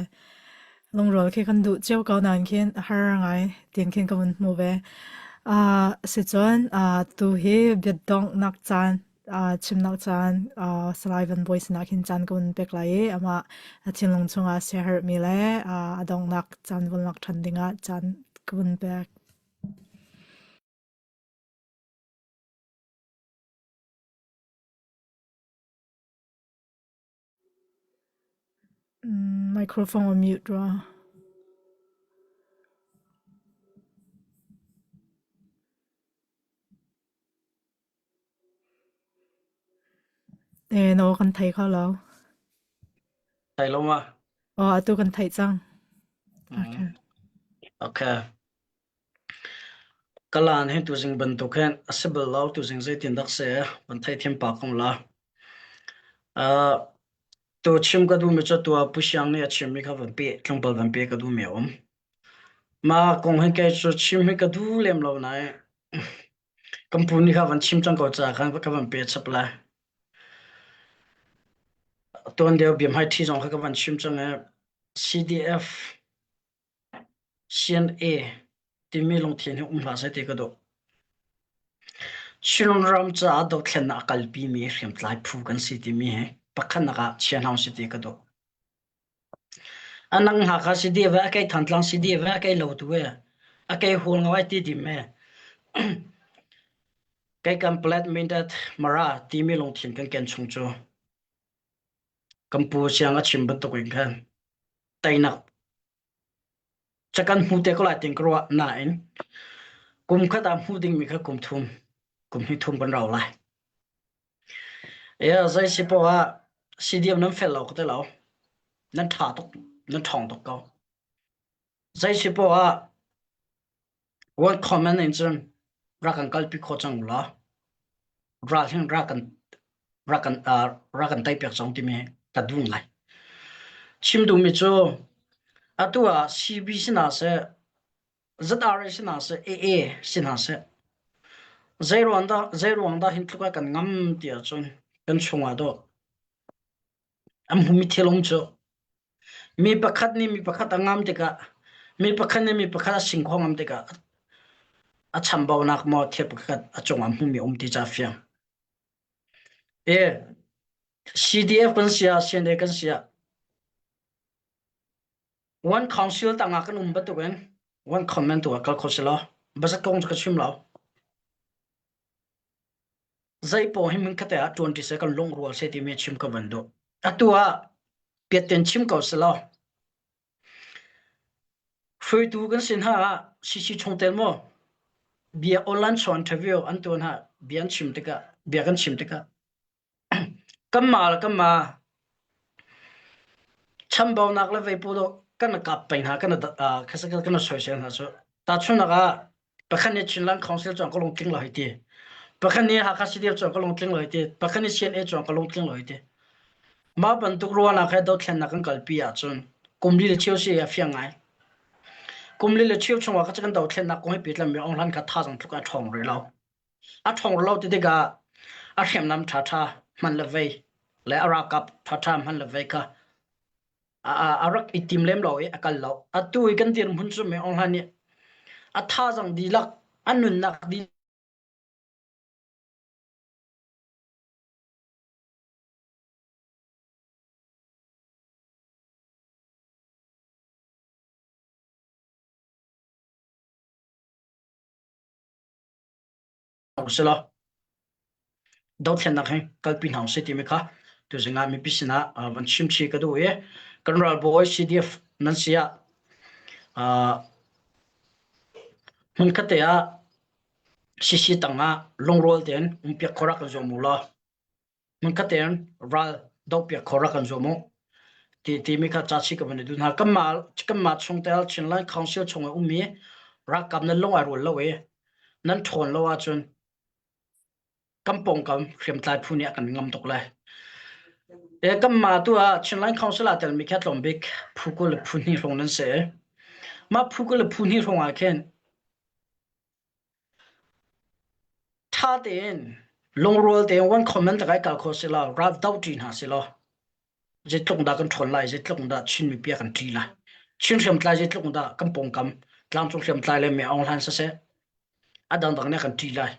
lungrual khi kan duh cio ko nain khin a har ngai tiin khin ka vun hmu ve. Uh, sicun uh, tu hi biadonghnak caan uh, chimnak caan uh, Salai Van Bawi sinah khin caan ka vun pek lai i amah a thinlung chungah siaherhmi le uh, a donghnak caan vun lak ṭhan dingah caan ka vun pek. Mm, microphone on mute rua. Eh, no kan thei kho lo. Thei lo ma? Oh, atu kan theih cang. Okay. Okay. Kalan hi tuzing bantuk hin a si bal lo tuzing zeitin dak si van theithiam pa ko la. Uh, tu chim ka duhmi cu tua Pu Siang nih a chimmi kha van pe tlangpal van pe ka duhmi a um. Ma kong hin kei cu chim hi ka duh lem lo nain kan pu nih kha van chim cang ko caah khan ka van pe chap lai. Tuan deuh biahmai ṭhi zong kha ka van chim cang i CDF CNA timi lungthin hi um hlah seh ti ka duh. Chinram caah dothlennak a kalpimi hriamtlai phu kan si timi hi pakhatnak ah chia hna usih ti ka duh. A nang hna kha si dih ve, a kei Thantlang si dih ve, a kei Lautu e, a kei Hualngo ai ti dim e. Kei kan Plet Mindat Mara timi lungthin kan ken chung cu kan pu siang a chim bantuk in khan teinak ca kan hmu te ko lai tin ka ruah nain kum khat ah hmu dingmi kha kum thum kum hnih thum kan rau lai. Yeah, zei si poah ah CDM nan fel lo ka ti lo. Nan ṭha tuk, nan ṭhawng tuk ko. Zei si poah ah one comment in cun rak kan kalpi kho cang u law ral hin rak kan rak kan uh, rak kan tei piak cang timi ka duh ngai. Chim duhmi cu atu ah CB sin ah seh ZRA sin hna seh AA sin hna seh zei ruang dah zei ruang dah hin tluk ah kan ngam ti ahcun kan chungah dawh an hmumi thil um cu mi pakhat nih mi pakhat a ngam tikah mi pakhat nih mi pakhat a sing kho ngam tikah a chambaunak maw thil pakhat a cungah hmumi um ti ca fiang e CDF kan sia CNA kan sia One council tangah kan um bantukin one comment tu ah kal kho si law budget kong cu ka chim lo. Zei paoh hi hmunkhat ah ṭuan ṭi seh kan lungrual seh timi chim ka van duh. Atu ah piatten chim ko si law hruaitu kan si hna ah CC chungtel maw bia online show interview an tuan ha bia an chim tikah bia kan chim tikah Kanmah le kanmah chambaunak le veipu kan i kap peng hna, kan i kan i soisel hna cu. Tahchunhnak ah, pakhat nih Chinland Council cu ka lungtling lo hei ti. Pakhat nih Hakha CDF cu ka lungtling lo hei ti. Pakhat nih CNA cu ka lungtling lo hei ti. Mah bantuk ruahnak he dothlennak kan kalpi ahcun kum li le cheu si a fiang ngai. Kum li le cheu chungah ka kan dothlennak kong he pehtlaimi Aung Hlan kha thazaang tluk a ṭhawng rih lo. A ṭhawng rih lo ti tikah a hriamnam ṭhaṭha hman le vei le a ralkap ṭhaṭha hman le vei kha a, a, a rak i tim lem lo i a kal lo. Atu i kan dirhmun cu Aung Hlan nih a thazaang dihlak, a nunnak dihlak si law dothlennak hi kalpi hna usih timi kha tuzing ah mipi sinah van chimchih ka duh i kan ralbawi CDF nan si ah hmunkhat te ah CC tangah lungrual tein umpiak khawh rak kan zuam u law hmunkhat tein ral dohpiak khawh rak kan zuam u ti timi kha ca chi ka van i duh hna kanmah kanmah chungtel Chinland Council chung i ummi ralkap nan lung ai rual lo i nan ṭhawn lo ahcun kan pawngkam hriamtlai phu nih a kan ngam tuk lai. E kanmah tu ah Chinland Council ah telmi khi a tlawm bik phu 20 le phu hnih hrawng nan si. Mah phu 20 le phu hnih hrawng ah khin Ṭha tein lungrual tein one comment takai kal kho sila ral doh ṭi hna sila zeitluk dah kan ṭhawn lai zeitluk dah Chin mipi a kan ṭi lai Chin hriamtlai zeitluk dah kan pawngkam tlangcung hriamtlai le me Aung Hlan siseh a dangdang nih a kan ṭi lai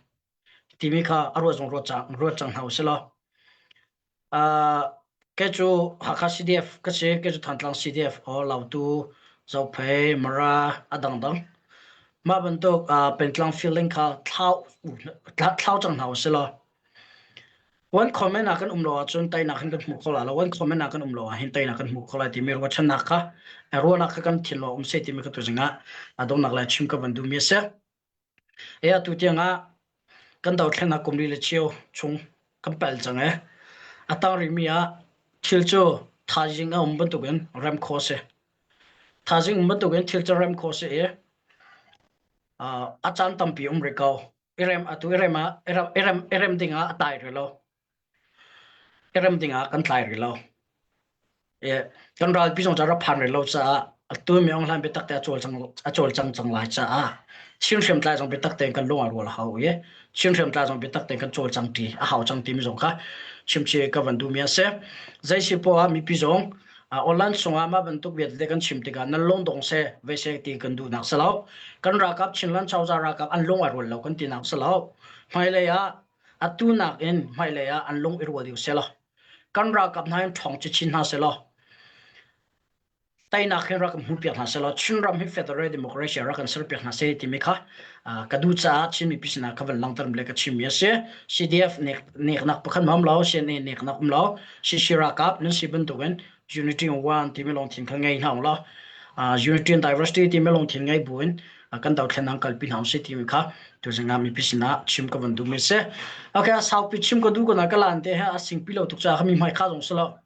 timi kha a ruat zong ruat cang ruat cang hna usih law Uh, kei cu Hakha CDF ka si, kei cu Thantlang CDF or Lautu, Zophei, Mara, a dangdang. Mah bantuk uh, pengtlang feeling kha thlau, thlau cang hna usih law. One comment ah kan um lo ahcun teinak hin kan hmu kho lai lo. One comment ah kan um lo ah hin teinak kan hmu kho lai timi ruahchannak kha ruahnak kha kan thinlung um seh timi ka tuzing ah a donghnak lai chim ka van duhmi a si. E atu tiang ah kan dothlennak kum li le cheu chung kan pel cang e. A tang rihmi ah thil cu thaizing a um bantukin rem khawh a si. Thaizing um bantukin thil cu rem khawh a si i a caan tampi um rih ko. I rem atu i rem ah i rem i rem ding ah a tai rih lo. I rem ding ah kan tlai rih lo. Kan ralpi zong cu a rak phan rih lo caah atu mi Aung Hlaing biatak te a cawlcang a cawlcang cang lai caah Chin hriamtlai zong biatak tein kan lung a rual a hau i Chin hriamtlai zong biatak tein kan cawlcang ṭi a hau cang timi zong kha chimchi ka van duhmi a si. Zei si poah mipi zong online chungah mah bantuk vialte kan chim tikah nan lung dong seh ve seh ti kan duhnak si lo. Kan ralkap Chinland cozah ralkap an lung a rual lo kan tinak si lo. Hmailei ah atu nakin hmailei ah an lung i rual deuh seh law kan ralkap hna in ṭhawng chinchin hna sehlaw teinak hin rak kan hmuhpiak hna sehlaw Chinram hi federal democracy rak kan serpiak hna seh timi kha ka duh caah Chin mipi sinah ka van langhter le ka chimmi a si. CDF neknak pakhat ma um lo, CNA neknak um lo, CC ralkap nan si bantukin unity in one timi lungthin kha ngei hna u law unity and diversity timi lungthin ngei buin kan dothlennak kalpi hna usih timi kha tuzing ah mipi sinah chim ka van duhmi si. Okay, saupi chim ka duh ko na ka lan te he a singpi lo tuk caah mi hmai kha zong si lo.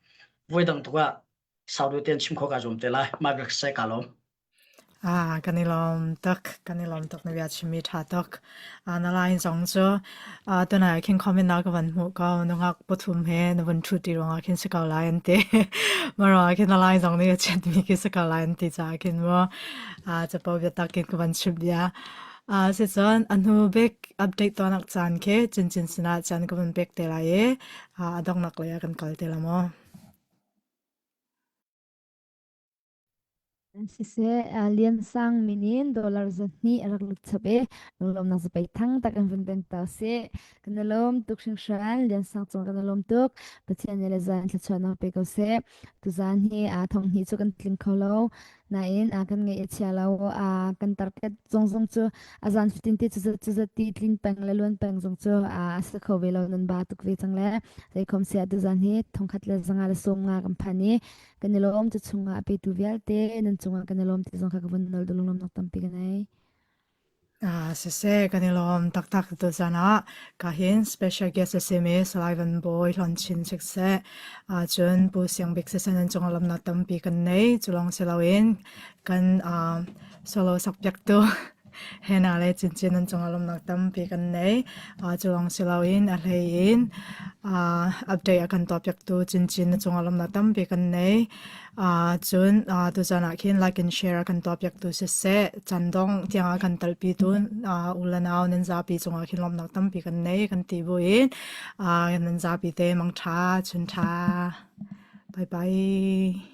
Voi dang tuk ah sau deuh ten chim kho ka zuam te lai. Mah bia sai ka lawm. Ah, kan i lawm tuk. Kan i lawm tuk na bia chimmi ṭha tuk. Ah, na line zong cu ah tunai khin comment na ka van hmuh ko. Nungak pathum he na vun ṭhut ti ruangah khin si ko lai an ti. Mah ruangah khin na line zong nih a chiatmi khi si ko lai an ti caah khin mu. Ah, capo biatak in ka van chimh bia. Ah, sicun a hnu bik update tuahnak caan khi cincin sinah caan ka vun pek te lai i ah, a donghnak lei ah kan kal te la mu. Siseh, Liansang min in dollar 200 a rak lut chap i lunglawmnak zapei thang tak in vun peng ta usih. Kan i lawm tuk hringhran. Liansang cung kan i lawm tuk. Pathian nih le zan thluachuahnak pe ko seh. Tuzaan hi aa thong hnih cu kan tling kho lo. Nain a kan ngaih a chia lo. A kan target zong zong cu a zan fatin te cuzat cuzat ti tlin peng le luan peng zong cu a si kho ve lo nan ba tuk ve cang le. Zeikhom siah tuzaan hi thongkhat le zanga le sawm nga kan phan i kan i lawm cu chungah a petu vialte nan cungah kan i lawm ti zong kha ka vun nawl duh lunglawmnak tampi ka nei. Ah, siseh, kan i lawm taktak tuzan ah ka hin special guest a simi Salai Van Bawi Hlawn Chin siseh, ah cun Pu Siang Bik siseh nan cungah lawmnak tampi kan nei. Cu lawng si loin kan ah, solo sakpiaktu. Hena le Cincin nan cungah lawmhnak tampi kan nei. Cu lawng si loin a hlei in update a kan tuahpiaktu Cincin na cungah lawmhnak tampi kan nei. Cun tuzan ah khin like and share a kan tuahpiaktu siseh, candong tiang a kan talpitu u le nau nan zapi cungah khin lawmhnak tampi kan nei kan ti buin nan zapi te mangṭha, chunṭha. Bye bye.